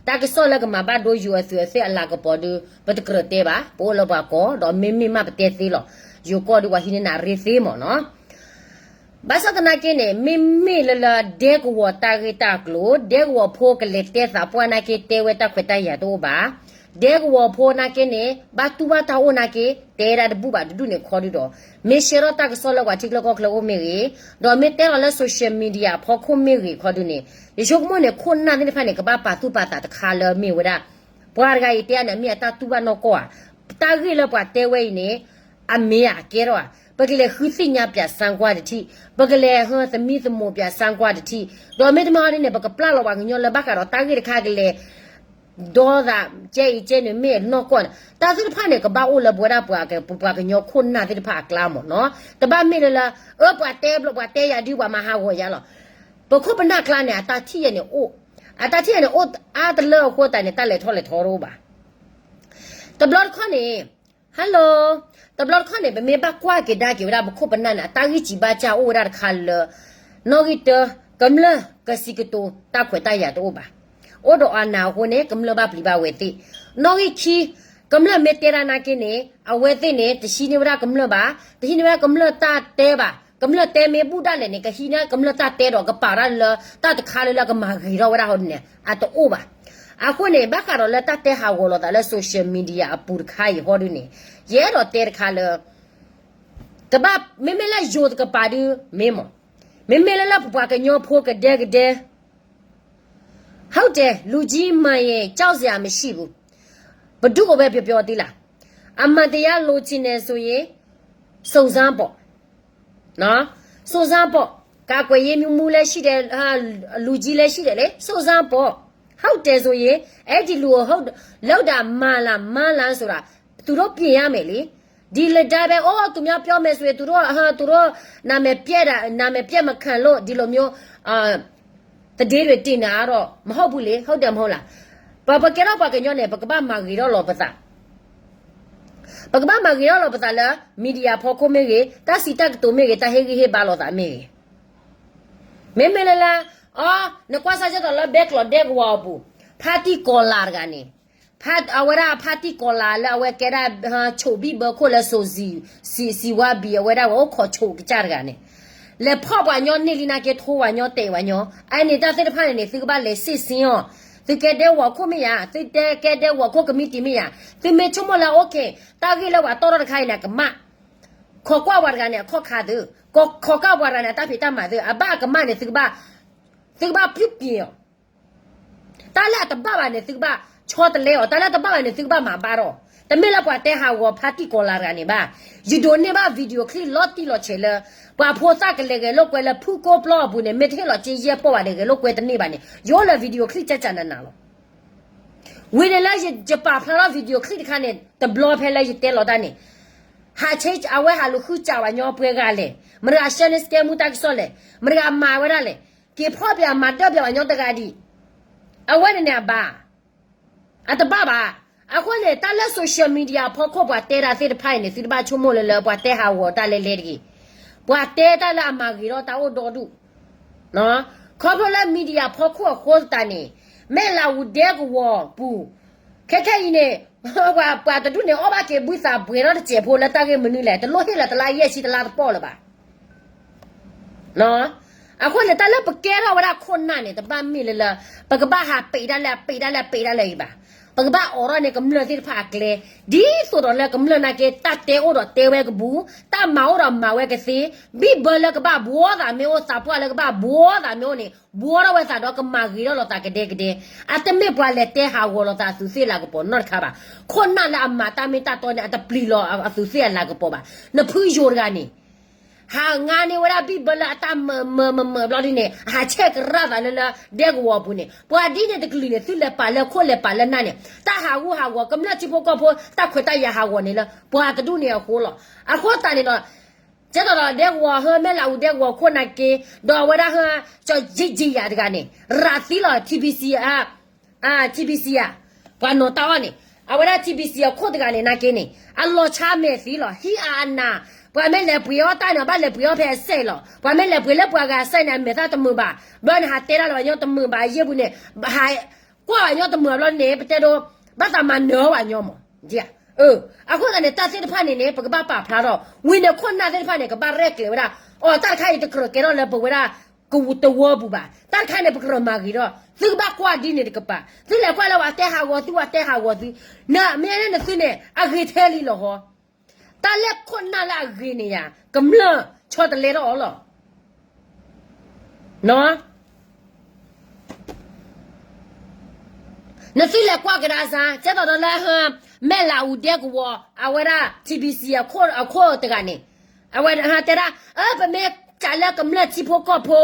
တၢ်ကစီၣ်လၢကမၤဘၣ်ဒိယိၤအသုးအသ့ၣ်အလၤကပီၤဒုး ပတကြၢးတဲဘၣ် ပအိၣ်လၢပှၤကီၢ် ဒီးမ့မ့ၢ်မးပတဲသ့လီၤ. ယိၤကီၢ်ဒုးပှၤဟံးန့ၢ်နၤရ့သ့မ့ၢ်နီၤ. ဘၣ်ဆၣ်သနာ်က့န့ၣ် မ့မ့ၢ်လၢလၢဒဲကဝီၤတၢ်ဂ့ၢ်တၢ်ကျိၤ ဒဲကဝီၤဖိကလဲၤတဲသးပှၢ်နာ်က့ တဲဝဲတၢ်ခွဲးတၢ်ယာ်တအိၣ်ဘၣ်. ဒဲကဝီၤဖိနာ်က့န့ၣ် ဘၣ်တူၢ်ဘၣ်တၢ်အိၣ်နာ်က့ တဲဒၣ်တဘူၣ်ဘၣ်တဒူၣ်န့ၣ်ခီဒုဒီး မ့ၢ်ရှဲထီၣ်တၢ်ကစီၣ်လၢပှၤထံချၢကီၢ်ချၢအိၣ်မ့ၢ်ဂ့ၤ, ဒီးမ့ၢ်တဲလီၤလၢ social media အဖီခိၣ်မ့ၢ်ဂ့ၤခီဒုန့ၣ် ယဆိကမိၣ်န့ၣ် ခိၣ်နၢ်သ့ၣ်တဖၣ်န့ၣ် ကဘၣ်ပာ်သူၣ်ပာ်သးတခါလၢမ့ၢ်ဝဲဒၣ် ပှၤတဂၤအံၤတဲအန့ၣ် မ့ၢ်အတၢ်တူၢ်ဘၣ်နီၢ်ကီၢ်ဧါ. တၢ်ဂ့ၢ်လၢပှၤတဲဝဲအံၤန့ၣ် အမ့ၢ်ဧါ အကဲထီၣ်ဧါ. ပကလဲၤဃုသ့ၣ်ညါပၠးစၣ်ကွၢ်တထံၣ်, ပကလဲၤဟၢသမံသမိးပၠးစၣ်ကွၢ်တထံၣ်, ဒီးမ့တမ့ၢ်ဟီဒ်န့ၣ် ပကပျၢ်လီၤပှၤကညီလၢဘၣ်ဃးဒီးတၢ်ဂ့ၢ်တခါကလဲၤ ဒီးသးကဲအံၤကဲန့ၣ်မ့ၢ်နီၢ်ကီၢ်န့ၣ် တၢ်သ့ၣ်တဖၣ်န့ၣ် ကဘၣ်အိၣ်လၢပဝဲဒၣ်ပှၤကညီခိၣ်နၢ်သ့ၣ်တဖၣ်အကျါမ့ၢ်နီၤ. တဘၣ်မ့ၢ်လၢလၢ အၢ ပှၤတဲဘျီ ပှၤတဲယၤဒု ပှၤမၤဟးဂီၤယၤလီၤ. ပခိၣ်ပနၢ်ကျါန့ၣ် အတၢ်ထံၣ်ယဲန့ၣ်အိၣ်, အတၢ်ထံၣ်ယဲန့ၣ်အိၣ်အါတလၢအဃိသတးန့ၣ် တၢ်လဲၤထီၣ်လဲၤထီတအိၣ်ဘၣ်. တဘျီတခီၣ်န့ၣ် hello တဘျီတခီၣ်န့ၣ် ပမ့ၢ်ဘၣ်ကွၢ်က့ၤဒါက့ၤဝဲဒၣ်ပခိၣ်ပနၢ်န့ၣ် အတၢ်ဂံၢ်စံးဘၣ်စၢ်အိၣ်ဝဲဒၣ်တခါလၢ နီၣ်ဂံၢ်တၢ ကမျၢၢ်ကစံးကတိၤတၢ်ခွဲးတၢ်ယာ်တအိၣ်ဘၣ်. အိၣ်ဒီးအနၢ်အဃိန့ၣ် ကမျၢၢ်ဘၣ်ပျံၤဘၣ်ဝဲသ့ၣ်. နီၣ်ဂံၢ်ခံ ကမျၢၢ်မ့ၢ်တဲဒၣ်နာ်က့န့ၣ် အဝဲသ့ၣ်န့ၣ် တဟံးန့ၢ်ဝဲဒၣ်ကမျၢၢ်ဘၣ်, တဟံးန့ၢ်ဝဲဒၣ်ကမျၢၢ်တၢ်တဲဘၣ်. ကမျၢၢ်တဲမ့ၢ်ဘူၣ်ဒၣ်လဲာ်န့ၣ် ကဟံးန့ၢ်ကမျၢၢ်တၢ်တဲဒီးကပာ်ဒၣ်လၢ တၢ်တခါလၢလၢကမၤဂ့ၤထီၣ်ဝဲဒၣ်ဟီဒ်န့ၣ် အတအိၣ်ဘၣ်. အဃိန့ၣ် ဘၣ်ဃးဒီးလၢတၢ်တဲဟးဂီၤလိာ်သးလၢ social media အပူၤတခါအံၤဟီဒ်န့ၣ် ယအဲၣ်ဒိးတဲတခါလၢ ကဘၣ် မ့မ့ၢ်လၢယိၤတကပၤဒု မ့ၢ်မး, မ့မ့ၢ်လၢလၢပပှၤကညီဖိကဒဲကဒဲ ဟုတ်တယ်, လူကြီးမှန်ရင် ကြောက်စရာမရှိဘူး. ဘယ်သူကိုပဲပြောပြောသီးလား. အမှန်တရားလိုချင်တယ်ဆိုရင် စုံစမ်းပေါ့. နော်, စုံစမ်းပေါ့. ကာကွယ်ရေးမှူးလည်းရှိတယ်, အာ, လူကြီးလည်းရှိတယ်လေ, စုံစမ်းပေါ့. ဟုတ်တယ်ဆိုရင် အဲ့ဒီလူကိုဟုတ်, လုပ်တာမှန်လား, မှန်လားဆိုတာ သူတို့ပြင်ရမယ်လေ. ဒီလက်တိုင်းပဲ အိုး သူများပြောမယ်ဆိုရင် သူတို့, အာ, သူတို့နာမည်ပျက်တာ, နာမည်ပျက်မခံလို့ ဒီလိုမျိုး, အာ, သတင်းတွေတင်တာကတော့ မဟုတ်ဘူးလေ, ဟုတ်တယ်မဟုတ်လား. ပ, ပကဲထီၣ်ပှၤကညီန့ၣ် ပကဘၣ်မၤဂ့ၤထီၣ်လီၤပသး, ပကဘၣ်မၤဂ့ၤထီၣ်လီၤပသးလၢ media ဖီခိၣ်မ့ၢ်ဂ့ၤ, တၢ်စံးတၢ်ကတိၤမ့ၢ်ဂ့ၤ, တၢ်ဟ့ၣ်ဂံၢ်ဟ့ၣ်ဘါလိာ်သးမ့ၢ်ဂ့ၤ, မ့မ့ၢ်လၢလၢ, အီ, နကွၢ်စၢ်ကဲသိးလၢဘဲကျိးဒဲကဝီၤအပူၤ, ဖါတံၢ်ကီၤလၤတဂၤန့ၣ်, ဖါ, အဝဲဒၣ်ဖါတံၢ်ကီၤလၤလၢအဝဲကဲဒၣ်, ဆိးဘံၣ်ဘၢခိၣ်လၢဆိးစံး, စံး, စံးဝါဘံၣ် အဝဲဒၣ်ဝဲအိၣ်ခိးဆိးကစၢ်တဂၤန့ၣ်, လဲၤဖီၣ်ပှၤညီန့ၢ်လံနာ်က့ ထိပှၤညီတဲာ်ပှၤညီ, အန့ၣ်တၢ်သ့ၣ်တဖၣ်န့ၣ်န့ၣ် သုကဘၣ်လဲၤစ့ၣ်စ့ၣ်အီၤ, သုကဲဒဲကဝီၤခိၣ်မ့ၢ်ယၤ, သုတဲကဲဒဲကဝီၤခိၣ်ကမံးတံာ်မ့ၢ်ယၤ, သုမ့ၢ်ဆိကမိၣ်လၢ okay, တၢ်ဂ့ၢ်လၢပှၤတီၢ်ထီၣ်တခါအံၤန့ၣ် ကမၣ် ခိးကွၢ်ပှၤတဂၤန့ၣ် အခီၣ်ခါသု, ခိးကွၢ်ပှၤတဂၤန့ၣ် အတၢ်ဖံးတၢ်မၤသု, အဘၣ်အကမၣ်န့ၣ် သုကဘၣ်, သုကဘၣ်ပြုပြင်အီၤ, တၢ်လၢအတဘၣ်ဘၣ်န့ၣ် သုကဘၣ်ဆီတလဲအီၤ, တၢ်လၢအတဘၣ်ဘၣ်န့ၣ် သုကဘၣ်မၤဘၣ်ဒီး, တမ့ၢ်လၢပှၤတဲဟးဂီၤဖါတံၢ်ကီၤလၤတဂၤန့ၣ်ဘၣ်, ယဒိးန့ၢ်ဘၣ် video clip လီၤတံၢ်လီၤဆဲးလၢ ပှၤဖိသၣ်ကလဲၤဂဲၤလိာ်ကွဲလၢဖုကိပျီအပူၤန့ၣ် မ့ၢ်တဟ့ၣ်လီၤက့ယဲၢ်ပီၢ်ဘၣ်န့ၣ် ဂဲၤလိာ်ကွဲတန့ၢ်ဘၣ်န့ၣ် ယအိၣ်လၢ video clip ကကနးနးလီၤ. ဝံၤန့ၣ်လၢယပာ်ဖျါထီၣ် video clip တခါန့ၣ် တဘျီဖဲလၢယတဲလီၤတၢ်န့ၣ်, ဟးဆဲးအဝဲဟးလူၤဃုစးပှၤညီပှဲၤဂၤလဲၣ်, မတၤဂၤ ရှဲန့ၣ် စကဲမူတၢ်ကစီၣ်လဲၣ်, မတၤဂၤမၤဝဲဒၣ်လဲၣ်, က့ၤဖီၣ်ပှၤမၤဒၢၣ်ပှၤညီတဂၤဒံး, အဝဲန့ၣ်န့ၣ်အဘၣ် အတဘၣ်ဘၣ်. အဃိန့ၣ် တၢ်လၢ social media အဖီခိၣ်ပှၤတဲတၢ်သ့ၣ်တဖၣ်အံၤန့ၣ် သုတဘၣ်ဆိကမိၣ်လၢလၢ ပှၤတဲဟးဂီၤတၢ်လဲၤလဲၤတဂ့ၤ. ပှၤတဲတၢ်လၢအမၤဂ့ၤထီၣ်တၢ်အိၣ်ဒီဒူၣ်. ခီဖျိလၢ media ဖီခိၣ်အဃိသတးန့ၣ် မဲၢ်လးအူဒဲကဝီၤပူၤ ခဲခဲအံၤန့ၣ် ပှၤတဒူၣ်န့ၣ် အီၣ်ဘၣ်က့ၤဘုသးပှဲၤထီၣ်တစဲးဖိလၢတၢ်ဂ့ၢ်မနုၤလဲၣ်, တလိၣ်ဟ့ၣ်လၢၤတလါယဲၢ်ဆံတလါတပီၢ်လၢၤဘၣ်. အဃိန့ၣ် တၢ်လၢပကဲထီၣ်ဝဲဒၣ်ခိၣ်နၢ်န့ၣ် တဘၣ်မ့ၢ်လၢလၢ ပကဘၣ်ဟးပံးတၢ်လၢအပံးတၢ်လၢအပံးတၢ်လၢအံၤဘၣ်. ပကဘၣ်အိးထီၣ်န့ၢ်ကမျၢၢ်သ့ၣ်တဖၣ်အကျဲ, ဒ်သိးဒီးလၢကမျၢၢ်နာ်က့ တၢ်တဲအိၣ်ဒီးတဲဝဲကပူၤ, တၢ်မၤအိၣ်ဒီးမၤဝဲကသ့, ဘံၣ်ဘၢလၢကဘၣ်ဘှီသးမ့ၢ်အိၣ် သးပှၢ်လၢကဘၣ်ဘှီသးမ့ၢ်အိၣ်န့ၣ် ဘှီထီၣ်ဝဲသးဒီးကမၤဂ့ၤထီၣ်လိာ်သးကဒဲကဒဲ, အတမ့ၢ်ပှၤလဲၤတဲဟးဂီၤလိာ်သးအသူးသ့ၣ်လၤကပီၤနီတခါဘၣ်. ခိၣ်နၢ်လၢအမၤတၢ်မ့ၢ်တၢ်တီန့ၣ် အတပျံၤလီၤအသူးသ့ၣ်အလၤကပီၤဘၣ်. နဖုယိၤတဂၤန့ၣ် ဟးငါန့ၢ်ဝဲဒၣ်ဘံၣ်ဘၢလၢအတၢ်မၢမၢမၢဘျီဒ်န့ၣ် ဟးဆဲးကရၣ်သးလၢလၢဒဲကဝီၤအပူၤန့ၣ် ပှၤဒ်န့ၣ်တကလုာ်န့ၣ် သုလဲၤပာ်လၢခိၣ်လဲၤပာ်လၢနၢ်န့ၣ် တၢ်ဟးဂူာ်ဟးဂီၤ ကမျၢၢ်ထံဖိကီၢ်ဖိ တၢ်ခွဲးတၢ်ယာ်ဟးဂီၤန့ၣ်လၢ ပှၤတဒူၣ်န့ၣ်အဃိလီၤ. အဃိသတးန့ၣ်ဒီး ကဲသိးဒီးဒဲကဝီၤဟၢ မဲၢ်လးအူဒဲကဝီၤခိၣ်နာ်က့ ဒီးအဝဲဒၣ်ဟၢ ကၠီၤယံယံယၤတဂၤန့ၣ် ရးသံလီၤ ထံဘံစံအ ထံဘံစံယၤ ပှၤနီၤတၢ်အီၣ်န့ၣ် အဝဲဒၣ်ထံဘံစံအခိၣ်တဂၤန့ၣ်နာ်က့န့ၣ် အလီၤဆါမဲာ်သံလီၤ ဟံးအါအနၤ ပှၤမ့ၢ်လဲၤပှ့ၤအီၣ်တၢ်န့ၣ် ဘၣ်လဲၤပှ့ၤအီၣ်ဖဲအစဲးလီၤ ပှၤမ့ၢ်လဲၤပှ့ၤလၢပှၤဂၤစဲးန့ၣ် အမဲာ်သၣ်တမုာ်ဘၣ် ဘျီန့ၣ် ဟးတဲဒၣ်လၢပှၤညီတမုာ်ဘၣ် အယ့ၢ်ပူၤန့ၣ် ဟးကွၢ်ပှၤညီတမုာ်ဘျီန့ၣ် ပတဲဒိ ဘၣ်သးမၤနၢၤအီၣ်ပှၤညီမး အဃိသတးန့ၣ် တၢ်သ့ၣ်တဖၣ်န့ၣ်န့ၣ် ပကဘၣ်ပာ်ဖျါထီၣ် ဝံၤန့ၣ်ခိၣ်နၢ်သ့ၣ်တဖၣ်န့ၣ် ကဘၣ်ရဲၣ်ကျဲၤဝဲဒၣ် အိ တၢ်တခါအံၤတကြၢးကဲထီၣ်လၢပဝဲဒၣ် ကဝူၤတဝီပူၤဘၣ် တၢ်တခါန့ၣ် ပကြၢးမၤဂ့ၤထီၣ် သုကဘၣ်ကွၢ်ဒ်န့ၣ်တကပၤ သုလဲၤကွၢ်လၢပှၤတဲဟးဂီၤသု ပှၤတဲဟးဂီၤသု နမ့ၢ်န့ၣ်နသုန့ၣ် အဂ့ၤထဲလံလီၤဟီ တၢ်လၢခိၣ်နၢ်လၢအဂ့ၤန့ၣ်ယါ ကမျၢၢ်ဆီတလဲထီၣ်အီၤလီၤ နသုလဲၤကွၢ်ကဒါစါ ကဲသိးဒီးလၢ မဲၢ်လးအူဒဲကဝီၤ အဝဲဒၣ် ထံဘံစံ အခိၣ်တဂၤန့ၣ် အဝဲတဲဒၣ် အၢ ပမ့ၢ်စးလၢကမျၢၢ်ထံဖိကီၢ်ဖိ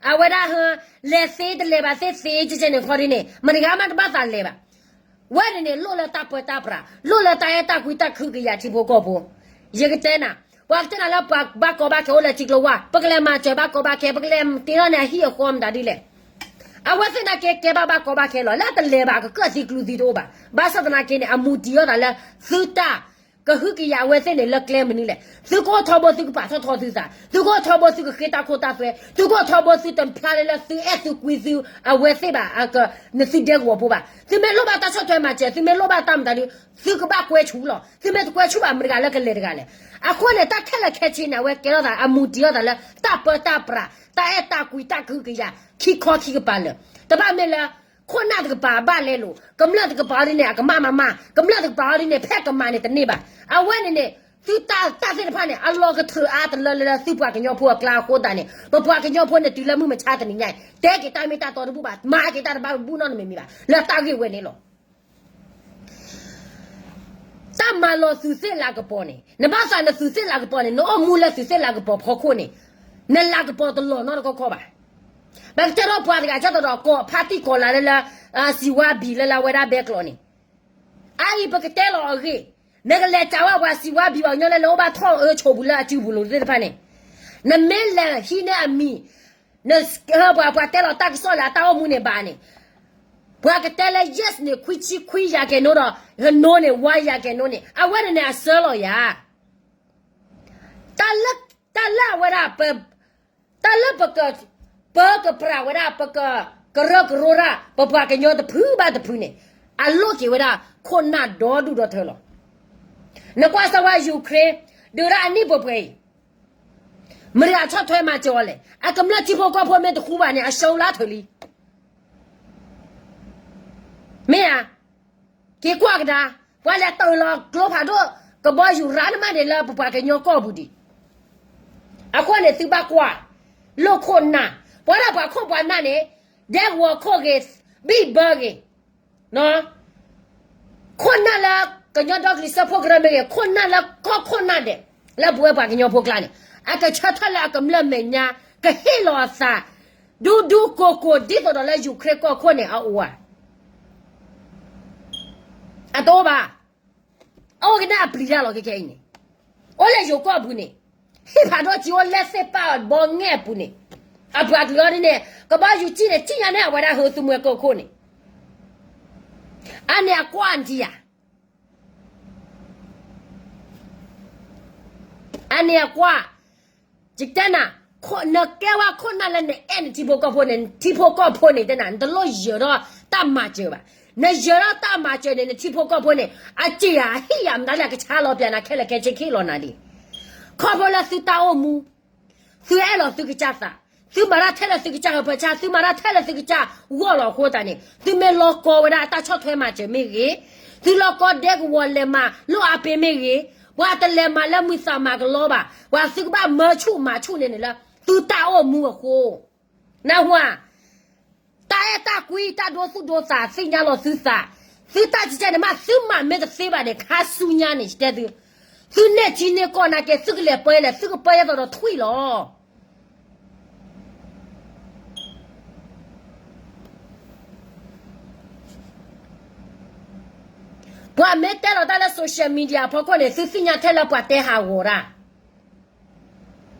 အဝဲဒၣ် လဲၤသ့တလဲၤဘၣ်သ့ၣ်သ့ကဲကဲန့ၣ်ခီဒ်န့ၣ် မတၤဂၤမးတဘၣ်သးလဲၤဘၣ် ဝဲန့ၣ်န့ၣ် လိၣ်လၢတၢ်ပၢတၢ်ပြး, လိၣ်လၢတၢ်အဲၣ်တၢ်ကွံတၢ်ကဟုကယာ်ထံဖိကီၢ်ဖိ, ယကတဲနၤ, ပှၤကတဲနၤလၢပှၤဘၣ်ကီဘၣ်ခဲအိၣ်လၢထံကျိဝါ, ပကလဲၤမၤစၢၤဘၣ်ကီဘၣ်ခဲ, ပကလဲၤတ့ထီၣ်န့ၣ် အဟံၣ်အဃီမတၤဒ်လဲၣ်. အဝဲသ့ၣ်နာ်က့ကဲဘၣ်ဘၣ်ကီဘၣ်ခဲလီၤ, လၢတလဲၤဘၣ်ကကၢၣ်သံကျူသံတအိၣ်ဘၣ်. ဘၣ်ဆၣ်သနာ်က့န့ၣ် အမူတံၤအီၤသးလၢ သုတၢ် ကဟုကယာ်အဝဲသ့ၣ်န့ၣ်လၢကျဲမနုၤလဲၣ်. သုကအိၣ်ထီဘိသုကပာ်ထီၣ်ထီသုသး, သုကအိၣ်ထီဘိသုကဃ့တၢ်ခိတၢ်သွဲ, သုကအိၣ်ထီဘိသုတဖျါလၢလၢသုအဲၣ်သုကွံသုအဝဲသ့ၣ်ဘၣ်, နသုဒဲကဝီၤဖိဘၣ်. သုမ့ၢ်လိၣ်ဘၣ်တၢ်ဆီၣ်ထွဲမၤစၢၤ, သုမ့ၢ်လိၣ်ဘၣ်တၢ်မတၤဒုး, သုကဘၣ်ကွဲဆူၣ်လီၤ. သုမ့ၢ်တကွဲဆူၣ်ဘၣ် မတၤတဂၤလၢကလဲၤတဂၤလဲၣ်. အဃိန့ၣ် တၢ်ခဲလၢာ်ခဲဆ့န့ၣ် အဝဲကဲထီၣ်သး အမူတံၤအီၤသးလၢ တၢ်ပၢတၢ်ပြး, တၢ်အဲၣ်တၢ်ကွံတၢ်ကဟုကယာ် ခံခီခံကပၤလၢာ်, တဘၣ်မ့ၢ်လၢ ခိၣ်နၢ်တကပၤဘၣ်လဲလိာ်, ကမျၢၢ်တကပၤအီၤဒ်န့ၣ် အကမၣ်မၤမၢ်, ကမျၢၢ်တကပၤအီၤဒ်န့ၣ် ဖဲကမၤန့ၣ်တန့ၢ်ဘၣ်. အဝဲန့ၣ်န့ၣ် သုတၢ်သ့ၣ်တဖၣ်န့ၣ် အလီၤကထၢအါတလၢလၢလၢသုပှၤကညီဖိအကျါအဃိသတးန့ၣ် ပပှၤကညီဖိန့ၣ် တုၤလၢမုၢ်မဆါတနံၤညါအံၤ တဲက့ၤတၢ်မ့ၢ်တၢ်တီတဘူၣ်ဘၣ်, မၤက့ၤတၢ်တဘၣ်တဘူၣ်နီတမံၤမံၤဘၣ် လၢတၢ်ဂ့ၢ်ဝဲန့ၣ်လီၤ. တၢ်မၤလီၤသုးသ့ၣ်လၤကပီၤန့ၣ် နဘၣ်သးနသုးသ့ၣ်လၤကပီၤန့ၣ် နအိၣ်မူလၢသုးသ့ၣ်လၤကပီၤဖီခိၣ်န့ၣ် နလၤကပီၤတလီၤနီတခီခီဘၣ်. ပကတဲထီၣ်ပှၤတဂၤဆၢထီၣ်ဒီး ကိးဖါတံၢ်ကိးလၤလၢလၢ စံးဝါဘံၣ်လၢလၢအဝဲဒၣ်ဘဲကျိးန့ၣ် အအံၤပကတဲလီၤအဂ့ၢ်, နကလဲၤစံးဝါပှၤစံးဝါဘံၣ် ပှၤကညီလၢလဲၤအိၣ်ဘၣ်ထီၣ်အၢဆိးပူၤလၢအစုပူၤလိၤသ့ၣ်တဖၣ်န့ၣ်, နမ့ၢ်လဲၤဟံးန့ၢ်အမံၤ နဟၢပှၤ ပှၤတဲလီၤတၢ်ကစီၣ်လၢအတၢ်အိၣ်မူန့ၣ်ဘၣ်န့ၣ်, ပှၤကတဲလၢ yes န့ၣ် ခွံဆံခွံရာခိုင်နှုန်းဒီး no န့ၣ် ဝါရာခိုင်နှုန်းန့ၣ် အဝဲန့ၣ်န့ၣ်အဆၢလီၤယၤ. တၢ်လၢအဝဲဒၣ် တၢ်လၢပက ပၢကပြးဝဲဒၣ် ပကကရၢကရိတၢ် ပပှၤကညီတဖုဘၣ်တဖုန့ၣ် အလိၣ်က့ၤဝဲဒၣ်ခိၣ်နၢ်ဒီဒူၣ်ဒီထၢလီၤ. နကွၢ်စၢၤဝဲ Ukraine ဒုးဒၣ်အနံၣ်ပှဲၤပှဲၤအံၤ မတၤဆီၣ်ထွဲမၤစၢၤအီၤလဲၣ်. အကမျၢၢ်ထံဖိကီၢ်ဖိမ့ၢ်တဃူဘၣ်န့ၣ် အရှုံးလၢထၢၣ်လံ. မ့ၢ်ဧါ, က့ၤကွၢ်ကဒါ, ပှၤလဲၤတၢၢ်လီၤကျိဖးဒိၣ် ကဘီယူၤရၤနမးန့ၣ်လၢပပှၤကညီကီၢ်ပူၤဒံး. အဃိန့ၣ်သုဘၣ်ကွၢ်, လိၣ်ခိၣ်နၢ်, ပှၤဒၣ်ပှၤခိၣ်ပှၤနၢ်န့ၣ် ဒဲကဝီၤခိၣ်ဂ့ၤ, ဘံၣ်ဘၢဂ့ၤ ခိၣ်နၢ်လၢကညီဒီကလုာ်စၢဖှိၣ်ကရၢမ့ၢ်ဂ့ၤ, ခိၣ်နၢ်လၢကီၢ်ခိၣ်နၢ်ဒဲး လၢပဝဲပှၤကညီဖိကျါန့ၣ် အကဆၢထၢၣ်လၢအကမျၢၢ်မဲာ်ညါ ကဟ့ၣ်လီၤအသး ဒူဒူကိၢ်ကိၢ် ဒ်သိးဒီးလၢ Ukraine ကီၢ်ခိၣ်န့ၣ် အအိၣ်ဧါ. အတအိၣ်ဘၣ်. အအိၣ်ကနၣ်အပျံၤတၢ်လီၤခဲခဲအံၤန့ၣ်, အိၣ်လၢယိၤကီၢ်အပူၤန့ၣ်, ဟ့ၣ်ဖးဒိၣ်ကံအိၣ်လၢသ့ၣ်ပၢ်ဘီငဲၢ်အပူၤန့ၣ်, အပှၤကလုာ်အီၤဒ်န့ၣ် ကဘီယူၤကံန့ၣ် ကံညါန့ၢ်အဝဲဒၣ်ဟၢသူမှဲကီၢ်ခိၣ်န့ၣ်, အန့ၣ်အကွၢ်နထံၣ်ဧါ. အန့ၣ်အကွၢ်, ယတဲနၤ, နကဲဝဲခိၣ်နၢ်လၢနအဲၣ်နထံဖိကီၢ်ဖိန့ၣ် နထံဖိကီၢ်ဖိန့ၣ်တဲနၤ နတလိၣ်ယၢၤထီၣ်တၢ်မၤစၢၤဘၣ်. နယၢၤထီၣ်တၢ်မၤစၢၤန့ၣ် နထံဖိကီၢ်ဖိန့ၣ် အစ့ၢ်အဟ့ၣ်ယၤမတၤလဲၣ် ကဆါလီၤပျၢၤနၤခဲလၢာ်ခဲဆ့ ကဟ့ၣ်လီၤနၤဒံး. ခီဖျိလၢသုတၢ်အိၣ်မူ သုအဲၣ်လီၤသုကစၢ်သး, သုမၤတၢ်ထဲလၢသုကစၢ်ဟၢဖၢဆါ, သုမၤတၢ်ထဲလၢသုကစၢ်ဂီၢ်လီၤအဃိသတးန့ၣ် သုမ့ၢ်လီၤကီဝဲဒၣ်တၢ်ဆီၣ်ထွဲမၤစၢၤမ့ၢ်ဂ့ၤ, သုလီၤကီဒဲကဝီၤလဲၤမၤလိၣ်အါပ့ၤမ့ၢ်ဂ့ၤ, ပှၤတလဲၤမၤလၢမုၢ်သးမၤကလီဘၣ်, ပှၤသုကဘၣ်မၢဆူၣ်မၤဆူၣ်န့ၣ်န့ၣ်လၢ သုတၢ်အိၣ်မူအဃိ နၢ်ဟူဧါ. တၢ်အဲၣ်တၢ်ကွံ တၢ်ဒိသူၣ်ဒိသး သ့ၣ်ညါလီၤသုသး, သုတၢ်ကကဲန့ၣ်မး သုမၤမ့ၢ်တသ့ဘၣ်န့ၣ် ခါဆူညါန့ၣ် ယတဲသု, သုန့ၢ်ထံန့ၢ်ကီၢ်နာ်က့ သုကလဲၤပၢလၢ သုကပၢယဲသိးဒီးထွံၣ်လီၤ. ပှၤမ့ၢ်တဲလီၤတၢ်လၢ social media အဖီခိၣ်န့ၣ် သုသ့ၣ်ညါထဲလၢပှၤတဲဟးဂီၤတၢ်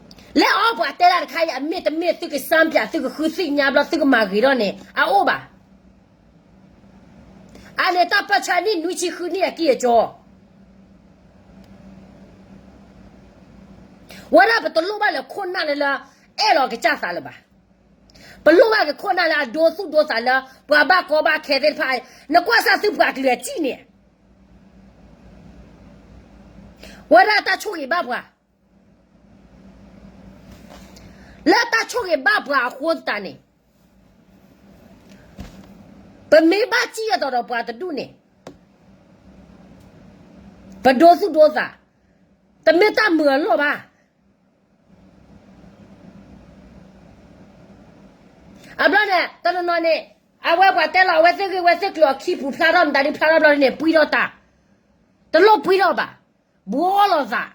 လၢအီၤပှၤတဲဒၣ်တခါအံၤ အမ့ၢ်တမ့ၢ်သုကစၢ်ပၠး သုကဃုသ့ၣ်ညါဘျီ သုကမၤဂ့ၤထီၣ်န့ၣ် အအိၣ်ဘၣ်. အန့ၣ်တၢ်ပၢၢ်ဆၢနံၣ်နွံဆံဃုနံၣ်အကံၢ်အကီ ဝဲဒၣ်ပတလိၣ်ဘၣ်လၢခိၣ်နၢ်လၢလၢ အဲၣ်လီၤကစၢ်သးလၢၤဘၣ်. ပလိၣ်ဘၣ်က့ၤခိၣ်နၢ်လၢအဒိသူၣ်ဒိသးလၢ ပှၤဘၣ်ကီဘၣ်ခဲသ့ၣ်တဖၣ်, နကွၢ်စၢ်သုပှၤကလုာ်အစံၣ်န့ၣ် ဝဲဒၣ်တၢ်ဆိၣ်ဂ့ၤဘၣ်ပှၤ, လၢတၢ်ဆိၣ်ဂ့ၤဘၣ်ပှၤအဃိသတးန့ၣ် ပမ့ၢ်ဘၣ်စံၣ်အသိးဒီးပှၤတဒူၣ်န့ၣ် ပဒိသူၣ်ဒိသး, တမ့ၢ်တၢ်မုာ်အလီၢ်ဘၣ်. အဘျီန့ၣ် တနီၤနီၤန့ၣ် အဝဲပှၤတဲလီၤ အဝဲသ့ၣ်ဂ့ၢ်ဝဲသ့ၣ်ကျိၤအခံပူၤဖျါထီၣ်မတၤဒ်ဖျါထီၣ်ဘျီန့ၣ် ပှံထီၣ်တၢ်, တလိၣ်ပှံထီၣ်ဘၣ်, ဘှီလီၤသး,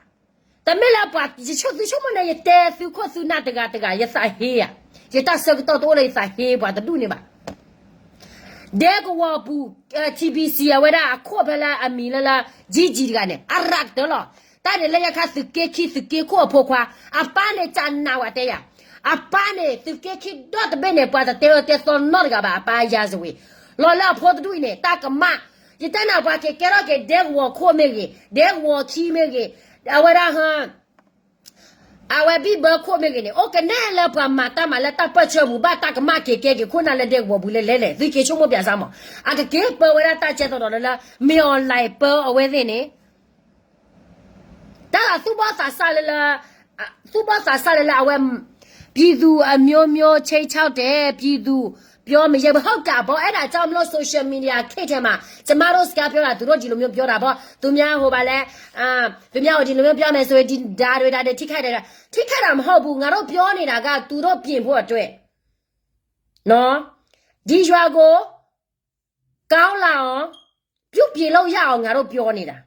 တမ့ၢ်လၢပှၤ ယဆိ သုဆိကမိၣ်န့ၣ် ယတဲသုခိၣ်သုနၢ်တဂၤတဂၤ ယသးဟ့ဧါ, ယတၢ်ဆၢကတီၢ်တအိၣ်လၢယသးဟ့ပှၤတဒူၣ်န့ၣ်ဘၣ်. ဒဲကဝီၤပူၤ ထံဘံစံ အဝဲဒၣ်အခိၣ်ဖဲလၢအမံၤလၢလၢ ကံကံတဂၤန့ၣ် အရးကတၢၢ်လီၤ. တၢ်န့ၣ်လၢညါခါသုးက့ခံ သုးက့ခိၣ်အဖိခွါ အပၢ်န့ၣ် ကနးဝဲတဲယၤ, အပၢ်န့ၣ် သုးက့ခံဒီတဘ့ၣ်န့ၣ် ပှၤတတဲအၢတဲသီနီတဂၤဘၣ် အပၢ်ယၤစဝ့ၤ, လီၤလၢအဖိတဒူၣ်အံၤန့ၣ် တၢ်ကမၣ်, ယတဲနၤပှၤက့ၤကဲထီၣ်က့ၤဒဲကဝီၤခိၣ်မ့ၢ်ဂ့ၤ, ဒဲကဝီၤခံမ့ၢ်ဂ့ၤ, အဝဲဒၣ် အဝဲဘံၣ်ဘၢခိၣ်မ့ၢ်ဂ့ၤန့ၣ် အိၣ်ကနဲလၢပှၤမၤတၢ်မၤလၢတၢ်ပၢၢ်ဆၢပူၤ ဘၣ်တၢ်ကမၣ်က့ၤကဲက့ၤခိၣ်နၢ်လၢဒဲကဝီၤပူၤလဲၣ်လဲၣ်လဲၣ် သုက့ၤဆိကမိၣ်ပၠးစၢ်မး, အကက့ၤပၢဝဲဒၣ်တၢ်ကဲသိးဒီးလၢလၢ မ့ၢ်အီၤလဲၤပၢအဝဲသ့ၣ်န့ၣ် တၢ်သူၣ်ဘီၣ်သးစၢ်လၢလၢ, သူၣ်ဘီၣ်သးစၢ်လၢလၢအဝဲ, ပြည်သူအမျိုးမျိုး ခြိမ်းခြောက်တယ်, ပြည်သူပြောမရဲဘူး ဟုတ်တာပေါ့, အဲဒါကြောင့်မလို့ social media ခေတ်ထဲမှာ ကျမတို့စကားပြောတာ သူတို့ဒီလိုမျိုးပြောတာပေါ့, သူများဟိုပါလဲ, သူများဟိုဒီလိုမျိုးပြောမယ်ဆိုရင် ဒီဒါတွေဒါတွေထိခိုက်တယ်, ထိခိုက်တာမဟုတ်ဘူး, ငါတို့ပြောနေတာက သူတို့ပြင်ဖို့အတွက်, နော်, ဒီရွာကို ကောင်းလာအောင် ပြုပြင်လို့ရအောင် ငါတို့ပြောနေတာ,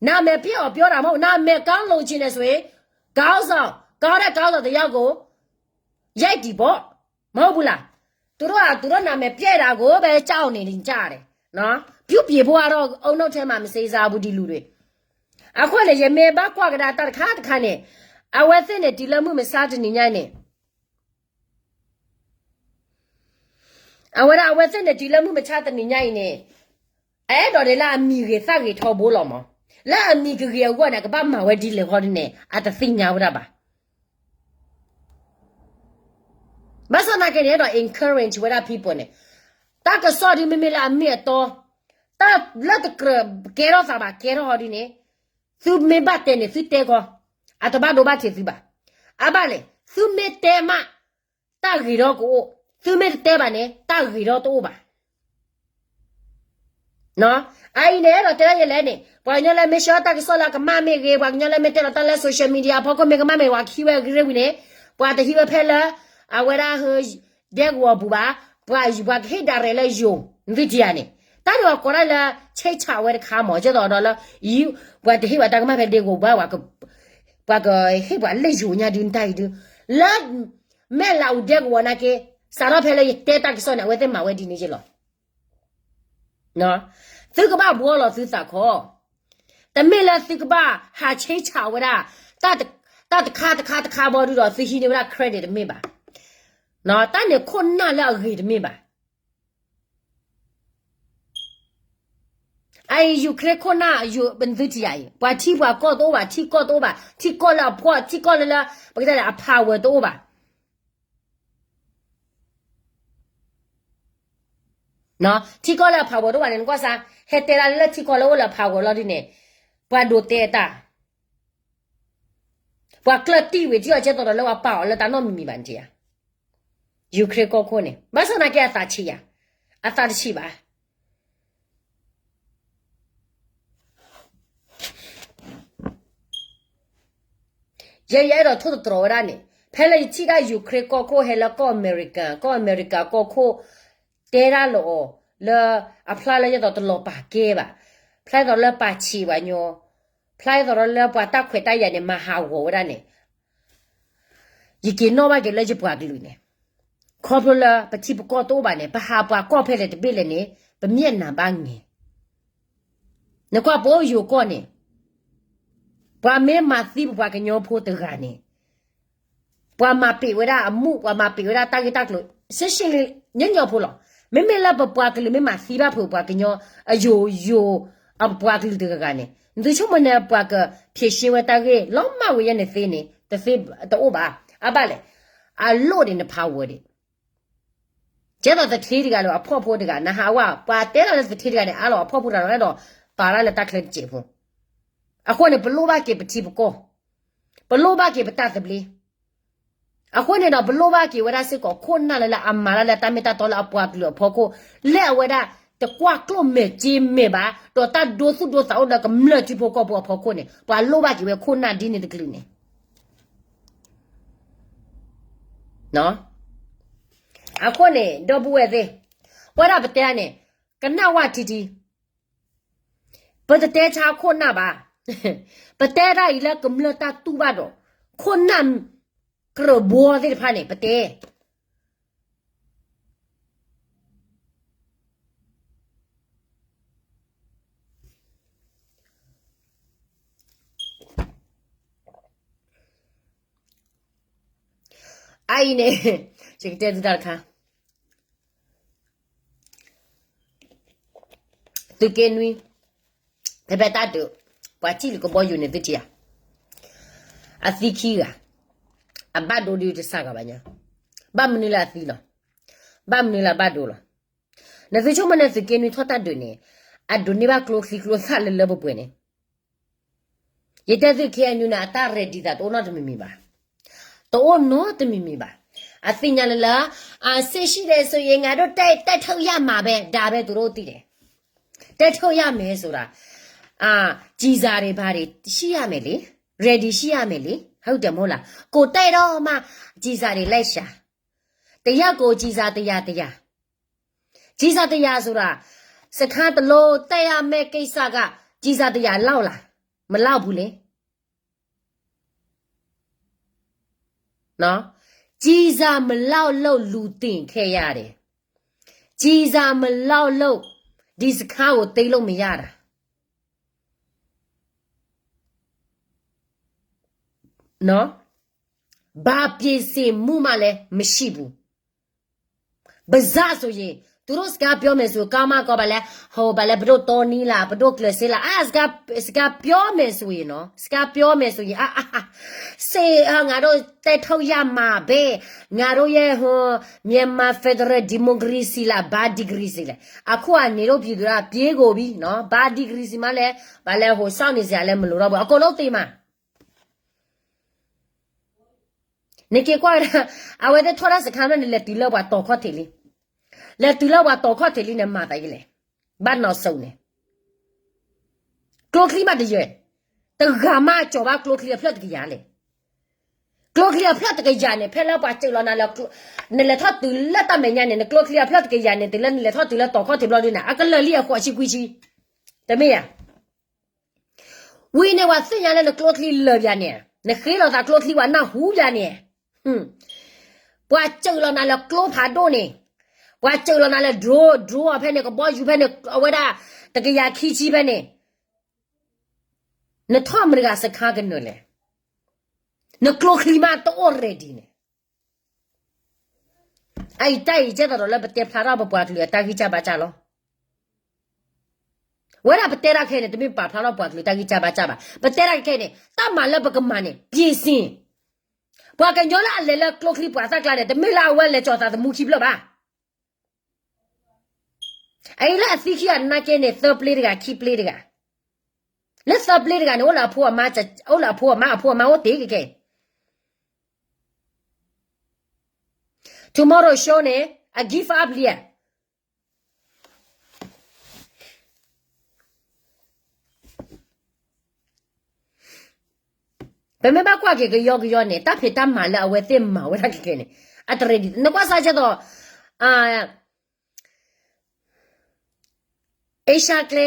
နာမည်ပျက်အောင်ပြောတာမဟုတ်ဘူး, နာမည်ကောင်းလိုချင်တယ်ဆိုရင် ခေါင်းဆောင်, ကောင်းတဲ့ခေါင်းဆောင်တစ်ယောက်ကို ရိုက်တည်ပေါ့, မဟုတ်ဘူးလား, သူတို့က သူတို့နာမည်ပျက်တာကိုပဲ ကြောက်နေကြတယ်, နော်, ပြုပြင်ဖို့ကတော့ အုံနောက်ထဲမှာ မစေစားဘူး ဒီလူတွေ, အဃိန့ၣ် ယမ့ၢ်ဘၣ်ကွၢ်ကဒါတၢ်တခါတခါန့ၣ်, အဝဲသ့ၣ်န့ၣ် တုၤလၢမုၢ်မဆါတနံၤညါန့ၣ် အဝဲဒၣ် အဝဲသ့ၣ်န့ၣ် တုၤလၢမုၢ်မဆါတနံၤညါအံၤန့ၣ်, အအဲၣ်ဒိးန့ၣ်လၢအမံၤဂ့ၤသၣ်ဂ့ၤထီဘိလီၤမး, လၢအမံၤကဂ့ၤအဂီၢ်န့ၣ် အကဘၣ်မၤဝဲဒ်လဲၣ်ဃီဒ်န့ၣ် အတသ့ၣ်ညါဝဲဒၣ်ဘၣ်. ဘၣ်ဆၣ်သနာ်က့န့ၣ် အဲၣ်ဒိး encourage ဝဲဒၣ် people န့ၣ်, တၢ်ကစီၣ်ဒ်မ့မ့ၢ်လၢအမ့ၢ်အတီ, တၢ်လၢတကြၢးကဲထီၣ်သးဘၣ် ကဲထီၣ်ဟီဒ်န့ၣ်, သုမ့ၢ်ဘၣ်တဲန့ၣ် သုတဲကီ, အတဘၣ်ဒိဘၣ်ထံးသုဘၣ်. အဘၣ်လဲၣ်, သုမ့ၢ်တဲမး တၢ်ဂ့ၤထီၣ်ကအိၣ်, သုမ့ၢ်တတဲဘၣ်န့ၣ် တၢ်ဂ့ၤထီၣ်တအိၣ်ဘၣ်. အအံၤန့ၣ် အဲၣ်ဒိးတဲလၢယလဲၣ်န့ၣ် ပှၤကညီလၢမ့ၢ်ဆှၢတၢ်ကစီၣ်လၢအကမၣ်မ့ၢ်ဂ့ၤ, ပှၤကညီလၢမ့ၢ်တဲလီၤတၢ်လၢ social media အဖီခိၣ်မ့ၢ်ကမၣ်မ့ၢ် ပှၤကဟံးဝဲအဂ့ၢ်ဝံၤန့ၣ်, ပှၤတဟံးဝဲဖဲလၢ အဝဲဒၣ် ဒဲကဝီၤပူၤဘၣ်, ပှၤ ပှၤကဟ့ၣ်ဒၣ်ရဲၣ်လၢယိၤ, နသုထံၣ်ဧါန့ၣ်, တၢ်န့ၣ်ပှၤကိးဒၣ်လၢ ဆဲးဆးဝဲတခါမး, ကဲသိးဒီးလၢ ပှၤတဟ့ၣ်ပှၤတၢ်ကမၣ်ဖဲဒဲကဝီၤဘၣ်, ပှၤကဟ့ၣ်ပှၤလၢယိၤညါဒုးနတၢ်အံၤဒုး, လၢ မဲၢ်လးအူဒဲကဝီၤနာ်က့, စးထီၣ်ဖဲလၢယတဲတၢ်ကစီၣ်န့ၣ် အဝဲသ့ၣ်မၤဝဲဒ်န့ၣ်ယ့လီၤ. သုကဘၣ်ဘှီလီၤသုသးခီ, တမ့ၢ်လၢသုကဘၣ်ဟးဆဲးဆးဝဲဒၣ် တၢ်တခါတခါတခါဘီဒုဒီး သုဟံးန့ၢ်ဝဲဒၣ် credit တမ့ၢ်ဘၣ်. တၢ်န့ၣ်ခိၣ်နၢ်လၢအဂ့ၤတမ့ၢ်ဘၣ်. အအံၤ Ukraine ခိၣ်နၢ် နသုထံၣ်ဧါအံၤ ပှၤထံပှၤကီၢ်တအိၣ်ဘၣ်, ထံကီၢ်တအိၣ်ဘၣ်, ထံကီၢ်လၢအဖှီၣ်, ထံကီၢ်လၢလၢ ပကတဲလၢအ power တအိၣ်ဘၣ်. ထံကီၢ်လၢအ power တအိၣ်ဘၣ်န့ၣ် နကွၢ်စၢ်, ဟဲတဲဒၣ်လၢထံကီၢ်လၢအိၣ်လၢအ power လီၤဒ်န့ၣ်, ပှၤဒိးတဲတၢ်, ပှၤကျၢၢ်တံၢ်ဝံၤ ထံအီၤကဲသိးဒီးလၢပှၤပာ်အီၤလၢတၢ်နီတမံၤဘၣ်န့ၣ်ဧါ. Ukraine ကီၢ်ခိၣ်န့ၣ် ဘၣ်ဆၣ်သနာ်က့အသးဆံးယၤ, အသးတဆံးဘၣ်. ယဲယအဲၣ်ဒိးထိၣ်သတြီၤဝဲဒၣ်န့ၣ်, ဖဲလၢယထံၣ်ဒၣ် Ukraine ကီၢ်ခိၣ်ဟဲလၢကီၢ်အမဲရကၤ, ကီၢ်အမဲရကၤကီၢ်ခိၣ် တဲဒၣ်လီၤအီၤလၢ အဖျါလၢယဲသိးတလီၤပာ်ကဲဘၣ်, ဖျါယဲသိးလၢပာ်ဆံးဘၣ်ညီ, ဖျါယဲသိးဒီးလၢပှၤတၢ်ခွဲးတၢ်ယာ်န့ၣ် မၤဟးဂီၤဝဲဒၣ်န့ၣ် ယက့ၤနီၣ်ဘၣ်က့ၤလၢယပှၤကလုာ်န့ၣ်, ခီဖျိလၢပထံပကီၢ်တအိၣ်ဘၣ်န့ၣ် ပဟးပှၤကီၢ်ဖဲလဲၣ်တဘ့ၣ်လဲၣ်န့ၣ် ပမျက်နှာဘၣ်ငယ်. နကွၢ်ပအိၣ်ယိၤကီၢ်န့ၣ်, ပှၤမ့ၢ်မၤသံပပှၤကညီဖိတဂၤန့ၣ်, ပှၤမၤပံာ်ဝဲဒၣ်အမူး, ပှၤမၤပံာ်ဝဲဒၣ်တၢ်ဂ့ၢ်တၢ်ကျိၤ, ရှင်းရှင်းလင်းလင်း ညီညီဖိလီၤ. မ့မ့ၢ်လၢပပှၤကလုာ်မ့ၢ်မၤသံဘၣ်ဖုးပှၤကညီ, အယိၤယိၤ, အပှၤကလုာ်တဂၤဂၤန့ၣ်, နသုဆိကမိၣ်န့ၣ် ပှၤကဖြေရှင်းဝဲတၢ်ဂ့ၢ် လီၤမၢ်ဝဲယဲန့ၣ်သ့န့ၣ်, တသ့တအိၣ်ဘၣ်. အဘၣ်လဲၣ်, အလိၣ်ဒံးန power ဒံး ကဲသိးသထ့တဂၤလၢအဖှီၣ်ဖိတဂၤ နဟးဝဲ ပှၤတဲတၢ်လၢသထ့တဂၤန့ၣ် အါလီၤအဖှီၣ်ဖိတဂၤလီၤ အဲၣ်ဒိးပာ်တၢ်လၢတၢ်ချၢတစဲးဖိ, အဃိန့ၣ် ပလိၣ်ဘၣ်က့ၤပထံပကီၢ်, ပလိၣ်ဘၣ်က့ၤပတၢ်သဘျ့, အဃိန့ၣ်ဒီး ပလိၣ်ဘၣ်က့ၤဝဲဒၣ်စ့ၢ်ကီး ခိၣ်နၢ်လၢလၢအမၤတၢ်လၢတၢ်မ့ၢ်တၢ်တီလၢအပှၤကလုာ်အဖီခိၣ်, လၢအဝဲဒၣ်တကွၢ်ကျိၣ်မဲာ်စ့မဲာ်ဘၣ်, ဒီးတၢ်ဒိသူၣ်ဒိသးအိၣ်လၢကမျၢၢ်ထံဖိကီၢ်ဖိအဖီခိၣ်န့ၣ် ပှၤလိၣ်ဘၣ်က့ၤဝဲခိၣ်နၢ်ဒ်န့ၣ်တကလုာ်န့ၣ် အဃိန့ၣ် ဒီပုၢ်ဝဲၢ်သ့ၣ်, ပဝဲဒၣ်ပတဲန့ၣ် ကနၣ်ဝဲထံထံ, ပတတဲဆါခိၣ်နၢ်ဘၣ်, ပတဲတၢ်အံၤလၢကမျၢၢ်တၢ်တူၢ်ဘၣ်ဒီး ခိၣ်နၢ်ကြၢးဘှီသ့ၣ်တဖၣ်န့ၣ် ပတဲ အအံၤန့ၣ် ယကတဲသုတၢ်တခါ သုးက့နွံ ဖဲဖဲတၢ်ဒုး ပှၤစံၣ်လံကဘီယူၤန့ၣ်သုထံၣ်ဧါ, အသံခံဂၤ, အဘၣ်ဒိဒုတစၢ်ဂၤဘၣ်ညါ, ဘၣ်မနုၤလၢအသံလီၤ, ဘၣ်မနုၤလၢအဘၣ်ဒိလီၤ. နသုဆိကမိၣ်န့ၣ် သုးက့နွံထီၣ်တၢ်ဒုးန့ၣ် အဒိးန့ၢ်ဘၣ်ကျိချံကျိသၣ်လၢလၢပှဲၤပှဲၤန့ၣ် ယတဲသု ခ့ၣ်အဲၣ်ယူၣ်န့ၣ် အတၢ် ready သးတအိၣ်နီတမံၤမံၤဘၣ်, တအိၣ်နီတမံၤမံၤဘၣ်. အသ့ၣ်ညါလၢလၢ အစ့ၣ်ဆံၣ်ဒဲးစိၤယဲ ငါဒိၣ်တဲ တဲထုတ်ရမှာပဲ ဒါပဲသူတို့သိတယ်, တဲထုတ်ရမယ်ဆိုတာ ကျည်ဆံတွေဘာတွေရှိရမယ်လေ, ready ရှိရမယ်လေ, ဟုတ်တယ်မဟုတ်လား, ကိုယ်တိုက်တော့မှ ကျည်ဆံတွေလိုက်ရှာ, တယောက်ကိုကျည်ဆံတစ်ရာ တစ်ရာ, ကျည်ဆံတစ်ရာဆိုတာ စခန်းတစ်လုံးတိုက်ရမယ့်ကိစ္စက ကျည်ဆံတစ်ရာလောက်လား, မလောက်ဘူးလေ. နော်, ကျည်ဆံမလောက်လို့လူတင်ခဲ့ရတယ်, ကျည်ဆံမလောက်လို့ ဒီစခန်းကိုသိမ်းလို့မရတာ. နော်, ဘာပြင်ဆင်မှုမှလည်းမရှိဘူး. ပါးစပ်ဆိုရင် သူတို့စကားပြောမယ်ဆိုရင် ကောင်းမကောင်း ဘာလဲ, ဟို, ဘာလဲ, ပဒိၣ်တောနီလာ, ပဒိၣ်ကျၢၤစ့လာ, အာ, စကား, စကားပြောမယ်ဆိုရင်နော်, စကားပြောမယ်ဆိုရင်, အာ, အာ, အာ, စေ, အာ, ငါတို့တဲထုတ်ရမှာပဲ, ငါတို့ရဲ့, ဟို, မြန်မာ Federal Democracy လား, ဘာ democracy လဲ, အခုက နေလို့ပြည်သူက ပြေးကုန်ပြီနော်, ဘာ democracy မှလဲ, ဘာလဲ, ဟို, စောင့်နေစရာလဲမလိုတော့ဘူး, အကုန်လုံးသေမှာ. နက့ၤကွၢ်ဝဲဒၣ်, အဝဲသ့ၣ်ထီၣ်တၢ်စခန်းမ့ၢ်န့ၣ် လဲၤတုၤလၢပှၤတီၤခီၣ်ထံးလံ, လဲၤတုၤလၢပှၤတီၤခီၣ်ထံးလံန့ၣ် မၤသးယလဲၣ်, ဘၣ်နီၢ်စိၤန့ၣ်, ကျိချံမးတယဲၢ်, တဂၤမးကၠီၤဘၣ်ကျိချံအဖျၢၣ်တကယၤလဲၣ်. ကျိချံအဖျၢၣ်တကယၤန့ၣ် ဖဲလၢပှၤစၢၤလီၤနၤလၢ, နလဲၤထီၣ်တုၤလၢတၢ်မဲာ်ညါန့ၣ် နကျိချံအဖျၢၣ်တကယၤန့ၣ် တုၤလၢနလဲၤထီၣ်တုၤလၢတီၤခီၣ်ထံးဘျီဒုန့ၣ် အကလၢာ်လံအဃိးဆံကွံဆံ, တမ့ၢ်ဧါ. ဝံၤန့ၣ် ပှၤသ့ၣ်ညါလၢနကျိချံလၢာ်ဘၣ်န့ၣ်, နဃ့လိာ်သးကျိချံပှၤနၢ်ဟူဘၣ်န့ၣ်, ပှၤစၢၤလီၤနၤလၢကျိဖးဒိၣ်န့ၣ်, ပှၤစၢၤလီၤနၤလၢ drone, drone ဖဲန့ၣ် ကဘီယူၤဖဲန့ၣ် အဝဲဒၣ် တကယၤခံဆံဖဲန့ၣ်, နထီၣ်မတၤတဂၤစခန်းကနၢၤလဲၣ်, နကျိချံမးတအိၣ် ready န့ၣ် အအံၤတၢ်အံၤကဲသိးဒီးလၢပတဲဖျါထီၣ်ပပှၤကလုာ်အတၢ်ဂံၢ်စၢ်ဘါစၢ်လီၤ. ဝဲဒၣ်ပတဲတၢ်ခဲအံၤန့ၣ် တမ့ၢ်ပာ်ဖျါထီၣ်ပှၤကလုာ်တၢ်ဂံၢ်စၢ်ဘါစၢ်ဘၣ်. ပတဲတၢ်ခဲအံၤန့ၣ် တၢ်မၤလၢပကမၤန့ၣ် ပြင်ဆင်, ပှၤကညီလၢအလဲၤလၢကျိချံပှၤသၣ်ကျါန့ၣ် တမ့ၢ်လၢအဝဲလဲၤကၠီၤသးသမူခံဖျၢၣ်ဘၣ်. အအံၤလၢအသံခံဂၤနာ်က့န့ၣ် သၢပျ့တဂၤ ခံပျ့တဂၤ, လၢသၢပျ့တဂၤန့ၣ် အိၣ်လၢအဖိအမါ, အိၣ်လၢအဖိအမါ, အဖိအမါအိၣ်တ့ၢ်ကဲကဲ Tomorrow show န့ၣ် အ give up လံဧါ. ပမ့ၢ်ဘၣ်ကွၢ်က့ၤကယီကယီန့ၣ် တၢ်ဖံးတၢ်မၤလၢအဝဲသ့ၣ်မၤဝဲဒၣ်ကဲကဲန့ၣ် အတရ့ဒံး နကွၢ်စၢ်ကဲသိး အ့ရှါကျဲ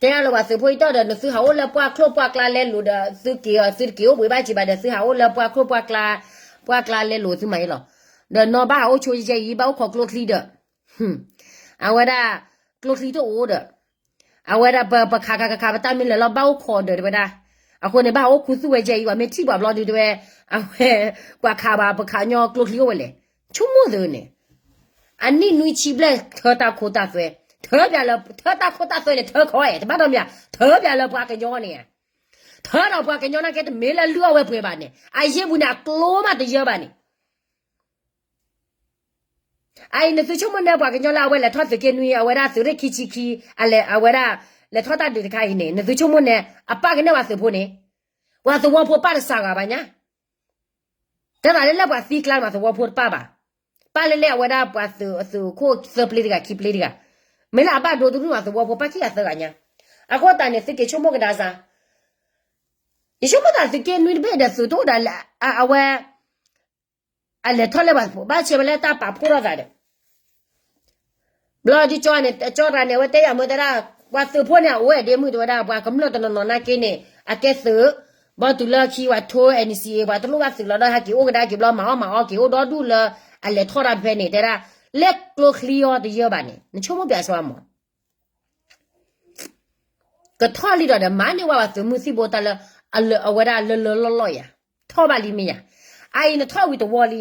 တဲအလီၤပှၤသုးဖိအံၤတီၢ်ဒီး နသုဟးအိၣ်လၢပှၢ်ချိၣ်ပှၢ်ကျါလဲလိာ်ဒီး သုက့ၤအီၤ သုတက့ၤအိၣ်ဘှံးဘၣ်စံးဘၣ်ဒီး သုဟးအိၣ်လၢပှၢ်ချိၣ်ပှၢ်ကျါ, ပှၢ်ကျါလဲလိာ်သုမၤအံၤလီၤ. ဒီးနီၢ်ဘၣ်ဟးအိၣ်ဆိယဲအံၤ ဘၣ်အိၣ်ခိးကျိချံဒီး အဝဲဒၣ် ကျိချံတအိၣ်ဒီး အဝဲဒၣ်ပခးခးခးခး ပတၢ်မ့ၢ်လၢာ်လီၤ ဘၣ်အိၣ်ခိးဒီးတဲဝဲဒၣ်, အဃိန့ၣ် ဘၣ်ဟးအိၣ်ခူသူၣ်ဝဲယဲအံၤ ပှၤမ့ၢ်ထံၣ်ပှၤဘျီဒုးတဲဝဲ, အဝဲ ပှၤခးဘၣ် ပခးညီကျိချံအိၣ်ဝဲလဲၣ်. ဆိကမိၣ်သုန့ၣ် အနံၣ်နွံဆံဘျဲၣ် ထၢတၢ်ခိတၢ်သွဲ, ထၢပၠးလၢ ထၢတၢ်ခိတၢ်သွဲန့ၣ် ထၢခီအဲၣ် တဘၣ်ဒီးမ့ၢ်ဧါ, ထၢပၠးလၢပှၤကညီန့ၣ်ဧါ. ထၢဒီးပှၤကညီနာ်က့ တမ့ၢ်လၢလုၢ်အီၣ်ဝဲပှဲၤဘၣ်န့ၣ် အယ့ၢ်ပူၤန့ၣ် အကျိမးတယၢဘၣ်န့ၣ် အအံၤ နသုဆိကမိၣ်န့ၣ် ပှၤကညီလၢအဝဲလဲၤထီၣ်သုးက့နွံ အဝဲဒၣ်သုးရ့ၣ်ခံဆံခံ အလဲၤ အဝဲဒၣ် လဲၤထီၣ်တၢ်ဒုးတခါအံၤန့ၣ် နသုဆိကမိၣ်န့ၣ် အပၣ်ကနဲၣ်ပှၤသုးဖိန့ၣ် ပှၤသဝီဖိပၣ်တစှၤဂၤဘၣ်ညါ, တသးလၢလၢပှၤသံကျါမး သဝီဖိတပၣ်ဘၣ်, ပၣ်လၢလၢအဝဲဒၣ်ပှၤသုးခိၣ်သၢပျ့တဂၤခံပျ့တဂၤ, မ့ၢ်လၢအဘၣ်ဒိတရူၢ်မး သဝီဖိပၣ်ခံဂၤသၢဂၤညါ, အဃိသတးန့ၣ် သုက့ၤဆိကမိၣ်ကဒါစၢ် ယဆိကမိၣ်သးသုးက့နွံတဘ့ၣ်ဒီးသုးတအိၣ်ဒီး အဝဲ အလဲၤထီၣ်လၢပှၤဘၣ်ဆဲးဝဲလၢတၢ်ပာ်ဖှိၣ်ထီၣ်သးဒီး ဘျီဒ်ကၠီန့ၣ် ကၠီတဂၤန့ၣ် အဝဲတဲယၤမ့ၢ်တဲဒၣ် ပှၤသုးဖိန့ၣ် အအိၣ်ဝဲဒ့မုၣ်တဲဝဲဒၣ် ပှၤကမျၢၢ်တနီၤနီၤနာ်က့န့ၣ် အကဲသုး, ဘီတုၤလၢခံပှၤထိ NCA ပှၤတလိၣ်ဘၣ်သုးလီၤဒီး ဟဲက့ၤအိၣ်ကဒါက့ၤဘျီ မၤအီၣ်မၤအီက့ၤအိၣ်ဒီဒူၣ်လၢ အလဲၤထီၣ်တၢ်ဖဲန့ၣ် တဲဒၣ် လၢကျိချံအီၤတယၢဘၣ်န့ၣ် နဆိကမိၣ်ပၠးဆိမး ကထီၣ်လံဒီး မၤန့ၢ်ဝဲပှၤသုးမုၢ်သံၣ်ဘိတၢ်လၢ အဝဲဒၣ်လၢလၢလီၢ်လီၢ်ယၤ, ထီၣ်ဘၣ်လံမ့ၢ်ယၤ, အအံၤနထီၣ်ဝံၤတဝီလံ,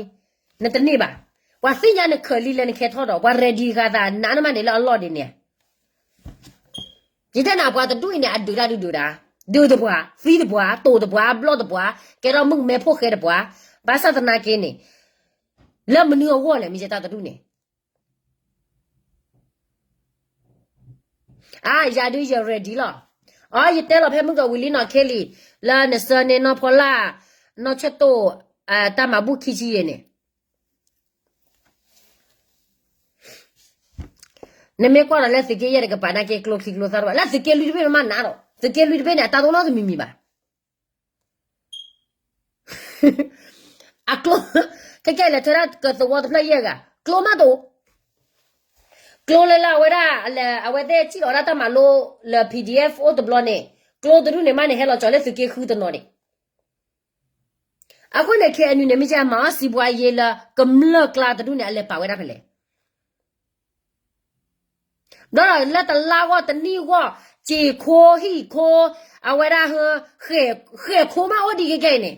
နတန့ၢ်ဘၣ်, ပှၤသ့ၣ်ညါနခၢၣ်လံလၢနကဟဲထီၣ်ဒီး ပှၤ ready ဃာ်သးနးနမးန့ၣ်လၢအလီၢ်ဒ်န့ၣ်, ယတဲနၤပှၤတဒူၣ်အံၤန့ၣ် အဒုးတၢ်ဒုးဒုးဒၣ်, ဒုးတပှၤ, သံတပှၤ, တိာ်တပှၤ, ဘျီၣ်တပှၤ, ကဲထီၣ်မုၣ်ကမဲဖိဃဲတပှၤ, ဘၣ်ဆၣ်သနာ်က့န့ၣ်, လၢမနုၤအဂီၢ်လဲၣ် မ့ၢ်ယတၢ်တဒူၣ်န့ၣ် အါ ယၤဒုးယ ready လီၤ. အီ ယတဲလီၤဖဲမုၢ်ကဝံၤလံနီၢ်ခဲလံ, လၢနဆၢန့ၢ်နီၢ်ဖီလာ်, နီၢ်ဆၢၣ်တိၣ်, တၢ်မၤဘူၣ်ခံဆံယဲၢ်န့ၣ်, နမ့ၢ်ကွၢ်ဒီးလၢသုးက့ယဲၢ်တကပၤနာ်က့ ကျိချံကျိသၣ်တဘၣ်, လၢသုးက့လွံၢ်တဘ့ၣ်မ့ၢ်မးနးဒီး သုးက့လွံၢ်တဘ့ၣ်န့ၣ် အတၢ်တအိၣ်နီတမံၤမံၤဘၣ်. အကျိ, ခဲကဲလဲၤထၢဒၣ်ကသဝီတဖျၢၣ်ယဲၢ်ဂၤ, ကျိမးတအိၣ်, ကျိလၢလၢအဝဲဒၣ်, အဝဲသ့ၣ်ထံၣ်လီၤဒၣ်တၢ်မၤလိလၢ PDF အိၣ်တဘျီန့ၣ်, ကျိတဒူၣ်န့ၣ်မးန့ၣ် ဟဲလီၤကၠီၤလၢသုးက့ဃုတနီၤန့ၣ်, အဃိန့ၣ် KNU န့ၣ် မ့ၢ်ကမၤအီၣ်စံးဘှါယ့လၢကမျၢၢ်ကျါတဒူၣ်န့ၣ် အလဲၤပာ်ဝဲဒၣ်ဖဲလဲၣ်. ဘျီဒီးလၢတလါဂီၢ်တနံၣ်ဂီၢ်, စ့ၢ်ခိဟံၣ်ခိ, အဝဲဒၣ်, ဃဲၣ်ခိမးအိၣ်ဒံးခဲကဲအံၤန့ၣ်,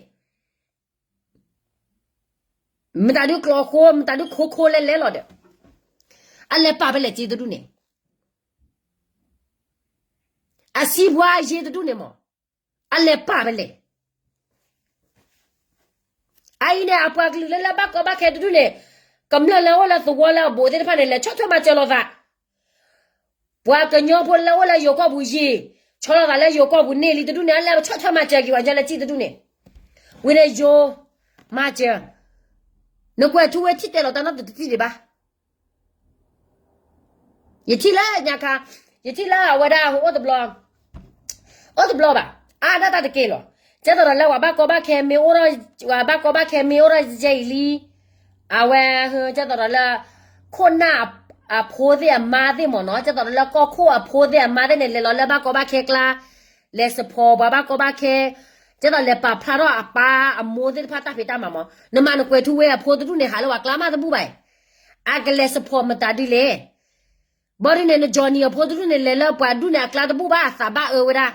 မတၤဒုးကျီခိ, မတၤဒုးခိခိလဲလဲလီၤဒီး, အလဲၤပာ်ဖဲလဲၣ်စ့တဒူၣ်န့ၣ်, အစံးဘှါယ့တဒူၣ်န့ၣ်မး, အလဲၤပာ်ဖဲလဲၣ်. အအံၤန့ၣ် အပှၤကလုာ်လၢလၢဘၣ်ကီဘၣ်ခဲတဒူၣ်န့ၣ်, ကမျၢၢ်လၢအိၣ်လၢသဝီလၢအဘူးသ့ၣ်တဖၣ်န့ၣ် လဲၤဆီၣ်ထွဲမၤစၢၤလိာ်သး, ပှၤကညီဖိလၢအိၣ်လၢယိၤကီၢ်ပူၤယံာ်, ဆီၣ်လီၤသးလၢယိၤကီၢ်ပူၤန့ၢ်လံတဒူၣ်န့ၣ် အလဲၤဆီၣ်ထွဲမၤစၢၤက့ၤပှၤကညီလၢစ့တဒူၣ်န့ၣ်, ဝံၤန့ၣ်ယိၤ, မၤစၢၤ, နကွဲးထူဝ့ထံၣ်တဲလီၤတၢ်နီတထံၣ်ဒံးဘၣ်. ယထံၣ်လၢညါခါ, ယထံၣ်လၢအဝဲဒၣ်အိၣ်တဘျီ, အိၣ်တဘျီဘၣ်, အါဒၣ်တၢ်တက့ၢ်လီၤ. ကဲသိးဒီးလၢပှၤဘၣ်ကီဘၣ်ခဲ, ပှၤဘၣ်ကီဘၣ်ခဲမ့ၢ်အိၣ်ထီၣ်ယဲၢ်အံၤလံ, အဝဲ, ကဲသိးဒီးလၢ, ခိၣ်နၢ်အဖိသ့ၣ်အမါသ့ၣ်မ့ၢ်နီၤ, ကဲသိးဒီးလၢကီၢ်ခိၣ်အဖိသ့ၣ်အမါသ့ၣ်န့ၣ် လဲၤလီၤလၢဘၣ်ကီဘၣ်ခဲကျါ, လဲၤ support ပှၤဘၣ်ကီဘၣ်ခဲ, ကဲသိးလဲၤပာ်ဖျါထီၣ်အပၢ်အမိၢ်သ့ၣ်တဖၣ်တၢ်ဖံးတၢ်မၤမး, နမၤနကွဲးထူဝ့အဖိတဒူၣ်န့ၣ် ဟးလၢပှၤကျါမးတဘူၣ်ဘၣ်အံၤ, အကလဲၤ support မတၤဒ်လဲၣ်. ဘၣ်ဒ်န့ၣ် န Johnny အဖိတဒူၣ်န့ၣ် လဲၤလၢပှၤဒူၣ်န့ၣ်အကျါတဘူၣ်ဘၣ် အသးဘၣ်အၢဝဲဒၣ်,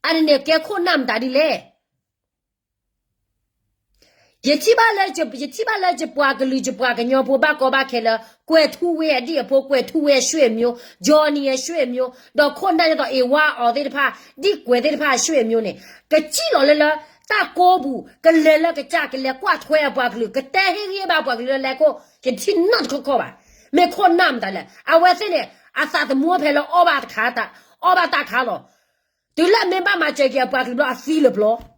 အန့ၣ်န့ၣ်ကဲခိၣ်နၢ်မတၤဒ်လဲၣ်. ယထံၣ်ဘၣ်လၢ, ယထံၣ်ဘၣ်လၢယပှၤကလုာ်ယပှၤကညီဖိဘၣ်ကီဘၣ်ခဲလၢ ကွဲးထူဝ့အဒံၣ်အဖိ, ကွဲးထူဝ့အဆွေမျိုး, Johnny အဆွေမျိုး, ဒီးခိၣ်နၢ်ဒ်သိး အ့ဝါအီၤသ့ၣ်တဖၣ်, ဒံၣ်ကွဲးသ့ၣ်တဖၣ်အဆွေမျိုးန့ၣ်, ကစံၣ်လီၤလၢလၢ, တၢ်ကိးပူၤ, ကလဲၤလၢကစၢ်, ကလဲၤကွၢ်ထွဲအပှၤကလုာ်, ကတဲဟ့ၣ်ဂံၢ်ဘါပှၤကလုာ်လၢလဲၤခိၣ်, ယထံၣ်နီတခီခီဘၣ်. မ့ၢ်ခိၣ်နၢ်မတၤလဲၣ်, အဝဲသ့ၣ်န့ၣ်, အသးသမူဖဲလၢအီၣ်ဘၣ်တခါ, အီၣ်ဘၣ်တၢ်ခါလီၤ. တုၤလၢအမ့ၢ်ဘၣ်မၤစၢၤက့ၤအပှၤကလုာ်ဘျီအသံလၢာ်ပျီ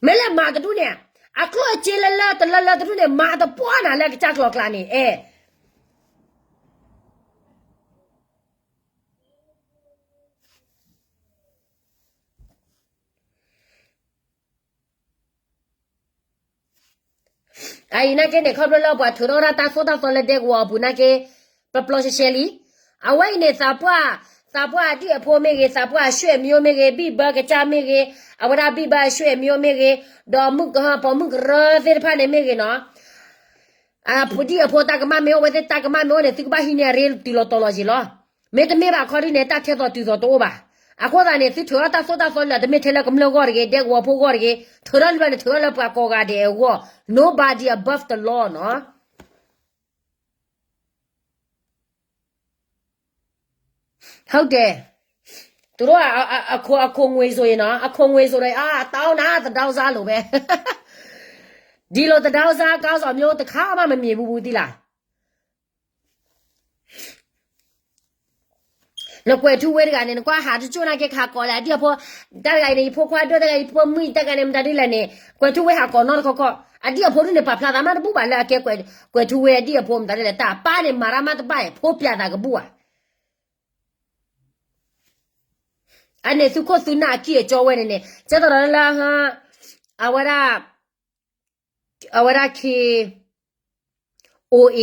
မ့ၢ်လၢမၤတဒူၣ်န့ၣ်, အကျိၣ်အစ့လၢလၢတလၢလၢတဒူၣ်န့ၣ် မၤတပှၢ်နၤလၢကစၢ်ကျီၤကျါန့ၣ်, အဲ အအံၤနာ်က့န့ၣ် ခီဖျိလၢပှၤထုးထီၣ်ဝဲဒၣ်တၢ်သိၣ်တၢ်သီလၢဒဲကဝီၤအပူၤနာ်က့, ပျီပျီရှဲရှဲလံ. အဝဲအံၤန့ၣ် သးပှၢ်, သးပှၢ်အဒံၣ်အဖိမ့ၢ်ဂ့ၤ, သးပှၢ်အဆွေမျိုးမ့ၢ်ဂ့ၤ, ဘံၣ်ဘၢကစၢ်မ့ၢ်ဂ့ၤ, အဝဲဒၣ်ဘံၣ်ဘၢအဆွေမျိုးမ့ၢ်ဂ့ၤ, ဒီးမုၣ်ကဟၢပိာ်မုၣ်ကရၢသ့ၣ်တဖၣ်န့ၣ်မ့ၢ်ဂ့ၤနီၤ, အဒံၣ်အဖိတၢ်ကမၣ်မ့ၢ်အိၣ်, အဝဲသ့ၣ်တၢ်ကမၣ်မ့ၢ်အိၣ်ဝဲသ့ၣ် တၢ်ကဘၣ်ဟံးန့ၢ်အရ့တုၤလီၤတီၤလီၤယံာ်လီၤ. မ့တမ့ၢ်ဘၣ်ခီဒ်န့ၣ် တၢ်ထဲသိးတုၤသိးတအိၣ်ဘၣ်. အဃိသတးန့ၣ် သုထုးထီၣ်တၢ်သိၣ်တၢ်သီလၢ တမ့ၢ်ထဲလၢကမျၢၢ်ဂီၢ်တဂ့ၤ, ဒဲကဝီၤဖိဂီၢ်တဂ့ၤ, ထုးထီၣ်လံဘျီန့ၣ် ထုးထီၣ်လၢပှၤကိးဂၤဒဲးအဂီၢ်, nobody above the law နီၤ. ဟုတ်တယ်. သူတို့က အ, အ, အခိ, အခိၣ်ငွေ့ဆိုရင်နော်, အခိၣ်ငွေ့ဆိုတော့, အာ, တောင်းတာ, သဒါကစားလိုပဲ. ဒီလိုသဒါကစား ခေါင်းဆောင်မျိုး တစ်ခါမှ မမြင်ဘူးဘူးသီးလား. နကွဲးထူဝ့တဂၤန့ၣ် နကွၢ်ဟးတကၠိၣ်နာ်က့ ကဟးကိးလၢအဒံၣ်အဖိ, တၢ်တဂၤအံၤန့ၣ် ယဖိခွါဒိၣ်တဂၤ, ယဖိမုၣ်တဂၤန့ၣ် မတၤဒ်လဲၣ်န့ၣ်, ကွဲးထူဝ့ဟးကိးနီတခီခီ, အဒံၣ်အဖိဒ်န့ၣ် ပာ်ဖျါသးမးတဘူၣ်ဘၣ်လၢအကဲကွဲးထူဝ့အဒံၣ်အဖိ မတၤဒ်လဲၣ်, တၢ်ပၢ်န့ၣ် မၤတၢ်မးတဘၣ်အံၤ ဖိပျးသးကဘူၣ်ဧါ. အန့ၣ်သုးခိၣ်သုးနၢ်အကံၢ်အကၠီဝဲန့ၣ်န့ၣ် ကဲသိးဒီးလၢ အဝဲဒၣ် အဝဲဒၣ် K O A,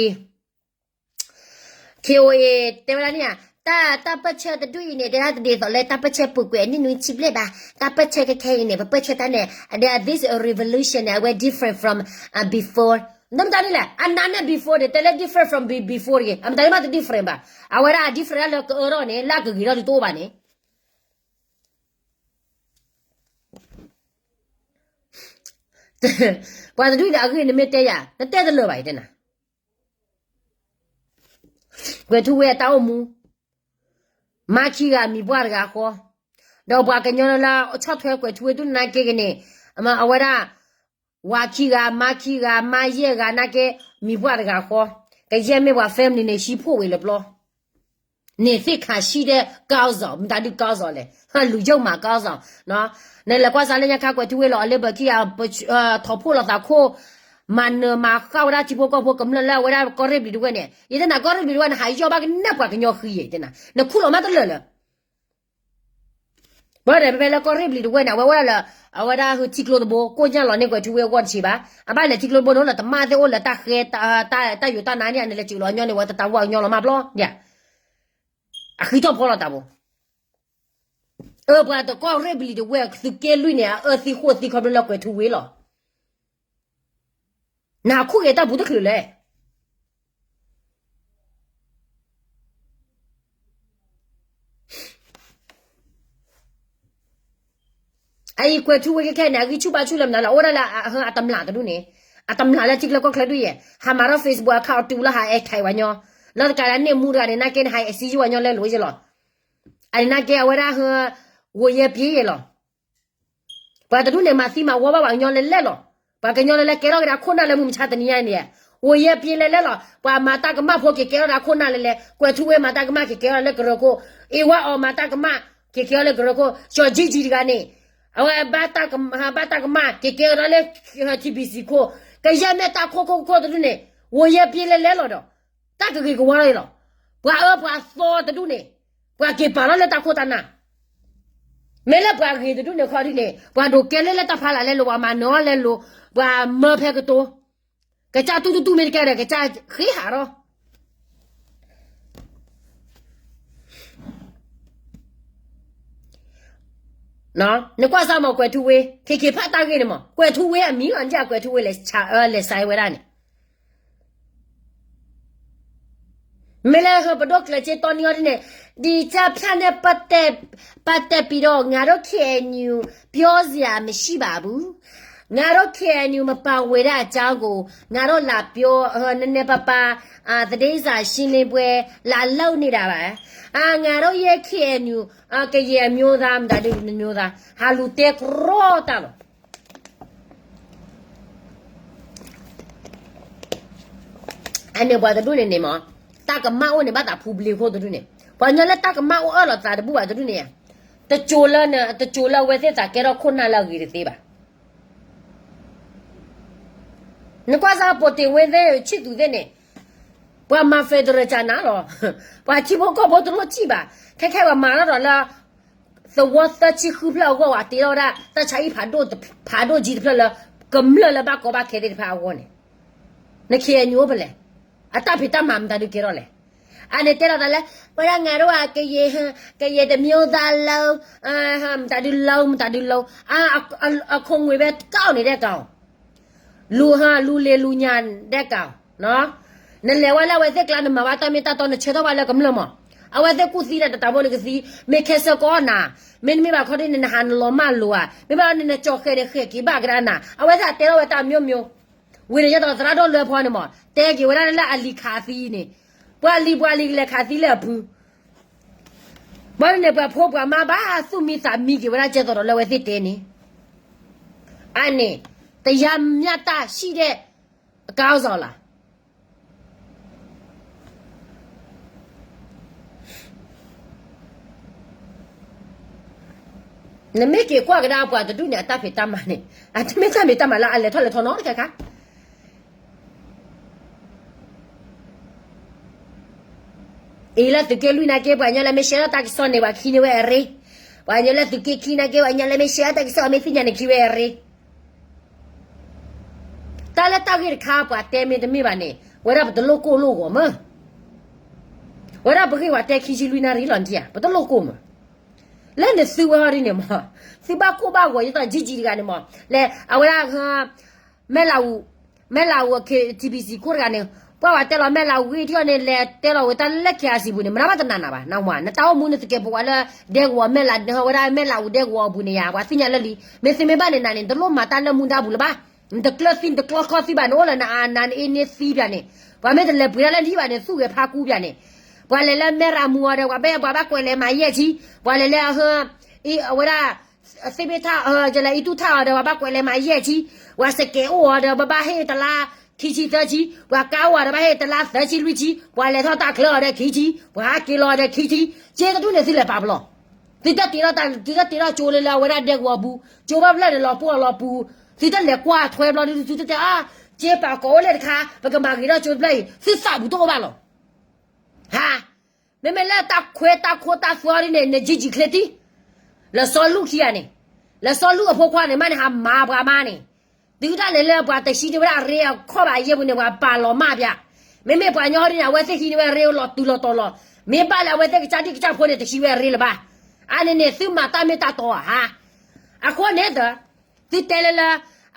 K O A တဲဝဲဒၣ်န့ၣ်ဧါ, တၢ်, တၢ်ပၢၢ်ဆၢတဒူၣ်အံၤန့ၣ် တဲဒၣ်တဒ်သိးလၢတၢ်ပၢၢ်ဆၢပူၤကွံာ်အနံၣ်နွံဆံဘျဲၣ်ဘၣ်, တၢ်ပၢၢ်ဆၢခဲခဲအံၤန့ၣ် ပပၢၢ်ဆၢတၢ်န့ၣ် this revolution န့ၣ် အဝဲ different from before. နမတၤဒ်လဲၣ်, အနၤန့ၣ် before န့ၣ် တဲလၢ different from be-, before တဂ့ၤ, အမတၤဒ်မးတ different ဘၣ်. အဝဲဒၣ်အ different လၢကအၢထီၣ်န့ၣ် လၢအကဂ့ၤထီၣ်ဒုးတအိၣ်ဘၣ်န့ၣ်. ပှၤတဒူၣ်န့ၣ်အဂ့ၢ်နမ့ၢ်တဲယၤ နတဲတလၢာ်ဘၣ်အံၤတဲနၤ, ကွဲၤထူဝ့အတၢ်အိၣ်မူ မါခံဂၤမံၤပှၢ်တဂၤဃီ, ဒီးပှၤကညီလၢဆီၣ်ထွဲကွဲၤထူဝ့ဒူၣ်နာ်က့ဂ့ၤန့ၣ်, အဝဲဒၣ် ဝၤခံဂၤ မါခံဂၤ မါယဲၢ်ဂၤနာ်က့ မံၤပှၢ်တဂၤဃီ, ကယဲၢ်မ့ၢ်ပှၤ family န့ၣ် ဟံးဖှိၣ်ဝံၤလၢပျီ န့ၣ်သ့ၣ်ခးဆံၣ်ဒဲး ကီၢ်စီၤ မတၤဒုးကီၢ်စီၤလဲၣ် လူယုၢ်မးကီၢ်စီၤ, နလဲၤကွၢ်စးလၢညါခါကွဲၤထူဝ့လီၤ အလၢဘၢခံဂၤ ထီၣ်ဖှိၣ်လီၤသးခိၣ်, မၤနၢၤမၤဃၣ်ဝဲဒၣ်ထံဖိကီၢ်ဖိကမျၢၢ်လၢအဝဲဒၣ်ကီၢ်ရ့ၣ်ဘျံၤတဝဲၢ်န့ၣ်, ယတဲနၤကီၢ်ရ့ၣ်ဘျံၤတဝဲၢ်န့ၣ် ဟးယီၢ်ဘၣ်ကနၣ်ပှၤကညီဃံယဲၢ်တဲနၤ, နခူၣ်လီၤမးတလၢာ်လၢ ဘၣ်ဒီးဖဲဖဲလၢကီၢ်ရ့ၣ်ဘျံၤတဝဲၢ်န့ၣ် အဝဲအိၣ်ဒၣ်လၢ အဝဲဒၣ်ဟၢထံကျိတဘိ ကိၣ်ညၣ်လီၤန့ၢ်ကွဲၤထူဝ့အဂီၢ်တဆံးဘၣ်, အဘၣ်လဲၤထံကျိတဘိန့ၣ်လၢတမၣ်သ့ၣ်အိၣ်လၢတၢ်ဃဲ တၢ်ယိာ်တၢ်နါန့ၣ် အန့ၣ်လဲၤစူးလီၤညီန့ၣ် ဝဲတတၢ်ဝၢ်ကညီလီၤမးဘျီဒ်, အဃံထီၣ်ဖီလီၤတၢ်ဘိ, အၢ ပှၤတကီၢ်ရ့ၣ်ဘျံၤတဝဲၢ် သုးက့လွံၢ်န့ၣ် အအၢသံဃိၣ်သံခီဖျိလၢကွဲၤထူဝ့လီၤ, နဟးခူၣ်က့ၤတၢ်ပူၤတချုးလဲၣ် အအံၤကွဲၤထူဝ့ခဲခဲန့ၣ် အဂံၢ်ဆူၣ်ဘါဆူၣ်လၢမနုၤလဲၣ် အိၣ်ဒၣ်လၢအတမျးတဒူၣ်န့ၣ်, အတမျးလၢထံကျိကီၢ်ချၢဒ်ယဲၢ် ဟးမၤထီၣ် Facebook account တုၤလၢဟးအဲၣ်ထံဝဲညီ, လၢတကးလၢန့ၣ်မူတဂၤန့ၣ် နာ်က့န့ၣ် ဟးအဲၣ်စံယိၣ်ဝဲညီလဲလိာ်ယဲၢ်လီၤ, အန့ၣ်နာ်က့အဝဲဒၣ်ဟၢ ဝိုယဲပျ့ယဲၢ်လီၤ ပှၤတဒူၣ်န့ၣ်မၤသံမၤဝီဘၣ်ပှၤကညီလဲလဲလီၤ, ပှၤကညီလဲလဲကဲထီၣ်က့ၤဒၣ်ခိၣ်နၢ်လၢမုၢ်မဆါတနံၤညါန့ၣ်, ဝိုယဲပျ့လဲလဲလီၤ, ပှၤမၤတၢ်ကမၣ်ဖိက့ၤကဲထီၣ်ဒၣ်ခိၣ်နၢ်လဲလဲ, ကွဲၤထူဝ့မၤတၢ်ကမၣ်က့ၤကဲထီၣ်လၢကရၢခိၣ်, အ့ဝါအီၤမၤတၢ်ကမၣ် က့ၤကဲထီၣ်လၢကရၢခိၣ်, ကၠီၤကၠံကၠံတဂၤန့ၣ်, အဝဲဘၣ်တၢ်ကမၣ်က့ၤကဲထီၣ်လၢ ထံဘံၣ်စံၣ်ခိၣ်, ကယဲၢ်မ့ၢ်တၢ်ခိၣ်ခိၣ်ခိၣ်တဒူၣ်န့ၣ်, ဝိုယဲပျ့လဲလဲလီၤဒီး, တၢ်ကဂ့ၤကဝါထီၣ်အံၤလီၤ, ပှၤအၢပှၤသီတဒူၣ်န့ၣ်, ပှၤက့ၤပာ်ထီၣ်လၢတၢ်ခိၣ်တၢ်နၢ် မ့ၢ်လၢပှၤဂ့ၤတဒူၣ်န့ၣ်ခီဒ်န့ၣ် ပှၤဒိးကဲလၢလၢတၢ်ဖီလာ်လဲလိာ် ပှၤမၤနၢၤအီၤလဲလိာ် ပှၤမၢဖဲကတိၤ, ကစၢ်တူၢ်တူၢ်တူၢ်မ့ၢ်တကဲဒီး ကစၢ်ဃ့ဟးထီၣ်, နကွၢ်စၢ်မးကွဲၤထူဝ့ ခ့ခ့ဖးတၢ်ဂ့ၢ်န့ၣ်မး ကွဲၤထူဝ့အမံၤလီၤ ကွဲၤထူဝ့လဲၤဆဲးဝဲဒၣ်န့ၣ် မ့ၢ်လၢဟၢပဒိၣ်ကျဲၤစ့တီနံၤအီၤဒ်န့ၣ်, ဒီးဆၢဖၠၣ်န့ၣ် ပတ်သက်ပြီးတော့ ငါတို့ KNU ပြောစရာမရှိပါဘူး, ငါတို့ KNU မပါဝင်တဲ့အကြောင်းကို ငါတို့လာပြော နည်းနည်းပါးပါး သတင်းစာရှင်းလင်းပွဲ လာလုပ်နေတာပါ, ငါတို့ရဲ့ KNU ကရင်အမျိုးသား မတၤဒုး မျိုးသား ဟးလူၤတဲကရီတၢ်လီၤ အန့ၣ်ပှၤတဒူၣ်န့ၣ်န့ၣ်မး, တၢ်ကမၣ်အိၣ်န့ၣ် ဘၣ်သးဖူဘျ့ခိၣ်တဒူၣ်န့ၣ်, ပှၤကညီလၢတၢ်ကမၣ်အိၣ်အၢၣ်လီၤသးတဘူၣ်ဘၣ်တဒူၣ်န့ၣ်, တစိၤလၢ တစိၤလၢအဝဲသ့ၣ်သးကဲထီၣ်ခိၣ်နၢ်လၢအဂ့ၤတသ့ဘၣ်. နကွၢ်စၢ်ပိာ်တ့ၢ်ဝဲသ့ၣ် ဆံၣ်သူးသ့ၣ်န့ၣ်, ပှၤမၤ federal ကနၤလီၤ. ပှၤထံဖိကီၢ်ဖိတလိၣ်စံၣ်ဘၣ်. ခဲခဲပှၤမၤထီၣ်ဒီးလၢ သဝီသၢဆံဃုဖျၢၣ်အဂီၢ် ပှၤတ့ထီၣ်ဝဲဒၣ် တၢ်ဆါဟံၣ်ဖးဒိၣ်ဖးဒိၣ်ကၠံတဖျၢၣ်လၢ ကမျၢၢ်လၢဘၣ်ကီဘၣ်ခဲသ့ၣ်တဖၣ်အဂီၢ်န့ၣ်, န KNU အိၣ်ဖဲလဲၣ်. အတၢ်ဖံးတၢ်မၤမတၤဒုးကဲထီၣ်လဲၣ်. အန့ၣ်တဲလီၤသးလၢ ဝဲဒၣ် ငါတို့က ကရင် ကရင်တစ်မျိုးသားလုံး မတၤဒုးလုံး မတၤဒုးလုံး အခိၣ်ငွေပဲကောက်နေတက့ၢ်. လူဟး လူလ့ၤလူညါဒဲကၤ, နလဲၤဝဲလၢအဝဲသ့ၣ်ကျါ နမၤဘၣ်တၢ်မ့ၢ်တၢ်တီ နဆၢထီၣ်ဘၣ်လၢကမျၢၢ်မး. အဝဲသ့ၣ်ကူၣ်သံဒီးတတးဖိလၢကသံ, မ့ၢ်ခဲစၢၣ်ကီးနၤ, မ့တမ့ၢ်ဘၣ်ခီဒ်န့ၣ် နဟးနလီၤမၢ်လိၤဧါ, မ့ၢ်ဘၣ်န့ၣ် နကၠီၣ်ဃဲၤန့ၣ် ဃဲၤက့ၤဘၣ်ကဒါနၤ, အဝဲသ့ၣ်တဲထီၣ်ဝဲတၢ်မျိုးမျိုး. ဝံၤန့ၣ် ယသရၣ်ဒိၣ်လွဲဖီန့ၣ်မး တဲက့ၤဝဲဒၣ်လၢအလံၤခးသံန့ၣ်, ပှၤလံၤပှၤလံၤကလဲၤခးသံလၢအဖု ဘၣ်န့ၣ် ပှၤဖိပှၤမါဘၣ်သူၣ်မံသးမံက့ၤဝဲဒၣ်ကဲသိးဒီးလၢအဝဲသ့ၣ်တဲန့ၣ်, အန့ၣ် တရားမျှတရှိတဲ့ အကောင်းဆောင်လား. နမ့ၢ်က့ၤကွၢ်ကဒါပှၤတဒူၣ်န့ၣ် အတၢ်ဖံးတၢ်မၤန့ၣ် အတမ့ၢ်တၢ်ဖံးတၢ်မၤလၢအလဲၤထီၣ်လဲၤထီနီတခါခါ အံၤလၢသုးက့လွံၢ်နာ်က့ ပှၤကညီလၢမ့ၢ်ရှဲထီၣ်တၢ်ကစီၣ်န့ၣ် ပှၤခံန့ၢ်ဝဲအရ့, ပှၤကညီလၢသုးက့ခံနာ်က့ ပှၤကညီလၢမ့ၢ်ရှဲထီၣ်တၢ်ကစီၣ် မ့ၢ်သ့ၣ်ညါန့ၣ်ခံဝဲအရ့. တၢ်လၢတၢ်ဂ့ၢ်တခါ ပှၤတဲမ့ၢ်တမ့ၢ်ဘၣ်န့ၣ် ဝဲဒၣ်ပတလိၣ်ကိၢ်လိၣ်ဂီၤမး, ဝဲဒၣ်ပဂ့ၢ်ပှၤတဲခံဆံလွံၢ်နၣ်ရံၣ်လီၤနထံၣ်ဧါ ပတလိၣ်ကိၢ်မး. လၢနသုဝဲဟီဒ်န့ၣ်မး, သုဘၣ်ကိၢ်ဘၣ်ဂီၤ ယသးကၠံကၠံတဂၤန့ၣ်မး, လဲၤအဝဲဒၣ် မဲၢ်လးအူ, မဲၢ်လးအူ KTBC ခိၣ်တဂၤန့ၣ်, ပှၤဝဲတဲလီၤမဲၢ်လးအူဂ့ၢ်ထံၣ်အီၤန့ၣ် လဲၤတဲလီၤဝဲတၢ်လၢ KIC ပူၤန့ၣ် မနုၤဘၣ်တနာ်နၤဘၣ်, နဝၤ နတၢ်အိၣ်မူနသကဲးပဝးလၢ ဒဲကဝီၤမဲၢ်လး ဝဲဒၣ်မဲၢ်လးအူဒဲကဝီၤအပူၤန့ၣ်ယါ ပှၤသ့ၣ်ညါလၢလံ, မ့ၢ်သ့မ့ၢ်ဘၣ်န့ၣ်နၤန့ၣ် တလိၣ်မၤတၢ်လၢမူဒါပူၤလၢၤဘၣ်. နတကျၢၢ်သံ နတကျီခီၣ်သံဘၣ်န့ၣ် အိၣ်လၢနအနၤနအ့န့သံပၠးန့ၣ်, ပှၤမ့ၢ်တလဲၤပှ့ၤတၢ်လၢနဟံၣ်ဘၣ်န့ၣ် သူၣ်ဂဲၤဖးကူပၠးန့ၣ်, ပှၤလဲၤလၢမဲၢ်ရၤမူအီၤဒီး ပှၤဘၣ်ပှၤဘၣ်ကွဲးလဲၤမၤယဲၢ်ဆံ, ပှၤလဲၤလၢအဟၢ အဝဲဒၣ် သ့ၣ်ဘ့ၣ်ထၣ် ယလဲၤအံၣ်တူၣ်ထၣ်အီၤဒီး ပှၤဘၣ်ကွဲးလဲၤမၤယဲၢ်ဆံ, ပှၤစကဲးအိၣ်အီၤဒီး ပဘၣ်ဟ့ၣ်တလါခံဆံသၢဆံ, ပှၤကါအိၣ်အီၤဒီး ဘၣ်ဟ့ၣ်တလါသၢဆံလွံၢ်ဆံ, ပှၤလဲၤထီၣ်တၢ်ချၢအီၤဒီးခံဆံ, ပှၤဟးက့ၤလီၤအီၤဒီးခံဆံ, က့တဒူၣ်န့ၣ် သုလဲၤပာ်ပလီၢ်, သုတၢ်တ့ထီၣ် သုတၢ်တ့ထီၣ်ကၠိလၢလၢအဝဲဒၣ်ဒဲကဝီၤပူၤ, ကၠိဘၣ်ဖျၢၣ်န့ၣ် လီၤပှီၢ်လီၤပူၤ, သုတၢ်လဲၤကွၢ်ထွဲဘျီဒုး သုတၢ်တဲအါ, က့ပာ်ကီးအိၣ်လဲၣ်တခါ ပကမၤဂ့ၤထီၣ်ကၠိတဖျၢၣ်အံၤ သုသးပူၤတအိၣ်ဘၣ်လီၤ. ဟါ, မ့မ့ၢ်လၢတၢ်ခွဲးတၢ်ခိတၢ်သွဲအီၤဒ်န့ၣ် နယံာ်ယံာ်ချ့တံၢ်, လၢစီၤလူၢ်ခံဂၤန့ၣ်, လၢစီၤလူၢ်အဖိခွါန့ၣ် မ့ၢ်န့ၣ်ဟးမၤပှၤမါန့ၣ်, တုၤတၢ်န့ၣ်လၢပှၤတဟံးန့ၢ်ဝဲဒၣ်ရ့အခီၣ်ဘၣ်ယဲၢ်ပူၤန့ၣ် ပှၤပာ်လီၤမၢ်ပၠး, မ့မ့ၢ်ပှၤကညီဟီဒ်န့ၣ် အဝဲသ့ၣ်ဟံးန့ၢ်ဝဲရ့လီၤတုၤလီၤတီၤလီၤ, မ့ၢ်ဘၣ်လၢအဝဲသ့ၣ်ကစၢ်ဒံၣ်ကစၢ်ဖိန့ၣ် တဟံးဝဲရ့လၢၤဘၣ်, အါန့ၣ်န့ၣ် သုမၤတၢ်မ့ၢ်တၢ်တီဧါ, အဃိန့ၣ်ဒီး သုတဲလၢလၢ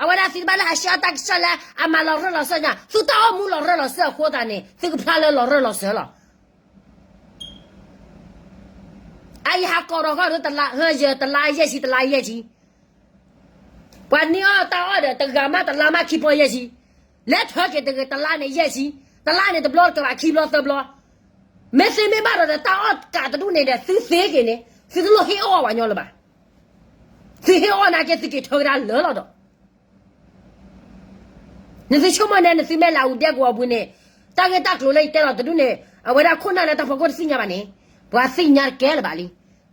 အဝဲဒၣ်သုတဘၣ်လၢဟးဆှၢတၢ်ကစီၣ်လၢ အမၤလီၤရၢၢ်လီၤစၢၤညါ, သုတၢ်အိၣ်မူလီၤရၢၢ်လီၤစၢၤအဃိသတးန့ၣ် သုကဖျါလၢလီၤရၢၢ်လီၤစၢၤလီၤ. အအံၤဟးကိးထီၣ်ဃီဒီး တလါယဲၢ်ဆံ တလါယဲၢ်ဆံ, ပှၤန့ၢ်အီၣ်တၢ်အီၣ်ဒီး တဂၤမးတလါမးခံပီယဲၢ်ဆံ, လဲၤထၢက့ၤတဂၤတလါန့ၣ်ယဲၢ်ဆံ, တလါန့ၣ်တဘျီတကဘၣ်ခံဘျီသၢဘျီ, မ့ၢ်သ့မ့ၢ်ဘၣ်ဒီး တၢ်အီၣ်ကးတဒူၣ်န့ၣ်ဒီး သုသ့က့ၤန့ၣ် သုတလိၣ်ဟ့ၣ်အီၣ်ပှၤညီလၢၤဘၣ်, သုဟ့ၣ်အီၣ်နာ်က့ သုက့ၤထၢကဒါလၢာ်လီၤဒီး နသုဆိကမိၣ်န့ၣ် နသုမဲၢ်လးအူဒဲကဝီၤပူၤန့ၣ်, တၢ်ဂ့ၢ်တၢ်ကျိၤလၢယတဲလီၤတဒူၣ်န့ၣ် အဝဲဒၣ်ခိၣ်နၢ်လၢတၢ်ဖီခိၣ်တသ့ၣ်ညါဘၣ်န့ၣ်, ပှၤသ့ၣ်ညါတကဲလၢၤဘၣ်လံ,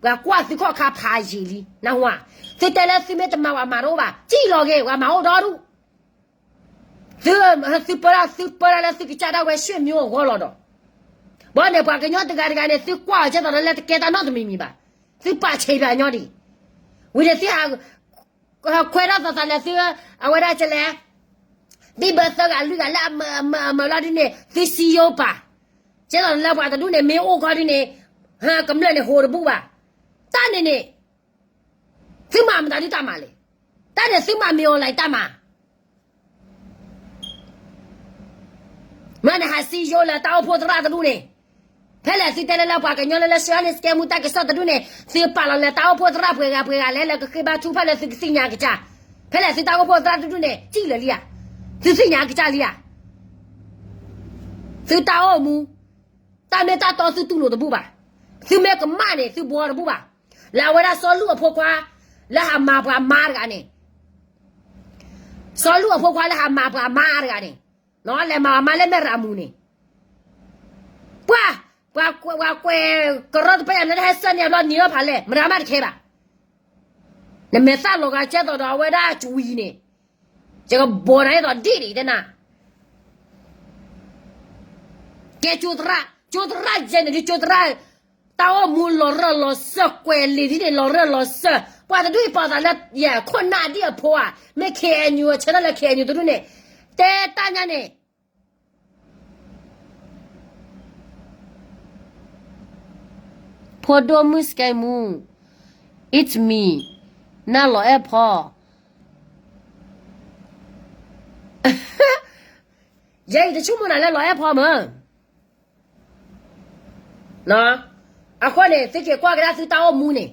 ပှၤကွၢ်သုခီၣ်ခါဖးယံာ်လံ နၢ်ဟူဧါ, သုတဲလၢသုမ့ၢ်တမၤပှၤမၤတအိၣ်ဘၣ် စံၣ်လီၤဂ့ၤ ပှၤမၤအိၣ်ဒီဒူၣ်, သု, သုပၢ, သုပၢတၢ်လၢသုကစၢ်ဒၣ်ဝဲ ဆွေမျိုးအဂီၢ်လီၤဒီး, ဘၣ်န့ၣ် ပှၤကညီတဂၤတဂၤန့ၣ် သုကွၢ်အီၤကဲသိးလၢတကဲတၢ်နီတမံၤမံၤဘၣ်, သုပာ်ဆံးပှၤညီဒံး, ဝံၤန့ၣ်သုဟး ခွဲးထီၣ်သးသးလဲၤသု, အဝဲဒၣ်ကလဲၣ်, ဘံၣ်ဘၢသၢဂၤလွံၢ်ဂၤလၢအမၢအမၢအမၢလီၤဒ်န့ၣ် သုစံယိပာ်, ကဲသိးလၢပှၤတဒူၣ်န့ၣ် မ့ၢ်အိၣ်ခီဒ်န့ၣ်, ဟါ ကမျၢၢ်န့ၣ်ဟိးတဘူၣ်ဘၣ်, တၢ်န့ၣ်န့ၣ်, သုမၤမတၤဒုတၢ်မၤလဲၣ်, တၢ်န့ၣ်သုမၤမ့ၢ်အီၤလၢတၢ်မၤ မ့ၢ်နဟးစံယိလၢတၢ်အိၣ်ဖှိၣ်သရၣ်တဒူၣ်န့ၣ်, ဖဲလဲၣ်သုတဲလၢလၢပှၤကညီလၢလၢဆှၢန့ၢ်စကဲမူတၢ်ကစီၣ်တဒူၣ်န့ၣ် သုပာ်လီၤလၢတၢ်အိၣ်ဖှိၣ်သရၣ်ပှဲၤဂၤပှဲၤဂၤလဲၣ်လၢကဃ့ဘါထုကဖၣ်လၢသုကသ့ၣ်ညါကစၢ်, ဖဲလဲၣ်သုတၢ်အိၣ်ဖှိၣ်သရၣ်တဒူၣ်န့ၣ် စံၣ်လၢာ်လံဧါ, သုသ့ၣ်ညါကစၢ်လံဧါ, သုတၢ်အိၣ်မူ, တၢ်မ့ၢ်တၢ်တီသုတူၢ်လိာ်တဘူၣ်ဘၣ်, သုမ့ၢ်ကမၣ်န့ၣ် သုဘှီတဘူၣ်ဘၣ်, လၢအဝဲဒၣ်စီၤလူၢ်အဖိခွါ, လၢဟးမၤပှၤမါတဂၤန့ၣ် စီၤလူၢ်အဖိခွါလၢဟးမၤပှၤမါတဂၤန့ၣ်, လဲၤမၤအမါလၢမဲၢ်ရၤမူန့ၣ်, ပှၤ, ပှၤကွဲးကရၢတဖၣ်ယၤလၢတဟဲစၢၢ်န့ၢ်အဘျီနံၤထီၣ်ဖးလဲၣ် မတၤမးတခဲဘၣ်, နမဲာ်သၣ်လီၤဂာ်ကဲသိးဒီးအဝဲဒၣ်ကွံာ်န့ၣ်, ယကဘီနၤအဲၣ်ဒိးဒ့ၣ်ဒံးတဲနၤ ကဲကၠိသရၣ်, ကၠိသရၣ်ယဲန့ၣ်ဒ်ကၠိသရၣ်, တၢ်အိၣ်မူလီၤရၢၢ်လီၤစၢၤကွဲးလံာ်ဒ်န့ၣ် လီၤရၢၢ်လီၤစၢၤ, ပှၤတဒူၣ်အံၤပာ်သးလၢယခိၣ်နၢ်ဒ်အဖိဧါ, မ့ၢ် K N U ဆၢထၢၣ်လၢ K N U တဒူၣ်န့ၣ်, တဲတၢ်ညါန့ၣ် ဖိဒိၣ်မုၣ်စကဲမူ, it's me, နၢ်လီၤအဲၣ်ဖီ, ယဲအံၤတဆိကမိၣ်နၤလၢလီၤအဲၣ်ဖီမၢ် အဃိန့ၣ် သုက့ၤကွၢ်ကဒါသုတၢ်အိၣ်မူန့ၣ်,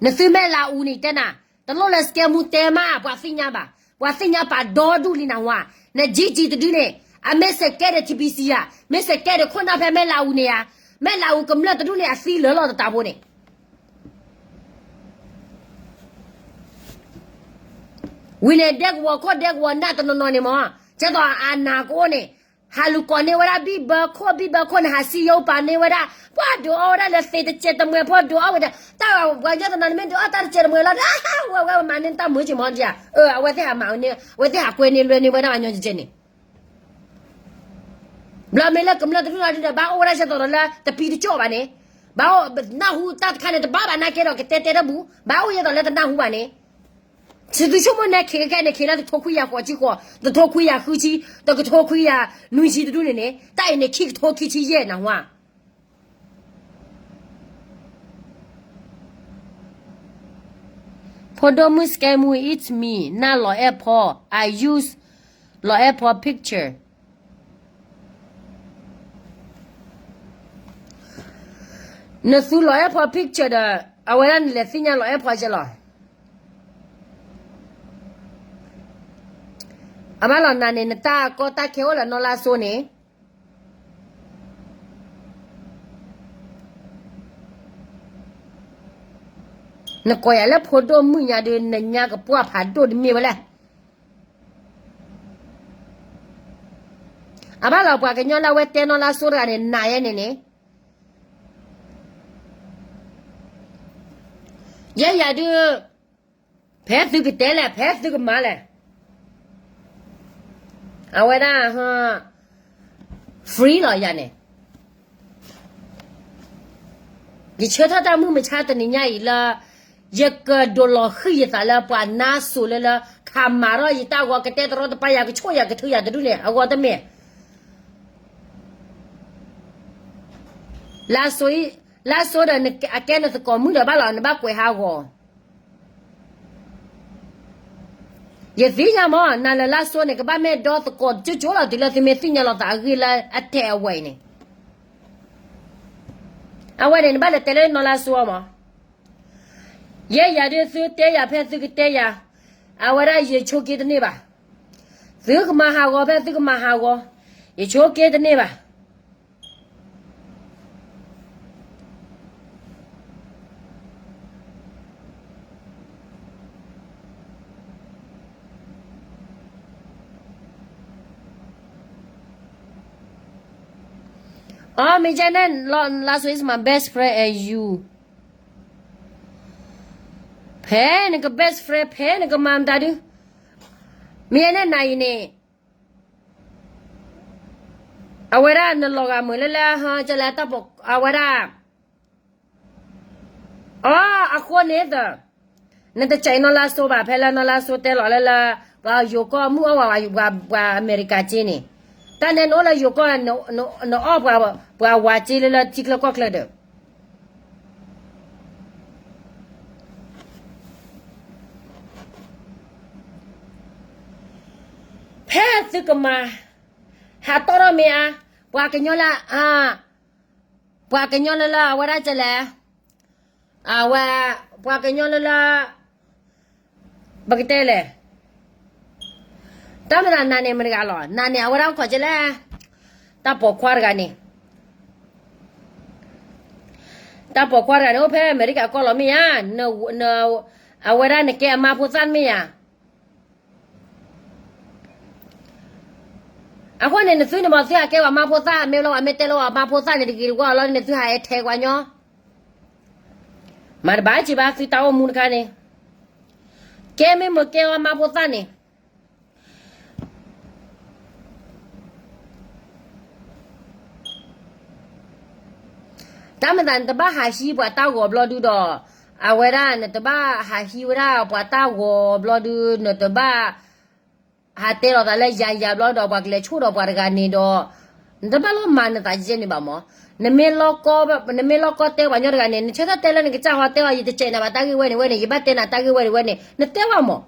နသုမဲၢ်လးအူန့ၣ်တဲနၤ, တလိၣ်လၢစကဲမူတဲမး ပှၤသ့ၣ်ညါဘၣ်, ပှၤသ့ၣ်ညါပာ်ဒီဒူၣ်လံနၢ်ဟူဧါ, န G G တဒုန့ၣ်, အမ့ၢ်စကဲဒီး T B C ဧါ, မ့ၢ်စကဲဒီးခိၣ်နၢ်ဖဲမဲၢ်လးအူန့ၣ်ဧါ, မဲၢ်လးအူကမျၢၢ်တဒူၣ်န့ၣ် အသံလၢာ်လီၤတတးဖိန့ၣ် ဝံၤန့ၣ် ဒဲကဝီၤခိၣ်ဒဲကဝီၤနၢ်တနီၤနီၤန့ၣ်မး, ကဲသိးအနၢ်ကအိၣ်န့ၣ်, ဟးလူၤကိးန့ၢ်ဝဲဒၣ်ဘံၣ်ဘၢခိၣ် ဘံၣ်ဘၢခိၣ်န့ၣ် ဟးစံယိပာ်န့ၢ်ဝဲဒၣ်, ပှၤဒုးအီၣ်ဝဲဒၣ်လၢသ့တစဲးတမှဲၤဖိဒုးအီၣ်ဝဲဒၣ်, တၢ်ပှၤကညီတနီၤန့ၣ်မ့ၢ်ဒုးအီၣ်တၢ်တစဲးတမှဲၤလီၤဒီး ဝဲဝဲမၤန့ၢ်တၢ်မုာ်က့ၤမးဒံးဧါ, အဝဲသ့ၣ်ဟးမၤန့ၢ်, အဝဲသ့ၣ်ဟးကွဲန့ၢ်လွဲန့ၢ်ဝဲဒၣ်ပှၤကညီကဲန့ၣ် ဘျီမ့ၢ်လၢကမျၢၢ်တဒူၣ်နီၢ်ဒုဒီး ဘၣ်အိၣ်ဝဲဒၣ်ကဲသိးဒီးလၢတပံတကၠီၣ်ဘၣ်န့ၣ်, ဘၣ်အိၣ်နၢ်ဟူတၢ်တခါန့ၣ် တဘၣ်ဘၣ်နာ်ကဲဒီးကတဲတဲတဘူၣ်, ဘၣ်အိၣ်ယဲသိးလၢတနၢ်ဟူဘၣ်န့ၣ်, သုဆိကမိၣ်န့ၣ် ခဲခဲန့ၣ် ခဲလၢတထိခွံယၤဃိးဆံဃိး, တထိခွံယၤဃုဆံ, တကထိခွံယၤနွံဆံတဒူၣ်န့ၣ်န့ၣ်, တၢ်အံၤန့ၣ် ခံကထိခံဆံယဲၢ်နၢ်ဟူဧါ ဖိဒိၣ်မုၣ်စကဲမူ it's me နၢ်လီၤအဲၣ်ဖီ, I use လီၤအဲၣ်ဖီ picture နသူလီၤအဲၣ်ဖီ picture ဒီး အဝဲဒၣ်နလဲၤသ့ၣ်ညါလီၤအဲၣ်ဖီကဲလီၤ. အဘၣ်လီၤနၤန့ၣ် နတၢ်ကီတၢ်ခဲအိၣ်လၢနီၢ်လါစိန့ၣ် နကိးယၤလၢဖိဒိၣ်မုၣ်ညါဒီး နညါကပှၢ်ဖးဒိၣ်တမ့ၢ်ဝဲလဲၣ်. အဘၣ်လီၤ ပှၤကညီလၢအဝဲတဲနီၢ်လါစိတဂၤန့ၣ် နၤယဲန့ၣ်န့ၣ် ယဲယၤဒုး ဖဲသုကတဲလဲၣ် ဖဲသုကမၤလဲၣ်. အဝဲဒၣ် free လီၤယၤန့ၣ် ယဆၢထၢၣ်တၢ်မုၢ်မဆါတနံၤညါအံၤလၢ ယကဒိးလီၤဃံၤယသးလၢပှၤနါစိၤလၢလၢ ခးမၤထီၣ်ယတၢ်ဂီၤ ကတဲတရီတပါယၤ ကဆိၣ်ယၤကထုးယၤတဒူၣ်န့ၣ် အဂီၢ်တမ့ၢ် လါစိ, လါစိဒီး အကဲနသကိးမုၣ်ဒီးဘၣ်လီၤ နဘၣ်ကွဲးဟးဂီၤ. ယသ့ၣ်ညါမး နၤလၢလါစိန့ၣ် ကဘၣ်မ့ၢ်ဒီသကိးကၠိကၠိလီၤ တုၤလၢသုမ့ၢ်သ့ၣ်ညါလီၤသးအဂ့ၢ်လၢအထဲအဝဲအံၤန့ၣ် အဝဲန့ၣ် နဘၣ်လဲၤတဲလၢနီၢ်လါစိမး. ယဲယၤဒုးသုတဲယၤဖဲသုကတဲယၤ, အဝဲဒၣ်ယဆိးက့တန့ၢ်ဘၣ်. သုကမၤဟးဂီၤဖဲသုကမၤဟးဂီၤ, ယဆိးက့တန့ၢ်ဘၣ်. အီ မ့ၢ်ကဲန့ၣ် လါစိ is my best friend and you ဖဲနက best friend ဖဲနကမၤမတၤဒုး, မ့ၢ်ယဲန့ၣ်နၤအံၤန့ၣ် အဝဲဒၣ်နလီၤဂာ်မုာ်လၢလၢဟီကလဲတၢ်ပိာ် အဝဲဒၣ် အီ အဃိန့ၣ်သၢ နတစဲးနီၢ်လါစိဘၣ် ဖဲလၢနီၢ်လါစိတဲလီၤလၢလၢ ပှၤယိၤကီၢ်မုၢ်အီၣ်ဝဲပှၤအမဲရကၤက့န့ၣ်, တၢ်န့ၣ်နအိၣ်လၢယိၤကီၢ် နအီၣ်ပှၤဝၤက့လၢလၢထံချၢကီၢ်ချၢဒီး ဖဲသုကမၤ ဟးတီၢ်ထီၣ်မ့ၢ်ဧါ, ပှၤကညီလၢ ပှၤကညီလၢလၢအဝဲဒၣ်ကလဲၣ်, အဝဲ ပှၤကညီလၢလၢ ပကတဲလဲၣ်, တၢ်မ့ၢ်သးနၤန့ၣ်မတၤတဂၤလီၤ, နၤန့ၣ် အဝဲဒၣ်အိၣ်ခိးကလဲၣ်, တၢ်ပိာ်ခွါတဂၤန့ၣ် တၢ်ပိာ်ခွါတဂၤန့ၣ် အိၣ်ဖဲအမဲရကၤကီၢ်လီၤမ့ၢ်ဧါ, အဝဲဒၣ်နကဲအမါဖိသၣ်မ့ၢ်ဧါ. အဃိန့ၣ် နသုန့ၣ်မ့ၢ်သုဟးကဲပှၤမါဖိသၣ် မ့ၢ်လၢပှၤမ့ၢ်တဲလၢပှၤမါဖိသၣ်န့ၣ် တဂ့ၤတဝါလီၤန့ၣ် သုဟးအဲၣ်ထဲကွၢ်ညီ, မၤတဘၣ်စံးဘၣ်သုတၢ်အိၣ်မူတခါန့ၣ်, ကဲမ့ၢ်မ့ၢ်ကဲအီၤမါဖိသၣ်န့ၣ် တၢ်မ့ၢ်သးနတဘၣ်ဟးဟံးပှၤတၢ်ဂီၤဘျီဒုဒီး, အဝဲဒၣ်နတဘၣ်ဟးဟံးဝဲဒၣ်ပှၤတၢ်ဂီၤဘျီဒု နတဘၣ် ဟးတဲလီၤသးလၢယၤယၤဘျီဒီး ပှၤကလဲၤဆိၣ်ဒီးပှၤတဂၤန့ၣ်ဒီး, နတဘၣ်လီၤမၤနသးယဲန့ၣ်ဘၣ်မး, နမ့ၢ်လီၤကီတဲပှၤညီတဂၤန့ၣ် နဆၢထၢၣ်တဲလၢနကစၢ်ဟီတဲအီၤ ယတစဲးနၤဘၣ်တၢ်ဂ့ၢ်ဝဲန့ၣ်ဝဲန့ၣ် ယဘၣ်တဲနၤတၢ်ဂ့ၢ်ဝဲန့ၣ်ဝဲန့ၣ် နတဲဘၣ်မး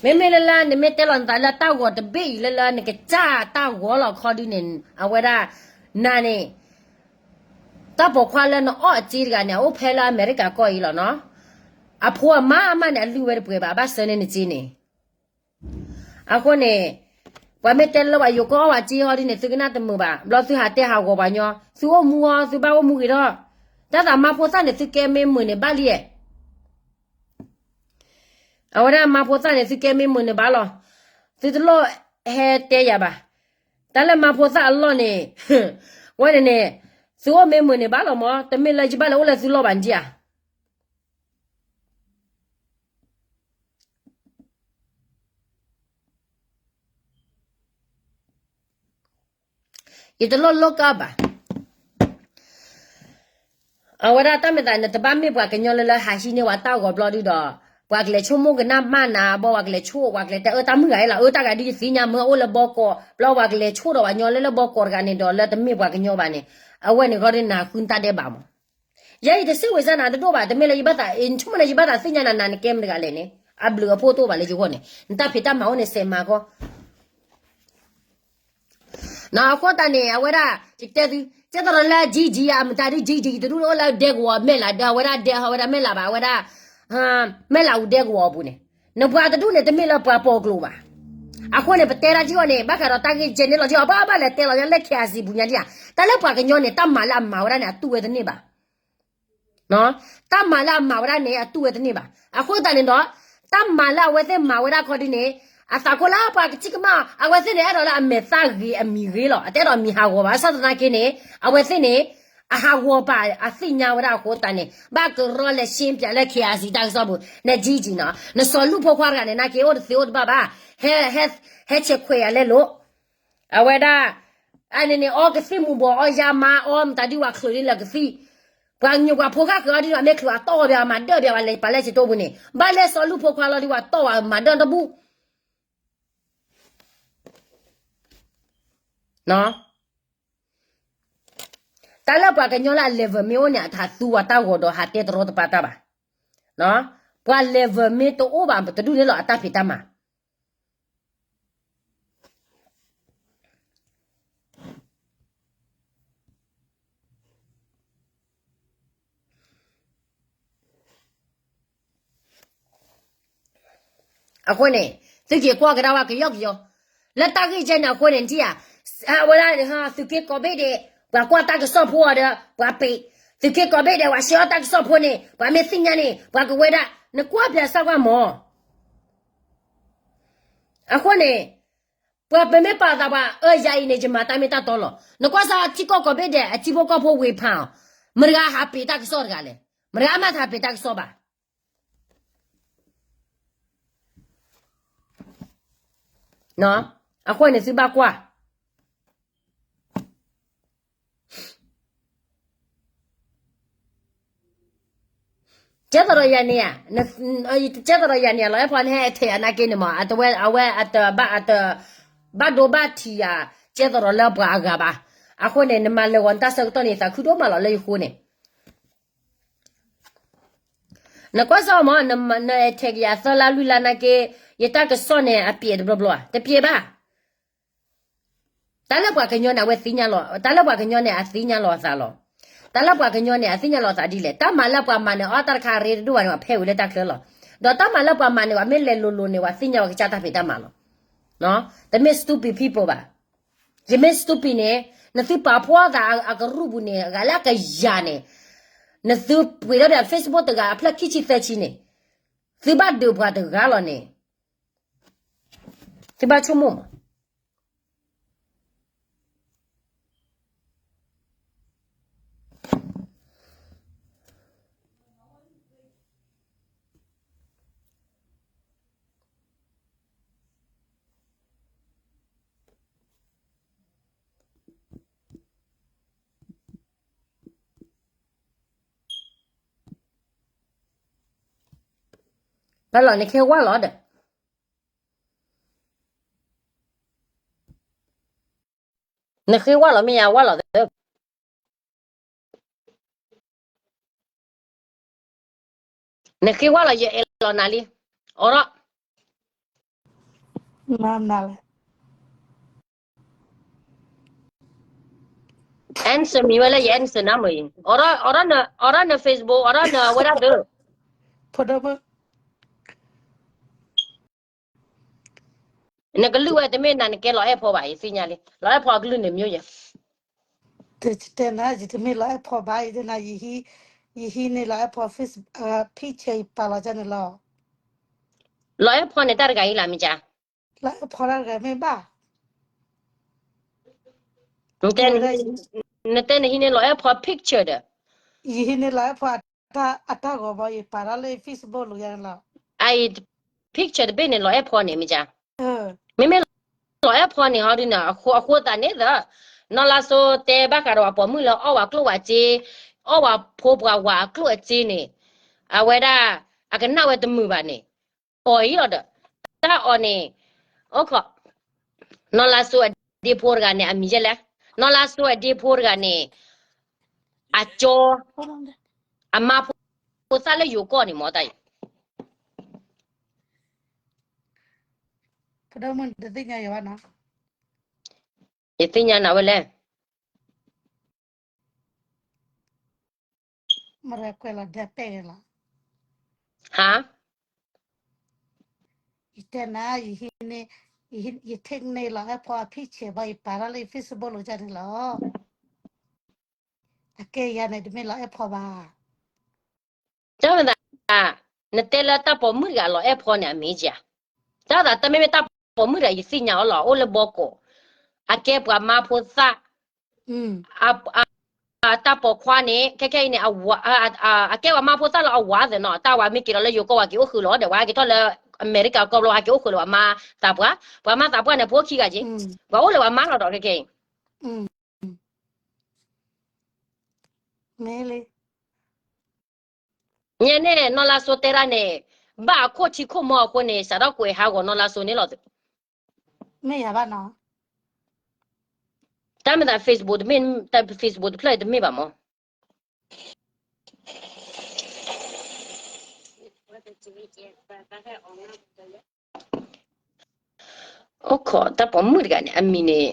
မ့မ့ၢ်လၢလၢ နမ့ၢ်တဲလီၤနသးလၢတၢ်ဂီၤတဘ့ၣ်အံၤလၢလၢနကစၢ်တၢ်ဂီၤလီၤခီဒုန့ၣ် အဝဲဒၣ် နၤန့ၣ် တၢ်ပိာ်ခွါလၢနအီၣ်အစ့တဂၤန့ၣ် အအိၣ်ဖဲလၢအမဲရကၤကီၢ်အံၤလီၤနီၤ. အဖိအမါအမါန့ၣ် အလုၢ်ဝဲတပှဲၤဘၣ် ဘၣ်ဆၢန့ၢ်နစ့န့ၣ် အဃိန့ၣ် ပှၤမ့ၢ်တဲလၢပှၤယိၤကီၢ်အီၣ်ဝဲစ့ဟီဒ်န့ၣ် သုကနၣ်တမုာ်ဘၣ် ဘျီသုဟးတဲဟးဂီၤပှၤညီ သုအိၣ်မူအီၤ သုဘၣ်အိၣ်မူဂ့ၤထီၣ်, တၢ်သးမါဖိသၣ်န့ၣ် သုကဲမ့ၢ်မုာ်န့ၣ်ဘၣ်လံ, အဝဲဒၣ်မါဖိသၣ်န့ၣ် သုကဲမ့ၢ်မုာ်န့ၣ်ဘၣ်လီၤ, သုတလိၣ်ဟဲတဲယၤဘၣ်, တၢ်လၢမါဖိသၣ်အလီၢ်န့ၣ်, ဝဲန့ၣ်န့ၣ်, သုအိၣ်မ့ၢ်မုာ်န့ၣ်ဘၣ်လီၤမး တမ့ၢ်လၢယဘၣ်လဲၤအိၣ်လၢသုလီၢ်ဘၣ်န့ၣ်ဧါ ယတလိၣ်လိကၢ်ဘၣ်, အဝဲဒၣ်တၢ်မ့ၢ်သး နတဘၣ်မ့ၢ်ပှၤကညီလၢလၢဟးဟံးန့ၢ်ဝဲတၢ်ဂီၤဘျီဒုဒီး, ပှၤကလဲၤဆိကမိၣ်ကနၣ်မၢ်နၤ ဘၣ်ပှၤကလဲၤဆိ ပှၤကလဲၤတဲအၢတၢ်မုၣ်ဂၤအံၤလီၤ အၢတၢ်ဂၤဒ်ယသ့ၣ်ညါမ့ၢ်အိၣ်လၢဘီကီး ဘျီပှၤကလဲၤဆိဒီးပှၤညီလၢလၢဘီကီးတဂၤန့ၣ်ဒီး လၢတမ့ၢ်ပှၤကညီဘၣ်န့ၣ်, အဝဲန့ၣ်ဃီဒီးနဃုတၢ်ဒဲးဘးမး ယဲယတစံးဝဲစၢ်နၤတဒိၣ်ဘၣ် တမ့ၢ်လၢယဘၣ်သး နဆိကမိၣ်န့ၣ် ယဘၣ်သးသ့ၣ်ညါနၤ နၤနကဲမတၤတဂၤလဲၣ်န့ၣ် အဘျုးအဖှိၣ်တအိၣ်ဘၣ်လၢယဂီၢ်န့ၣ် နတၢ်ဖံးတၢ်မၤအိၣ်န့ၣ် စဲးမၤဃီ အဃိသတးန့ၣ် အဝဲဒၣ် ယတဲသု, ကဲသရၣ်လၢ Gigi အမတၤဒု Gigi တဒူၣ်အိၣ်လၢဒဲကဝီၤမဲၢ်လးဒီး အဝဲဒၣ်ဒဲ အဝဲဒၣ်မဲၢ်လးဘၣ် အဝဲဒၣ် မဲၢ်လးအူဒဲကဝီၤအပူၤန့ၣ်, နပှၤတဒူၣ်န့ၣ် တမ့ၢ်လၢပှၤပိာ်ကျိၤဘၣ်. အဃိန့ၣ် ပတဲဒၣ်ထံအီၤန့ၣ် ဘၣ်ဃးဒီးတၢ်ဂ့ၢ်ကဲန့ၣ်လီၤထံအီၤ ဘၣ်ဘၣ်လဲၤတဲလီၤလၢ KIC ပူၤညါဒံးဧါ, တၢ်လၢပှၤကညီန့ၣ် တၢ်မၤလၢအမၤဝဲဒၣ်န့ၣ် အတူၢ်ဝဲတန့ၢ်ဘၣ် တၢ်မၤလၢအမၤဝဲဒၣ်န့ၣ် အတူၢ်ဝဲတန့ၢ်ဘၣ်. အဃိသတးန့ၣ်ဒီး တၢ်မၤလၢအဝဲသ့ၣ်မၤဝဲဒၣ်ခီဒုန့ၣ် အသးခိၣ်လၢပှၤကထံၣ်ကမၣ် အဝဲသ့ၣ်န့ၣ် အဲၣ်ဒိးလၢအမဲာ်သၣ်ဂ့ၤအမံၤဂ့ၤလီၤ. အတအဲၣ်ဒိးမံၤဟးဂီၤဘၣ် ဘၣ်ဆၣ်သနာ်က့န့ၣ် အဝဲသ့ၣ်န့ၣ် အဟးဂီၤပာ်အသ့ၣ်ညါဝဲဒၣ်အဃိသတးန့ၣ် ဘၣ်ကရီလဲၤရှ့ပၠးလၢ KIC တၢ်ကစီၣ်ပူၤ န Gigi နီၤ နစီၤလူၢ်ဖိခွါတဂၤန့ၣ် နာ်က့ အိၣ်တသ့အိၣ်တဘၣ်ဘၣ်, ဟဲဆဲးခွဲးယၤလဲလိာ် အဝဲဒၣ် အန့ၣ်န့ၣ် အီကသံၣ်မူၤဘှီး အီယါမါ အီမတၤဒု ပှၤချုးဒ်လၢကသံၣ်, ပှၤကညီပှၤဖိဃၣ်ဃုာ်အီၤဒ်န့ၣ် အမ့ၢ်ချုးအတီၢ်ဘၣ် မၤဒၢၣ်ဘၣ် ပှၤလဲၤပာ်လၢဆ့တိပူၤန့ၣ် ဘၣ်လဲၤစီၤလူၢ်ဖိခွါလီၤဒ် ပှၤတီၢ်ဘၣ်မၤဒၢၣ်တဘူၣ် တၢ်လၢပှၤကညီလၢအ level မ့ၢ်အိၣ်န့ၣ် အတဟးသူဝဲတၢ်ဂီၤဒီးဟးတဲတရီတပါတၢ်ဘၣ်. ပှၤ level မ့ၢ်တအိၣ်ဘၣ် တဒူၣ်န့ၣ်လီၤ အတၢ်ဖံးတၢ်မၤ အဃိန့ၣ် သုက့ၤကွၢ်ကဒါဝဲကယီကယီ လၢတၢ်ဂ့ၢ်ကဲန့ၣ်အဃိန့ၣ် နထံၣ်ဧါ, ဝဲဒၣ် သုးက့ကိးဘ့ၣ်ဒဲး ပှၤကွၢ်တၢ်ကစီၣ်ဖိအီၤဒီး ပှၤပ့း, သုးက့ကိးဘ့ၣ်ဒဲး ပှၤဆှၢအီၣ်တၢ်ကစီၣ်ဖိန့ၣ် ပှၤမ့ၢ်သ့ၣ်ညါန့ၣ် ပှၤကဝဲဒၣ် နကွၢ်ပၠးစၢ်ကွၢ်မၢ် အဃိန့ၣ် ပှၤပမ့ၢ်ပာ်သးပှၤ အၢ ယၤအံၤန့ၣ် ယမၤတၢ်မ့ၢ်တၢ်တီလီၤ. နကွၢ်စၢ်ထံကီၢ်ကိးဘ့ၣ်ဒဲး အထံဖိကီၢ်ဖိဝ့ၤဖးအီၤ, မတၤတဂၤဟးပ့းတၢ်ကစီၣ်တဂၤလဲၣ်. မတၤတဂၤမးတဟးပ့းတၢ်ကစီၣ်ဘၣ်. အဃိန့ၣ်သုဘၣ်ကွၢ် ကဲသရၣ်ယၤန့ၣ်ဧါ, ကဲသရၣ်ယၤန့ၣ်ဧါ လီၤအဲၣ်ဖီနဟဲထဲးအနာ်က့န့ၣ်မး အဝဲ အဝဲ အတဘၣ် အတဘၣ်ဒိဘၣ်ထံးယၤ ကဲသရၣ်လၢပှၤအဂၤဘၣ်. အဃိန့ၣ် နမၤလၢာ်ဂီၤနတၢ်ဆၢကတီၢ်န့ၣ် သးခုဒိၣ်မးလီၤလၢယဃိန့ၣ် နကွၢ်စၢ်မး နထဲးကယၤသၢလါလွံၢ်လါနာ်က့ ယတၢ်ကစီၣ်န့ၣ် အပျဲတဘျီဘျီဧါ, တပျဲဘၣ်. တၢ်လၢပှၤကညီန့ၣ် အဝဲသ့ၣ်ညါလီၤ, တၢ်လၢပှၤကညီန့ၣ် အသ့ၣ်ညါလီၤအသးလီၤ. တၢ်လၢပှၤကညီန့ၣ် အသ့ၣ်ညါလီၤအသးဒ်လဲၣ်, တၢ်မၤလၢပှၤမၤန့ၣ် အီၣ်တၢ်တခါရ့တဒိၣ်ဘၣ်န့ၣ် ပှၤဖဲဝံၤလၢတၢ်ချၢလီၤ. ဒီးတၢ်မၤလၢပှၤမၤန့ၣ် ပှၤမ့ၢ်လဲၤလိၤလိၤန့ၣ် ပှၤသ့ၣ်ညါပှၤကစၢ်တၢ်ဖံးတၢ်မၤလီၤ. တမ့ၢ် stupid people ဘၣ်. ယမ့ၢ် stupid န့ၣ် နသုပာ်ဖှိၣ်သးအကရူၢ်ပူၤန့ၣ် အဂၤလၢအကယၤန့ၣ် နသုပှ့ၤထီၣ်ပၠး Facebook တဂၤအဖျၢၣ်ခံဆံသၢဆံန့ၣ် သုဘၣ်ဒုးပှၤတဂၤလီၤန့ၣ် သုဘၣ်ဆိကမိၣ်မး ဘၣ်လီၤ နဃ့ဝါလီၤဒီး နဃ့ဝါလီၤမ့ၢ်ယါဝါလီၤသၢ နဃ့ဝါလီၤ ယအဲၣ်လီၤနၤလံ. အိၣ်ဒီး answer မံၤဝဲလၢယ answer နၤမ့ၢ်အံၤ အိၣ်ဒီး အိၣ်ဒီးန Facebook အိၣ်ဒီးနအဝဲဒၣ်သၢ နကလုၢ်ဝဲတမ့ၢ်နၤနကဲလီၤအဲၣ်ဖီဘၣ် ယသ့ၣ်ညါလံ လီၤအဲၣ်ဖီအကလုၢ်န့ၣ်မ့ၢ်ယဲ တဲနၤ ယတမ့ၢ်လီၤအဲၣ်ဖီဘၣ် ယတဲနၤ ယဟံးန့ၢ်လီၤအဲၣ်ဖီ picture ယပာ်လီၤကန့ၣ်လီၤ လီၤအဲၣ်ဖီန့ၣ်တၢ်တဂၤအံၤလၢမ့ၢ်ကါ လီၤအဲၣ်ဖီတၢ်တဂၤမ့ၢ်ဘၣ် နတဲနဟံးန့ၢ်လီၤအဲၣ်ဖီ picture ဒီး ယဟံးန့ၢ်လီၤအဲၣ်ဖီ အတၢ်ဂီၤဘီ ယပာ်ထီၣ်လၢ Facebook လိၤယါန့ၣ်လီၤ အအံၤ picture တဘ့ၣ်န့ၣ် လီၤအဲၣ်ဖီန့ၣ်မ့ၢ်ကါ မ့မ့ၢ်လီၤအဲၣ်ဖီန့ၣ်ဟီဒ်န့ၣ် အဃိသတးန့ၣ်သၢ နီၢ်လါစိတဲဘၣ်ဃးဒီးပှၤပိာ်မုၣ်လၢအီၣ်ဝဲကျိၣ်ဝဲစ့ အီၣ်ဝဲဖိပှၤဝၤအကျိၣ်အစ့န့ၣ် အဝဲဒၣ် အကနၣ်ဝဲတမုာ်ဘၣ်န့ၣ် အီၤအံၤလီၤဒီး တၢ်အီၤန့ၣ် အိၣ်ခိး နီၢ်လါစိအဒ့ဖိတဂၤန့ၣ် အမံၤယဲလဲၣ် နီၢ်လါစိအဒ့ဖိတဂၤန့ၣ် အကၠီ အမါဖိသၣ်လၢယိၤကီၢ်န့ၣ်မ့ၢ်တၢ်အံၤ ယသ့ၣ်ညါနၤဝဲလဲၣ် မရဲကွဲးလီၤဒၢပဲၣ်ဂ့ၤလီၤ. ဟါ, ယတဲနၤ, ယဟံးန့ၢ်, ယ take န့ၢ်လီၤအဲၣ်ဖီအ picture ဘၣ် ယပာ်ထီၣ်လၢယ Facebook လိၤကန့ၣ်လီၤ. အကဲယၤန့ၣ် တမ့ၢ်လီၤအဲၣ်ဖီဘၣ်. တၢ်မသး, နတဲလၢတၢ်ပိာ်မုၣ်တဂၤလီၤအဲၣ်ဖီန့ၣ် အမ့ၢ်က, တၢ်သးတမ့မ့ၢ်တၢ်ပိာ်မုၣ်တဂၤ ယသ့ၣ်ညါအီၤလီၤ အိၣ်လၢဘီကိး, အကဲပှၤမါဖိသၣ်, တၢ်ပိာ်ခွါန့ၣ် ခဲခဲအံၤန့ၣ် အကဲပှၤမါဖိသၣ်လၢအဝၤသ့ၣ်နီၤ တၢ်ဝၤမ့ၢ်က့ၤလီၤလၢယိၤကီၢ် ဝၤက့ၤအိၣ်ဃုာ်လီၤဒီး ဝၤက့ၤထီၣ်လၢအမဲရကၤကီၢ်ဘျီ ဝၤက့ၤအိၣ်ဃုာ်လၢပှၤမါသးပှၢ်, ပှၤမါသးပှၢ်န့ၣ် ဖိခံဂၤက့ၤ, ပှၤအိၣ်လၢပှၤမါလီၤဒီး ခဲခဲအံၤ မ့ၢ်လံ. ညါန့ၣ် နီၢ်လါစိတဲတၢ်န့ၣ်, ဘၣ်အခိၣ်ထံခိၣ်မီအဃိန့ၣ် စးထီၣ်ကွဲးဟးဂီၤနီၢ်လါစိန့ၣ်လီၤ. မ့ၢ်ယၤဘၣ်နီၤ. တၢ်မ့ၢ်သး Facebook တမ့ၢ်, Facebook တဖျၢၣ်တမ့ၢ်ဘၣ်မး. အိၣ်ခိးတၢ်ပိာ်မုၣ်တဂၤန့ၣ် အမံၤန့ၣ်,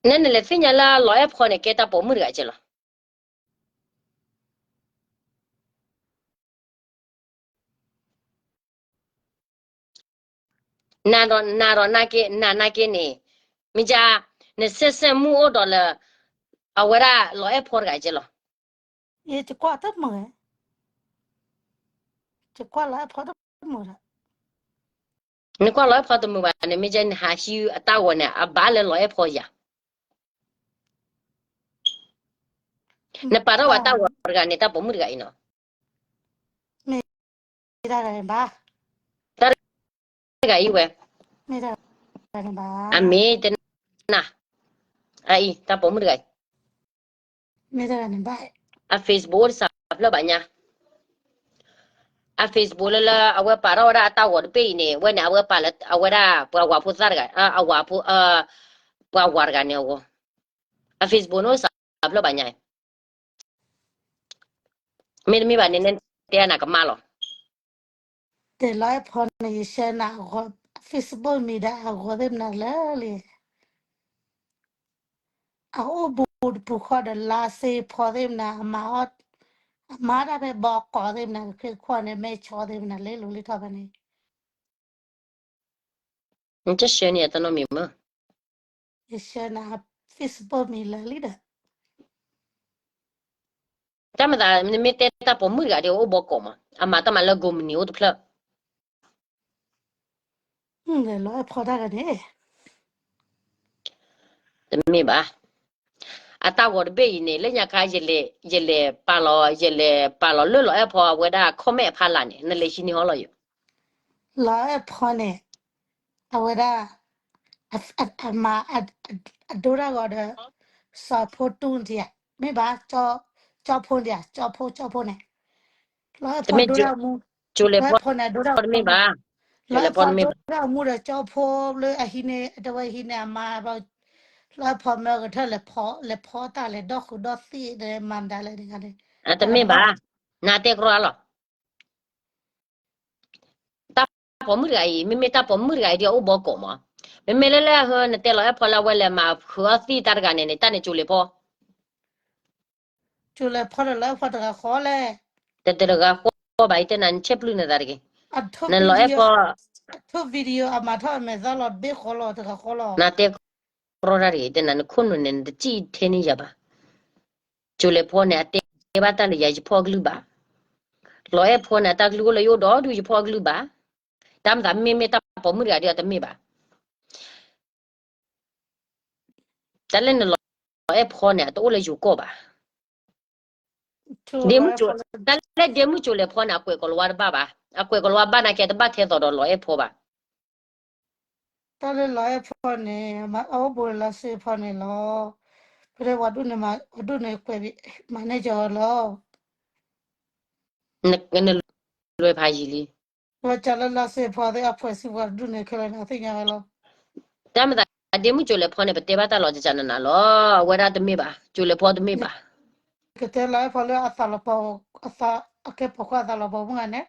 နဲနလဲၤသ့ၣ်ညါလၢလီၤအဲၣ်ဖီန့ၣ် ကဲတၢ်ပိာ်မုၣ်တဂၤကဲလီၤ. နၤဒီးနၤက့, နၤနၤက့န့ၣ်, မ့ၢ်က, နဆဲးဆဲးမူအိၣ်ဒီးလၢ အဝဲဒၣ်လီၤအဲၣ်ဖီတဂၤကဲလီၤ. ယကွၢ်တမုာ်, ယကွၢ်လီၤအဲၣ်ဖီတမုာ်ဒီး, နကွၢ်လီၤအဲၣ်ဖီတမုာ်ဘၣ်န့ၣ် မ့ၢ်ကနဟးဟံးအတၢ်ဂီၤန့ၣ် အဘၣ်လၢလီၤအဲၣ်ဖီယၤ. နပာ်ထီၣ်ဝဲတၢ်ဂီၤတဂၤန့ၣ် တၢ်ပိာ်မုၣ်တဂၤအံၤနီၤ. မ့ၢ်တၢ်တဂၤန့ၣ်ဘၣ်. တၢ်တဂၤအံၤဝဲ, မ့ၢ်တၢ်တဂၤန့ၣ်ဘၣ်. အမ့ၢ်တနၢ်, အအံၤ တၢ်ပိာ်မုၣ်တဂၤအံၤ, မ့ၢ်တၢ်တဂၤန့ၣ်ဘၣ်. အ Facebook အိၣ်တစးဖျၢၣ်ဘၣ်ညါ. အ Facebook လၢလၢအဝဲပာ်ထီၣ်ဝဲဒၣ်အတၢ်ဂီၤတဘ့ၣ်အံၤန့ၣ် ဝဲန့ၣ် အဝဲပာ်လၢအဝဲဒၣ်ပှၤဝၤဖိသၣ်တဂၤ, အဝၤဖိ, ပှၤဝၤတဂၤန့ၣ်အဂီၢ်. အ Facebook န့ၣ်အိၣ်တစးဖျၢၣ်ဘၣ်ညါ. မ့တမ့ၢ်ဘၣ်န့ၣ် နတဲနၤကမၣ်လီၤ. တဲလီၤအဲၣ်ဖီန့ၣ် ယဆှၢနၤအဂီၤ, Facebook မံၤဒီးအဂီၤသ့ၣ်မနုၤလၢလံ. အအိၣ်ဘူးတပူၤဃီဒီးလါစ့ဖီသ့ၣ်မနုၤ, အမၤ, အမၤတၢ်ဖဲဘီကိးသ့ၣ်မနုၤ, ခရံာ်ခွါန့ၣ် မဲာ်ဆီသ့ၣ်မနုၤ လ့လိၤလ့ထီၣ်ဖဲန့ၣ်. နတဆှၢန့ၢ်အတနီၤမံၤမး. ယဆှၢနၤ Facebook မံၤလၢလံဒီး တၢ်မၤသး နမ့ၢ်တဲတၢ်ပိာ်မုၣ်တဂၤဒီးအိၣ်ဘီကိးမး, အမၤတၢ်မၤလၢကိးမုၢ်နံၤအိၣ်တဖျၢၣ်. လီၤအဲၣ်ဖီတၢ်ဂၤန့ၣ် တမ့ၢ်ဘၣ်. အတၢ်ဂီၤတဘ့ၣ်အံၤန့ၣ် လၢညါခါ ယလဲၤပာ်လီၤ, ယလဲၤပာ်လီၤလၢလီၤအဲၣ်ဖီအဝဲဒၣ် comment အဖီလာ်န့ၣ် နလဲၤဟံးန့ၢ်ဟီလီၤယိာ်. လီၤအဲၣ်ဖီန့ၣ် အဝဲဒၣ် အမၤ အဒိတၢ်ဂီၤဒီး စီၤဖိတူၢ်တယၤ, မ့ၢ်ဘၣ်, ကၠီဖိတယၤ, ကၠီဖိ ကၠီဖိန့ၣ် လီၤအဲၣ်ဖီဒိတၢ်မူ, လီၤအဲၣ်ဖီန့ၣ် ဒိတၢ်ဂီၤ, လီၤအဲၣ်ဖီဒိတၢ်မူဒီး ကၠီဖိလၢအဟံးန့ၢ် တဝဲဟံးန့ၢ်အမါ, လီၤအဲၣ်ဖီမၢကထၢၣ်လဲၤဖီ, လဲၤဖီတၢ်လဲၤဒီဃုာ်ဒီသံၣ်ဒီးမၤဒ်လဲၣ်တဂၤန့ၣ်, အတမ့ၢ်ဘၣ်, နတဲကြီလီၤ. တၢ်ပိာ်မုၣ်တဂၤအံၤ မ့မ့ၢ်တၢ်ပိာ်မုၣ်တဂၤအံၤဒီးအိၣ်ဘီကိးမး, မ့မ့ၢ်လၢလၢဟၢ နတဲလီၤအဲၣ်ဖီလၢအဝဲလဲၤမၤဃုာ်အီၣ်သံၣ်တၢ်တဂၤန့ၣ်န့ၣ် တၢ်န့ၣ်ကၠိလဲၤဖီ, ကၠိလဲၤဖီဒီးလီၤအဲၣ်ဖီတဂၤဃီလဲၣ်. တတဂၤဃီဘၣ် ယတဲနၤ နဆဲးပျုၢ်နသးတဂ့ၤ, နလီၤအဲၣ်ဖီ, အထိၣ် video အမၤထီၣ်အမဲာ်သၣ်လီၤ တဘ့ၣ်ဃီလီၤ တဂၤဃီလီၤ. နတဲကြီတၢ်တဂ့ၤ ယတဲနၤ နခိၣ်နူာ်န့ၣ် နတစံၣ်ထဲန့ၢ်ယၤဘၣ်. ကၠိလဲၤဖီန့ၣ် အတဲဘၣ်တၢ်လၢယၤ ယဖီအကလုၢ်ဘၣ်. လီၤအဲၣ်ဖီန့ၣ် အတၢ်ကလုၢ်အိၣ်လၢယအိၣ်ဒီးဒုး ယဖီအကလုၢ်ဘၣ်. တၢ်မၤသးမ့မ့ၢ်တၢ်ပိာ်မုၣ်တဂၤဒီးတမ့ၢ်ဘၣ်. တၢ်လၢနလီၤအဲၣ်ဖီန့ၣ် အတအိၣ်လၢယိၤကီၢ်ဘၣ်. ဒ့မုၣ်ကၠိ, တၢ်လၢဒ့မုၣ်ကၠိလဲၤဖီန့ၣ် အကွဲးကီၤလၤဝါတဘၣ်ဘၣ်, အကွဲးကီၤလၤဝါဘၣ်နာ်က့ တဘၣ်ထဲသိးဒီးလီၤအဲၣ်ဖီဘၣ်. တၢ်လၢလီၤအဲၣ်ဖီန့ၣ် အအိၣ်ဘူးလၢလါစ့ဖီန့ၣ်လီၤ. ဖဲဝၤဒိၣ်န့ၣ်, ဝၤဒိၣ်န့ၣ်ကွဲးမၤန့ၢ်ကီၤလီၤ. နလွဲဖးယံာ်လံ. ဝဲကလၢလါစ့ဖီသ့ၣ်အဖှဲးစံးပှၤတဒူၣ်န့ၣ်ခဲလၢာ်န့ၣ် အသ့ၣ်ညါဝဲလီၤ. တၢ်မၤသး ဒ့မုၣ်ကၠိလဲၤဖီန့ၣ် ပတဲဘၣ်တၢ်လီၤတကနနၤလီၤ. အဝဲဒၣ်တမ့ၢ်ဘၣ်, ကၠိလဲၤဖီတမ့ၢ်ဘၣ်. ကတဲလီၤအဲၣ်ဖီလၢအသးလီၤပီၤ, အသး, အကဲပိာ်ခွါအသးလီၤပီၤမုၢ်ဂၤန့ၣ်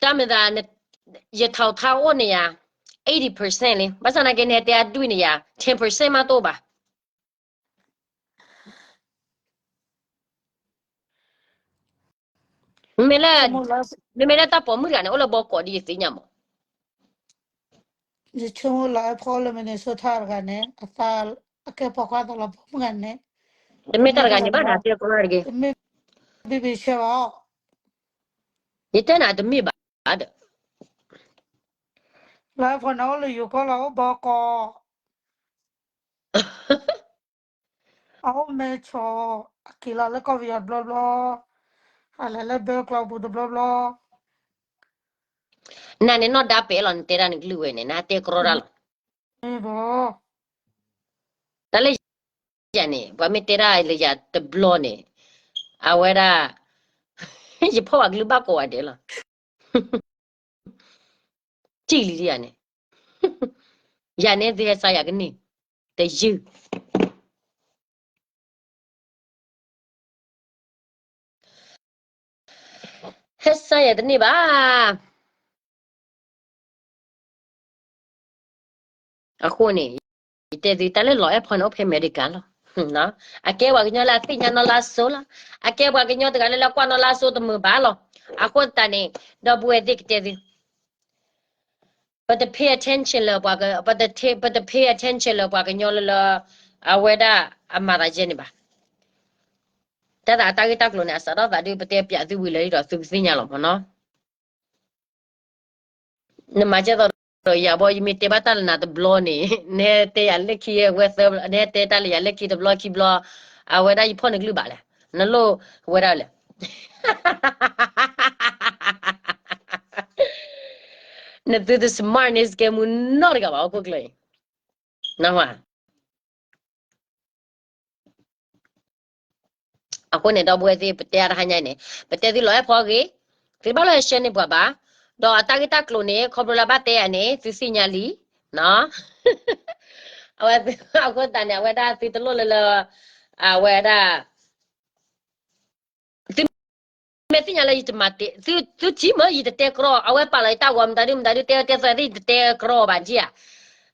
တၢ်မၤသး ယထီၣ်ထါအိၣ်န့ၣ်ယၤ eighty percent လံ. ဘၣ်ဆၣ်နာ်က့န့ၣ် တဲအဒွံၣ်န့ၣ်ယၤ ten percent မးတအိၣ်ဘၣ်. မ့မ့ၢ်လၢ, မ့မ့ၢ်လၢတၢ်ပိာ်မုၣ်တဂၤန့ၣ် အိၣ်လၢဘီကီးဒ်ယသ့ၣ်ညါမး. ယဆိကမိၣ်လီၤအဲၣ်ဖီလၢ Minnesota တဂၤန့ၣ် အသး, အကဲပိာ်ခွါသးလီၤပိာ်မုၣ်တဂၤန့ၣ်, တမ့ၢ်တၢ်တဂၤန့ၣ်ဘၣ်နၤတဲကီတဂ့ၤ, တမ့ၢ်ဘံဘံဆဲဘၣ်, ယတဲနၤတမ့ၢ်ဘၣ်ဒီး, လီၤအဲၣ်ဖီန့ၣ်အိၣ်လၢယိၤကီၢ်လီၤ အိၣ်ဘီကီး အအိၣ်မဲဆီ, အက့ၤလီၤလၢကီၢ်ပယီၤတဘျီဘျီ, အလဲၤလၢဘဲကျီပူၤတဘျီဘျီ. နၤန့ၣ်နီၢ်ဒါပဲာ်လီၤ နတဲဒၣ်နကလုၢ်ဝဲန့ၣ် နတဲကရီတၢ်လီၤ. တၢ်လၢယၤန့ၣ် ပှၤမ့ၢ်တဲဒၣ်လၢယၤတဘျီန့ၣ်, အဝဲဒၣ်, ယဖီၣ်ပှၤကလုၢ်ဘၣ်ကိးဂၤဒဲးလီၤ. ထံၣ်လံယၤန့ၣ်, ယၤန့ၣ်သုဟဲစါယၤကန့ၢ်, တယုၢ် ဟဲစါယၤတန့ၢ်ဘၣ်. အဃိန့ၣ်, ယတဲသုတၢ်လၢလီၤအဲၣ်ဖီန့ၣ်အိၣ်ဖဲအမဲရကၤလီၤ. အကဲပှၤကညီလၢအသ့ၣ်ညါနီၢ်လါစိၤလီၤ. အကဲပှၤကညီတဂၤလၢလၢကွၢ်နီၢ်လါစိၤတမုာ်ဘၣ်လီၤ. အဃိသတးန့ၣ်, ဒီပုၢ်ဝဲၢ်သ့ၣ်ကတဲသု ပတ pay attention လၢပှၤ, ပတ pay attention လၢပှၤကညီလၢလၢ, အဝဲဒၣ်အမၤသးယဲန့ၣ်ဘၣ်. တၢ်သးအတၢ်ဂ့ၢ်တၢ်ကျိၤန့ၣ် အစးထီၣ်သးဒုး ပတဲပၠးသုဝံၤလၢဒ်သိးသုကသ့ၣ်ညါလီၤမ့ၢ်နီၤ. နမၤကဲသိးဒီးယၤဘီ ယမ့ၢ်တဲဘၣ်တၢ်လၢနၤတဘျီန့ၣ် နဟဲတဲယၤလၢခံဝဲသၢ, နဟဲတဲတၢ်လၢယၤလၢခံတဘျီခံဘျီ, အဝဲဒၣ်ယဖီၣ်နကလုၢ်ဘၣ်လဲၣ်, နလိၣ်ဝဲဒၣ်လဲၣ်. နသုတ smart န့ၣ် စကဲမူနီတဂၤဘၣ် ဟီၣ်ခိၣ်ချၢအံၤ, နဝၤ. အဃိန့ၣ် ဒီပုၢ်ဝဲၢ်သ့ၣ် ပတဲအါတဟါညါအံၤန့ၣ် ပတဲသုလီၤအဲၣ်ဖီအဂ့ၢ်, သုဘၣ်လီၤ share န့ၢ်ပှၤဘၣ်, ဒီးအတၢ်ဂ့ၢ်တၢ်ကျိၤန့ၣ် ခီဖျိလၢဘၣ်တဲယၤန့ၣ် သုသ့ၣ်ညါလံ, အဝဲအဃိသတးန့ၣ် အဝဲဒၣ်သုတလိၣ်လၢလၢ, အဝဲဒၣ် သုမ့ၢ်သ့ၣ်ညါလၢယတမၤတ့, သုထံၣ်မ့ၢ်ယတတဲကြီ, အဝဲပာ်လီၤယတၢ်ဂီၤ မတၤဒုမတၤဒုတဲတဲသၢသ့ၣ် ယတတဲကြီအီၤဘၣ်က့ဧါ.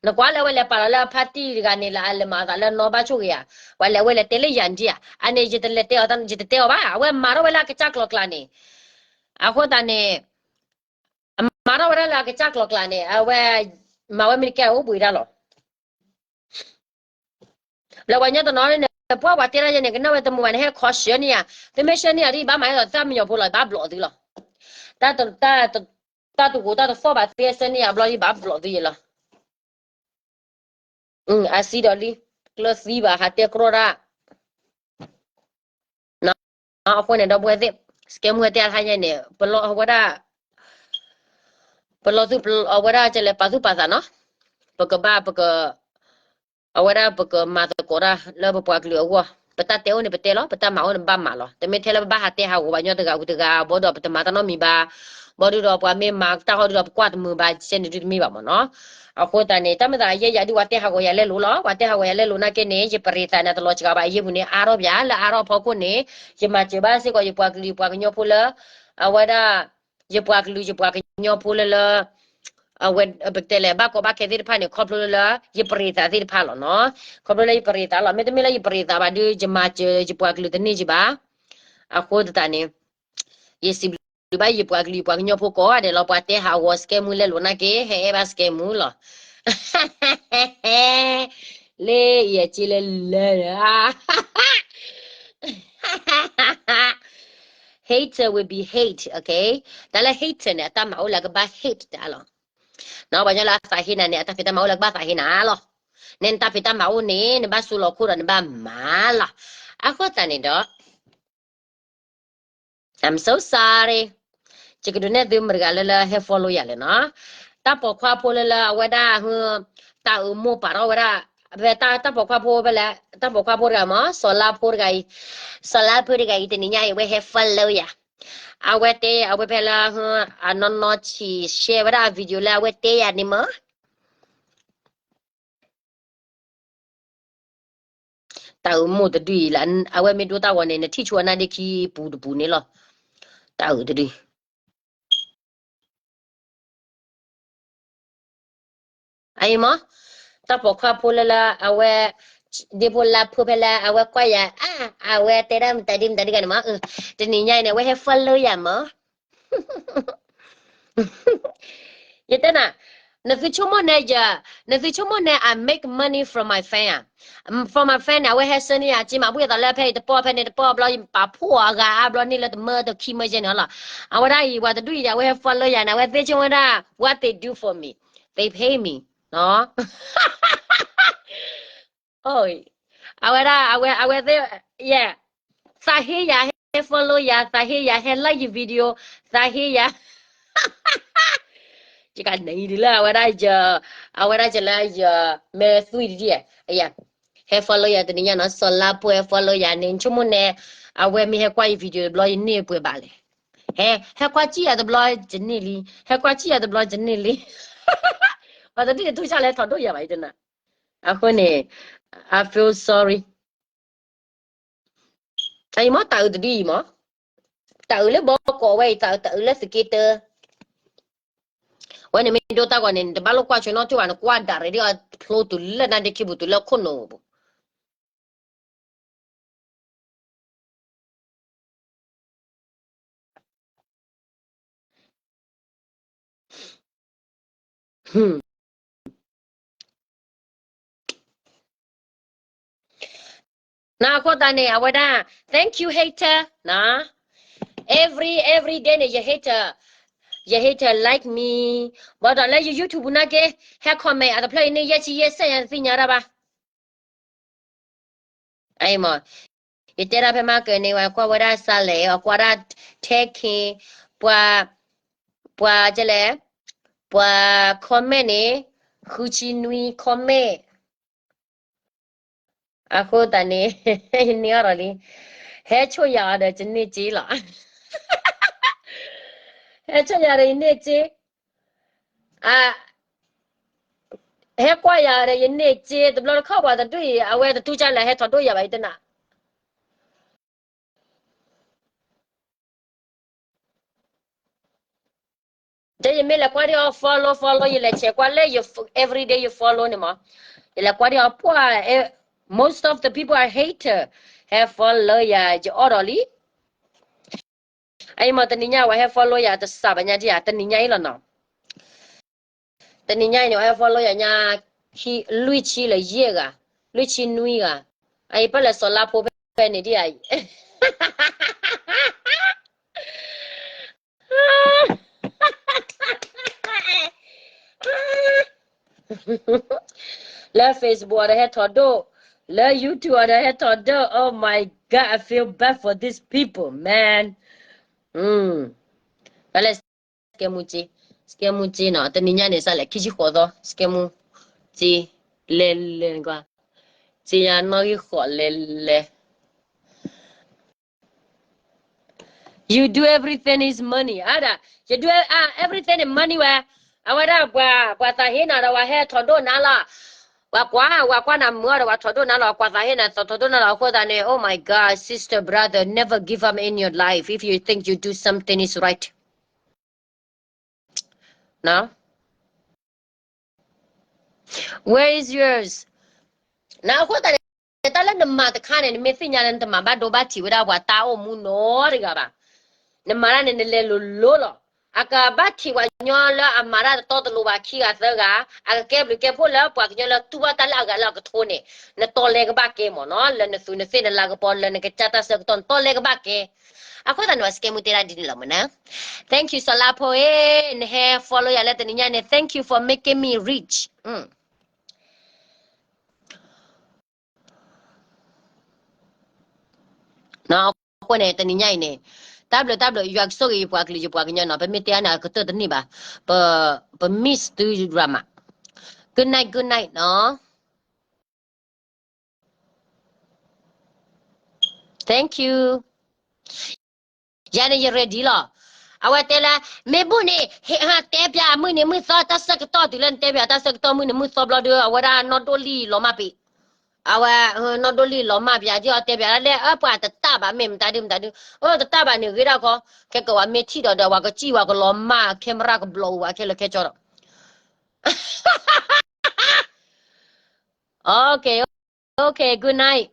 နကွၢ်လၢအဝဲလဲၤပာ်လီၤလၢအဖါတံၢ်တဂၤန့ၣ် လၢအလဲၤမၤအသးလၢနီၢ်ဘၣ်ဆိၣ်ဂ့ၤဧါ, ပှၤလဲၤအဝဲလဲၤတဲလၢယၤက့ဧါ, အန့ၣ်ယတလဲၤတဲအီၤ, ယတတဲအီၤဘၣ်, အဝဲမၤထီၣ်ဝဲလၢအကစၢ်ကျိၤကျါန့ၣ်, အဃိသတးန့ၣ်, အမၤထီၣ်ဝဲဒၣ်လၢအကစၢ်ကျိၤကျါန့ၣ် အဝဲ, မၤဝဲမ့ၢ်တကဲအိၣ်ဘှံးဒၣ်လီၤ. လၢပှၤကညီတနီၤန့ၣ် ပှၤပှၤတဲဒၣ်ယဲန့ၣ် ကနၣ်ဝဲတမုာ်ဘၣ်န့ၣ် ဟဲခီဆှၢန့ၢ်ယၤ, သုမ့ၢ်ဆှၢန့ၢ်ယၤဒ်ယဘၣ်မၤဒ်သိးသၣ်မံညီၤဖိလီၤ ယဘၣ်ဘျီးသုလီၤ. တၢ်တဂိာ်တၢ်တသီၣ်ဘၣ်သုဟဲဆှၢန့ၢ်ယၤဘျီ ယဘၣ်ဘျီးသုယဲလီၤ. အစံဒီးလံ, ကျၢၤသံဘၣ် ဟးတဲကြီတၢ် အဃိန့ၣ် ဒီပုၢ်ဝဲၢ်သ့ၣ်, စကဲမူတဲအါတဟါညါန့ၣ် ပလီၤဝဲဒၣ်, ပလီၤသု, အဝဲဒၣ်ကလဲၤပာ်သူၣ်ပာ်သးနီၤ, ပကဘၣ်ပက, အဝဲဒၣ်ပကမၤသကိးတၢ်လၢပပှၤကလုာ်အဂီၢ်, ပတၢ်တဲအိၣ်န့ၣ်ပတဲလီၤ, ပတၢ်မၤအိၣ်န့ၣ်ဘၣ်မၤလီၤ, တမ့ၢ်ထဲလၢပဘၣ်ဟးတဲဟးဂီၤပှၤကညီတဂၤဝံၤတဂၤ ဘၣ်ဒီးပတမၤတၢ်နီတမံၤဘၣ်, ဘၣ်ဒီးပှၤမ့ၢ်မၤတၢ်ဟီဒီးပကွၢ်တမုာ်ဘၣ် ကဲန့ၣ်ဒုတမ့ၢ်ဘၣ်မ့ၢ်နီၤ. အဃိသတးန့ၣ် တၢ်မၤသးယဲယၤဒုး ပှၤတဲဟးဂီၤယၤလဲလိာ်လီၤ, ပှၤတဲဟးဂီၤယၤလဲလိာ်နာ်က့န့ၣ် ယပရံးသးန့ၣ် တလီၤစှၤဘၣ်အယ့ၢ်ပူၤန့ၣ် အါထီၣ်ပၠး လၢအါထီၣ်ဖီခိၣ်န့ၣ် ယမၤစၢၤဘၣ်စ့ၢ်ကီးယပှၤကလုာ်ယပှၤကညီဖိလၢ, အဝဲဒၣ်, ယပှၤကလုာ်ယပှၤကညီဖိလၢလၢ, အဝဲပတဲလဲၣ် ဘၣ်ကီဘၣ်ခဲသ့ၣ်တဖၣ်န့ၣ် ခီဖျိလၢလၢ ယပရံးသးသ့ၣ်တဖၣ်လီၤနီၤ, ခီဖျိလၢယပရံးသးလီၤ, မ့တမ့ၢ်လၢယပရံးသးဘၣ်ဒုး ယမၤစၢၤယပှၤကလုာ်တန့ၢ်က့ဘၣ်. အဃိသတးန့ၣ် ယစံးဘျုးဘၣ်ယပှၤကလုာ်ယပှၤကညီဖိကိးဂၤဒဲးလီၤ, ပှၤတဲဟးဂီၤစကဲမူလဲလိာ်နာ်က့ ဟဲအဲၣ်ဘၣ်စကဲမူလီၤ. လၢယက့လၢလၢ hater will be hate, okay? တၢ်လၢ hater န့ၣ် အတၢ်မၤအိၣ်လၢအကဘၣ် hate တၢ်လီၤ. ပှၤကညီလၢအသးဟ့နၤန့ၣ် အတၢ်ဖံးတၢ်မၤအိၣ်လၢကဘၣ်သးဟ့နၤလီၤ. နဲနတၢ်ဖံးတၢ်မၤအိၣ်န့ၣ် နဘၣ်စူးလီၤခိၣ်ဒီးနဘၣ်မၤလီၤ. အဃိသတးန့ၣ်ဒီး I'm so sorry. ယကဒုးနဲၣ်သုမတၤတဂၤလၢလၢဟဲ follow ယၤလဲၣ်နီၤ. တၢ်ပိာ်ခွါဖိလၢလၢအဝဲဒၣ်, တၢ်အုးမိၢ်ပာ်ထီၣ်ဝဲဒၣ်, ဖဲတၢ်ပိာ်ခွါဖိဖဲလဲၣ်, တၢ်ပိာ်ခွါဖိတဂၤမ့ၢ် စီၤလါဖိတဂၤအံၤ, စီၤလါဖိတဂၤအံၤ တနံၤညါအံၤ အဝဲဟဲ follow ယၤ. အဝဲတဲအဝဲဖဲလၢ, အနီၢ်နီၢ်ဆံး share ဝဲဒၣ်အ video လၢအဝဲတဲယၤန့ၣ်မ့ၢ် တၢ်အုးမိၢ်တဒုအံၤလၢ အဝဲမ့ၢ်ဒိတၢ်ဂီၤန့ၣ် နထံၣ်ဆိအနၢ်ဒ့ခံပူၤတပူၤန့ၣ်လီၤ. တၢ်အုးတဒု အအံၤမ့ၢ်, တၢ်ပိာ်ခွါဖိလၢလၢအဝဲ, ဒ့ဖိလါဖိဖဲလၢအဝဲကွၢ်ယၤ, အဝဲတဲဒၣ်မတၤဒ်မတၤဒ်ဂၤန့ၣ်မ့ၢ်, တနံၤညါအံၤန့ၣ် အဝဲဟဲ follow ယၤမ့ၢ် ယတဲနၤ, နသုဆိကမိၣ်န့ၣ်ယ, နသုဆိကမိၣ်န့ၣ် I make money from my fan ဧါ. From my fan န့ၣ် အဝဲဟဲဆှၢန့ၢ်ယၤစ့မး ဘၣ်ယသးလၢဖဲအံၤတပီၢ် ဖဲန့ၣ်တပီၢ်ဘျီ ယပာ်ဖှိၣ်အီၤအဂၤအါဘျီန့ၣ်လၢတမၢတခံမၢယဲန့ၣ်လီၤ. အဝဲဒၣ်အံၤ ပှၤတဒူၣ်အံၤ အဝဲဟဲ follow ယၤန့ၣ် အဝဲသ့ဆိကမိၣ်ဝဲဒၣ် what they do for me, they pay me နီၤ. အဝဲဒၣ် အဝဲ အဝဲသ့ၣ် ယဲ သးဟ့ယၤဟဲ follow ယၤ, သးဟ့ယၤဟဲ like ယ video, သးဟ့ယၤ ယကနံၤဒ်လၢအဝဲဒၣ်ယ, အဝဲဒၣ်ယလၢယမဲသွံၣ်ဒ်, ဟဲ follow ယၤတနံၤညါနီၤ, စီၤလါဖိဟဲ follow ယၤန့ၣ် ဆိကမိၣ်န့ၣ် အဝဲမ့ၢ်ဟဲကွၢ်ယ video တဘျီယန့ၢ်ပှဲၤဘၣ်လဲၣ်. ဟဲ ဟဲကွၢ်စံၣ်ယၤတဘျီယန့ၢ်လံ, ဟဲကွၢ်စံၣ်ယၤတဘျီယန့ၢ်လံ. ပှၤတဒူၣ်တထူၣ်ဆၣ်လဲၣ် ထီၣ်ဒိၣ်ယၤဘၣ်ယတနၤ. အဃိန့ၣ် I feel sorry. အံၤမ့ၢ်တၢ်အုးတဒုအံၤမ့ၢ်, တၢ်အုးလၢဘီကီးဝဲအံၤ တၢ်အုး တၢ်အုးလၢသုးက့တၢ, ဝဲန့ၣ်မ့ၢ်ဒိတၢ်ဂီၤန့ၣ် နတဘၣ်လိၣ်ကွၢ်ဆိနီတဘျီဘၣ်, နကွၢ်ဒၣ်ရ့ဒ်အဖျိတုၤလၢနါဒ့ခံပူၤ တုၤလၢခိၣ်နူာ်ပူၤ. နအဃိသတးန့ၣ် အဝဲဒၣ် thank you hater နၤ, every every day န့ၣ် ယ hater, ယ hater like me, ဘၣ်ဒီးလၢယ YouTube ပူၤနာ်က့ ဟဲ comment အတဖျၢၣ်အံၤန့ၣ် ယဲၢ်ဆံယဲၢ်ဆံ ယသ့ၣ်ညါတၢ်ဘၣ်. အမ့ၢ် ယတဲဒၣ်ဖဲမၤကၢၢ်န့ၣ် ဝဲကွၢ်ဝဲဒၣ်စးလဲၣ် အကွၢ်ဒၣ် tagging ပှၤ, ပှၤကလဲၣ်, ပှၤ comment န့ၣ် ဃုဆံနွံ comment. အဃိသတးန့ၣ် ယန့ၢ်အီၤဒီးလံ, ဟဲဆိၣ်ယၤအီၤဒီးယန့ၢ်စ့လီၤ. ဟဲဆိၣ်ယၤဒီးယန့ၢ်စ့, အ ဟဲကွၢ်ယၤဒီးယန့ၢ်စ့, တဘျီတခီၣ်ပှၤတဒူၣ်အံၤ အဝဲတထူၣ်ဆၣ်လဲၣ် ဟဲထီၣ်ဒိၣ်ယၤဘၣ် ယတနၤ. တဲယမ့ၢ်လဲၤကွၢ်ဒံးအီၤ follow follow ယလဲၤဆဲးကွၢ်လၢယ everyday ယ follow န့ၣ်မး, ယလဲၤကွၢ်ဒံးအီၤပှၢ်, most of the people are hater, ဟဲ follow ယၤ ယအီၣ်ဒီးလံ. အံၤမ့ၢ်တနံၤညါဝဲဟဲ follow ယၤတစးဘၣ်ညါဒံးဧါ, တနံၤညါအံၤလီၤနီၤ. တနံၤညါအံၤန့ၣ် ဝဲဟဲ follow ယၤညါ လွံၢ်ဆံလၢယဲၢ်ဂၤ, လွံၢ်ဆံနွံဂၤ, အအံၤပၢၢ်လဲၤစီၤလါဖိဖဲန့ၣ်ဒံးဧါအံၤ. လၢ Facebook အီၤဒီးဟဲထီၣ်ဒိၣ်, လၢ YouTube အီၤဒီးဟဲထီၣ်ဒိၣ်, oh my god, I feel bad for these people, man. တၢ်လဲၣ် စကဲမူစ့, စကဲမူစ့နီၤ, တနံၤညါန့ၣ် စးလဲၣ် ခံဆံဃိးသီ, စကဲမူစ့, လဲၤလဲၤကွၢ်, စ့ယၤနီၣ်ဂံၢ်ဃိးလဲၤလဲၤ. You do everything is money အဒၣ်, you do everything is money ဝဲ, အဝဲဒၣ်ပှၤ, ပှၤသးဟ့နၤဒီး ပှၤဟဲထီၣ်ဒိၣ်နၤလီၤ. ပှၤကွၢ်, ပှၤကွၢ်နၤမုာ်အီၤဒီး ပှၤထီၣ်ဒိၣ်နၤလီၤ, ပှၤသးဟ့နၤ ထီၣ်ဒိၣ်နၤလီၤ. အဃိသတးန့ၣ် oh my god, sister, brother, never give up in your life if you think you do something is right. Where is yours? နအဃိသတးန့ၣ် တၢ်လၢနမၤတခါန့ၣ် နမ့ၢ်သ့ၣ်ညါလၢနတမၤဘၣ်ဒိဘၣ်ထံးဝဲဒၣ်ပှၤတၢ်အိၣ်မူနီတဂၤဘၣ်. နမၤတၢ်န့ၣ် နလဲၤလိၤလိၤလီၤ. အကဘၣ်ထံးပှၤကညီလၢအမၤတၢ်တတီတလိၤဘၣ် ခံဂၤသၢဂၤ, အကကဲဘျုးကဲဖှိၣ်လၢပှၤကညီလၢတူၢ်ဘၣ်တၢ်လၢအဂၤလၢအကထိန့ၣ်, နတီလဲကဘၣ်ကဲမ့ၢ်နီၤ, လၢနသူးနသ့ၣ်နလၤကပီၤ လၢနကစၢ်တၢ်ဆၢကတီၢ် နတီလဲကဘၣ်ကဲ. အဃိသတးန့ၣ် ပှၤစကဲမူတဲဒၣ်ဒ်န့ၣ်လီၤမ့ၢ်နီၤ. Thank you စီၤလါဖိဧၢ, နဟဲ follow ယၤလၢတနံၤညါန့ၣ် thank you for making me rich. အဃိန့ၣ် တနံၤညါအံၤန့ၣ် တၢ်ဘျုးတၢ်ဘျုး ယွၤကဆိၣ်ဂ့ၤယပှၤကလုာ်ယပှၤကညီနီၤ, ပမ့ၢ်တဲအါန့ၣ် အကတၢၢ်တန့ၢ်ဘၣ်, ပ, ပ miss သုဒြမး. Good night, good night နီၤ. Thank you. ယၤန့ၣ်ယ ready လီၤ. အဝဲတဲလၢ မ့ၢ်ဘူၣ်န့ၣ် ဟ့ၣ်ဟးတဲပၠးအမုၢ်နံၤမုၢ်သီတၢ်ဆၢကတီၢ်တုၤလၢနတဲပၠးတၢ်ဆၢကတီၢ်မုၢ်နံၤမုၢ်သီဘျီဒီး အဝဲဒၣ်နီၢ်ဒိၣ်လံၢ်လီၤမၢ်ပ့ၤ, အဝဲ နီၢ်ဒိၣ်လံၢ်လီၤမၢ်ပၠး ဒ်အီၤတဲပၠးဒ်လဲၣ် အပှၤတတၢ်ဘၣ် မ့ၢ်မတၤဒုမတၤဒု, အတတၢ်ဘၣ်န့ၣ်ဂ့ၤဒၣ်ခီ, ခဲကဝၤမ့ၢ်ထံၣ်ဒီးဒီး ဝၤကစံၣ်ဝၤကလီၤမၢ် camera ကဘျီးဝဲခဲလၢာ်ခဲဆ့ဒီး Okay, okay, good night.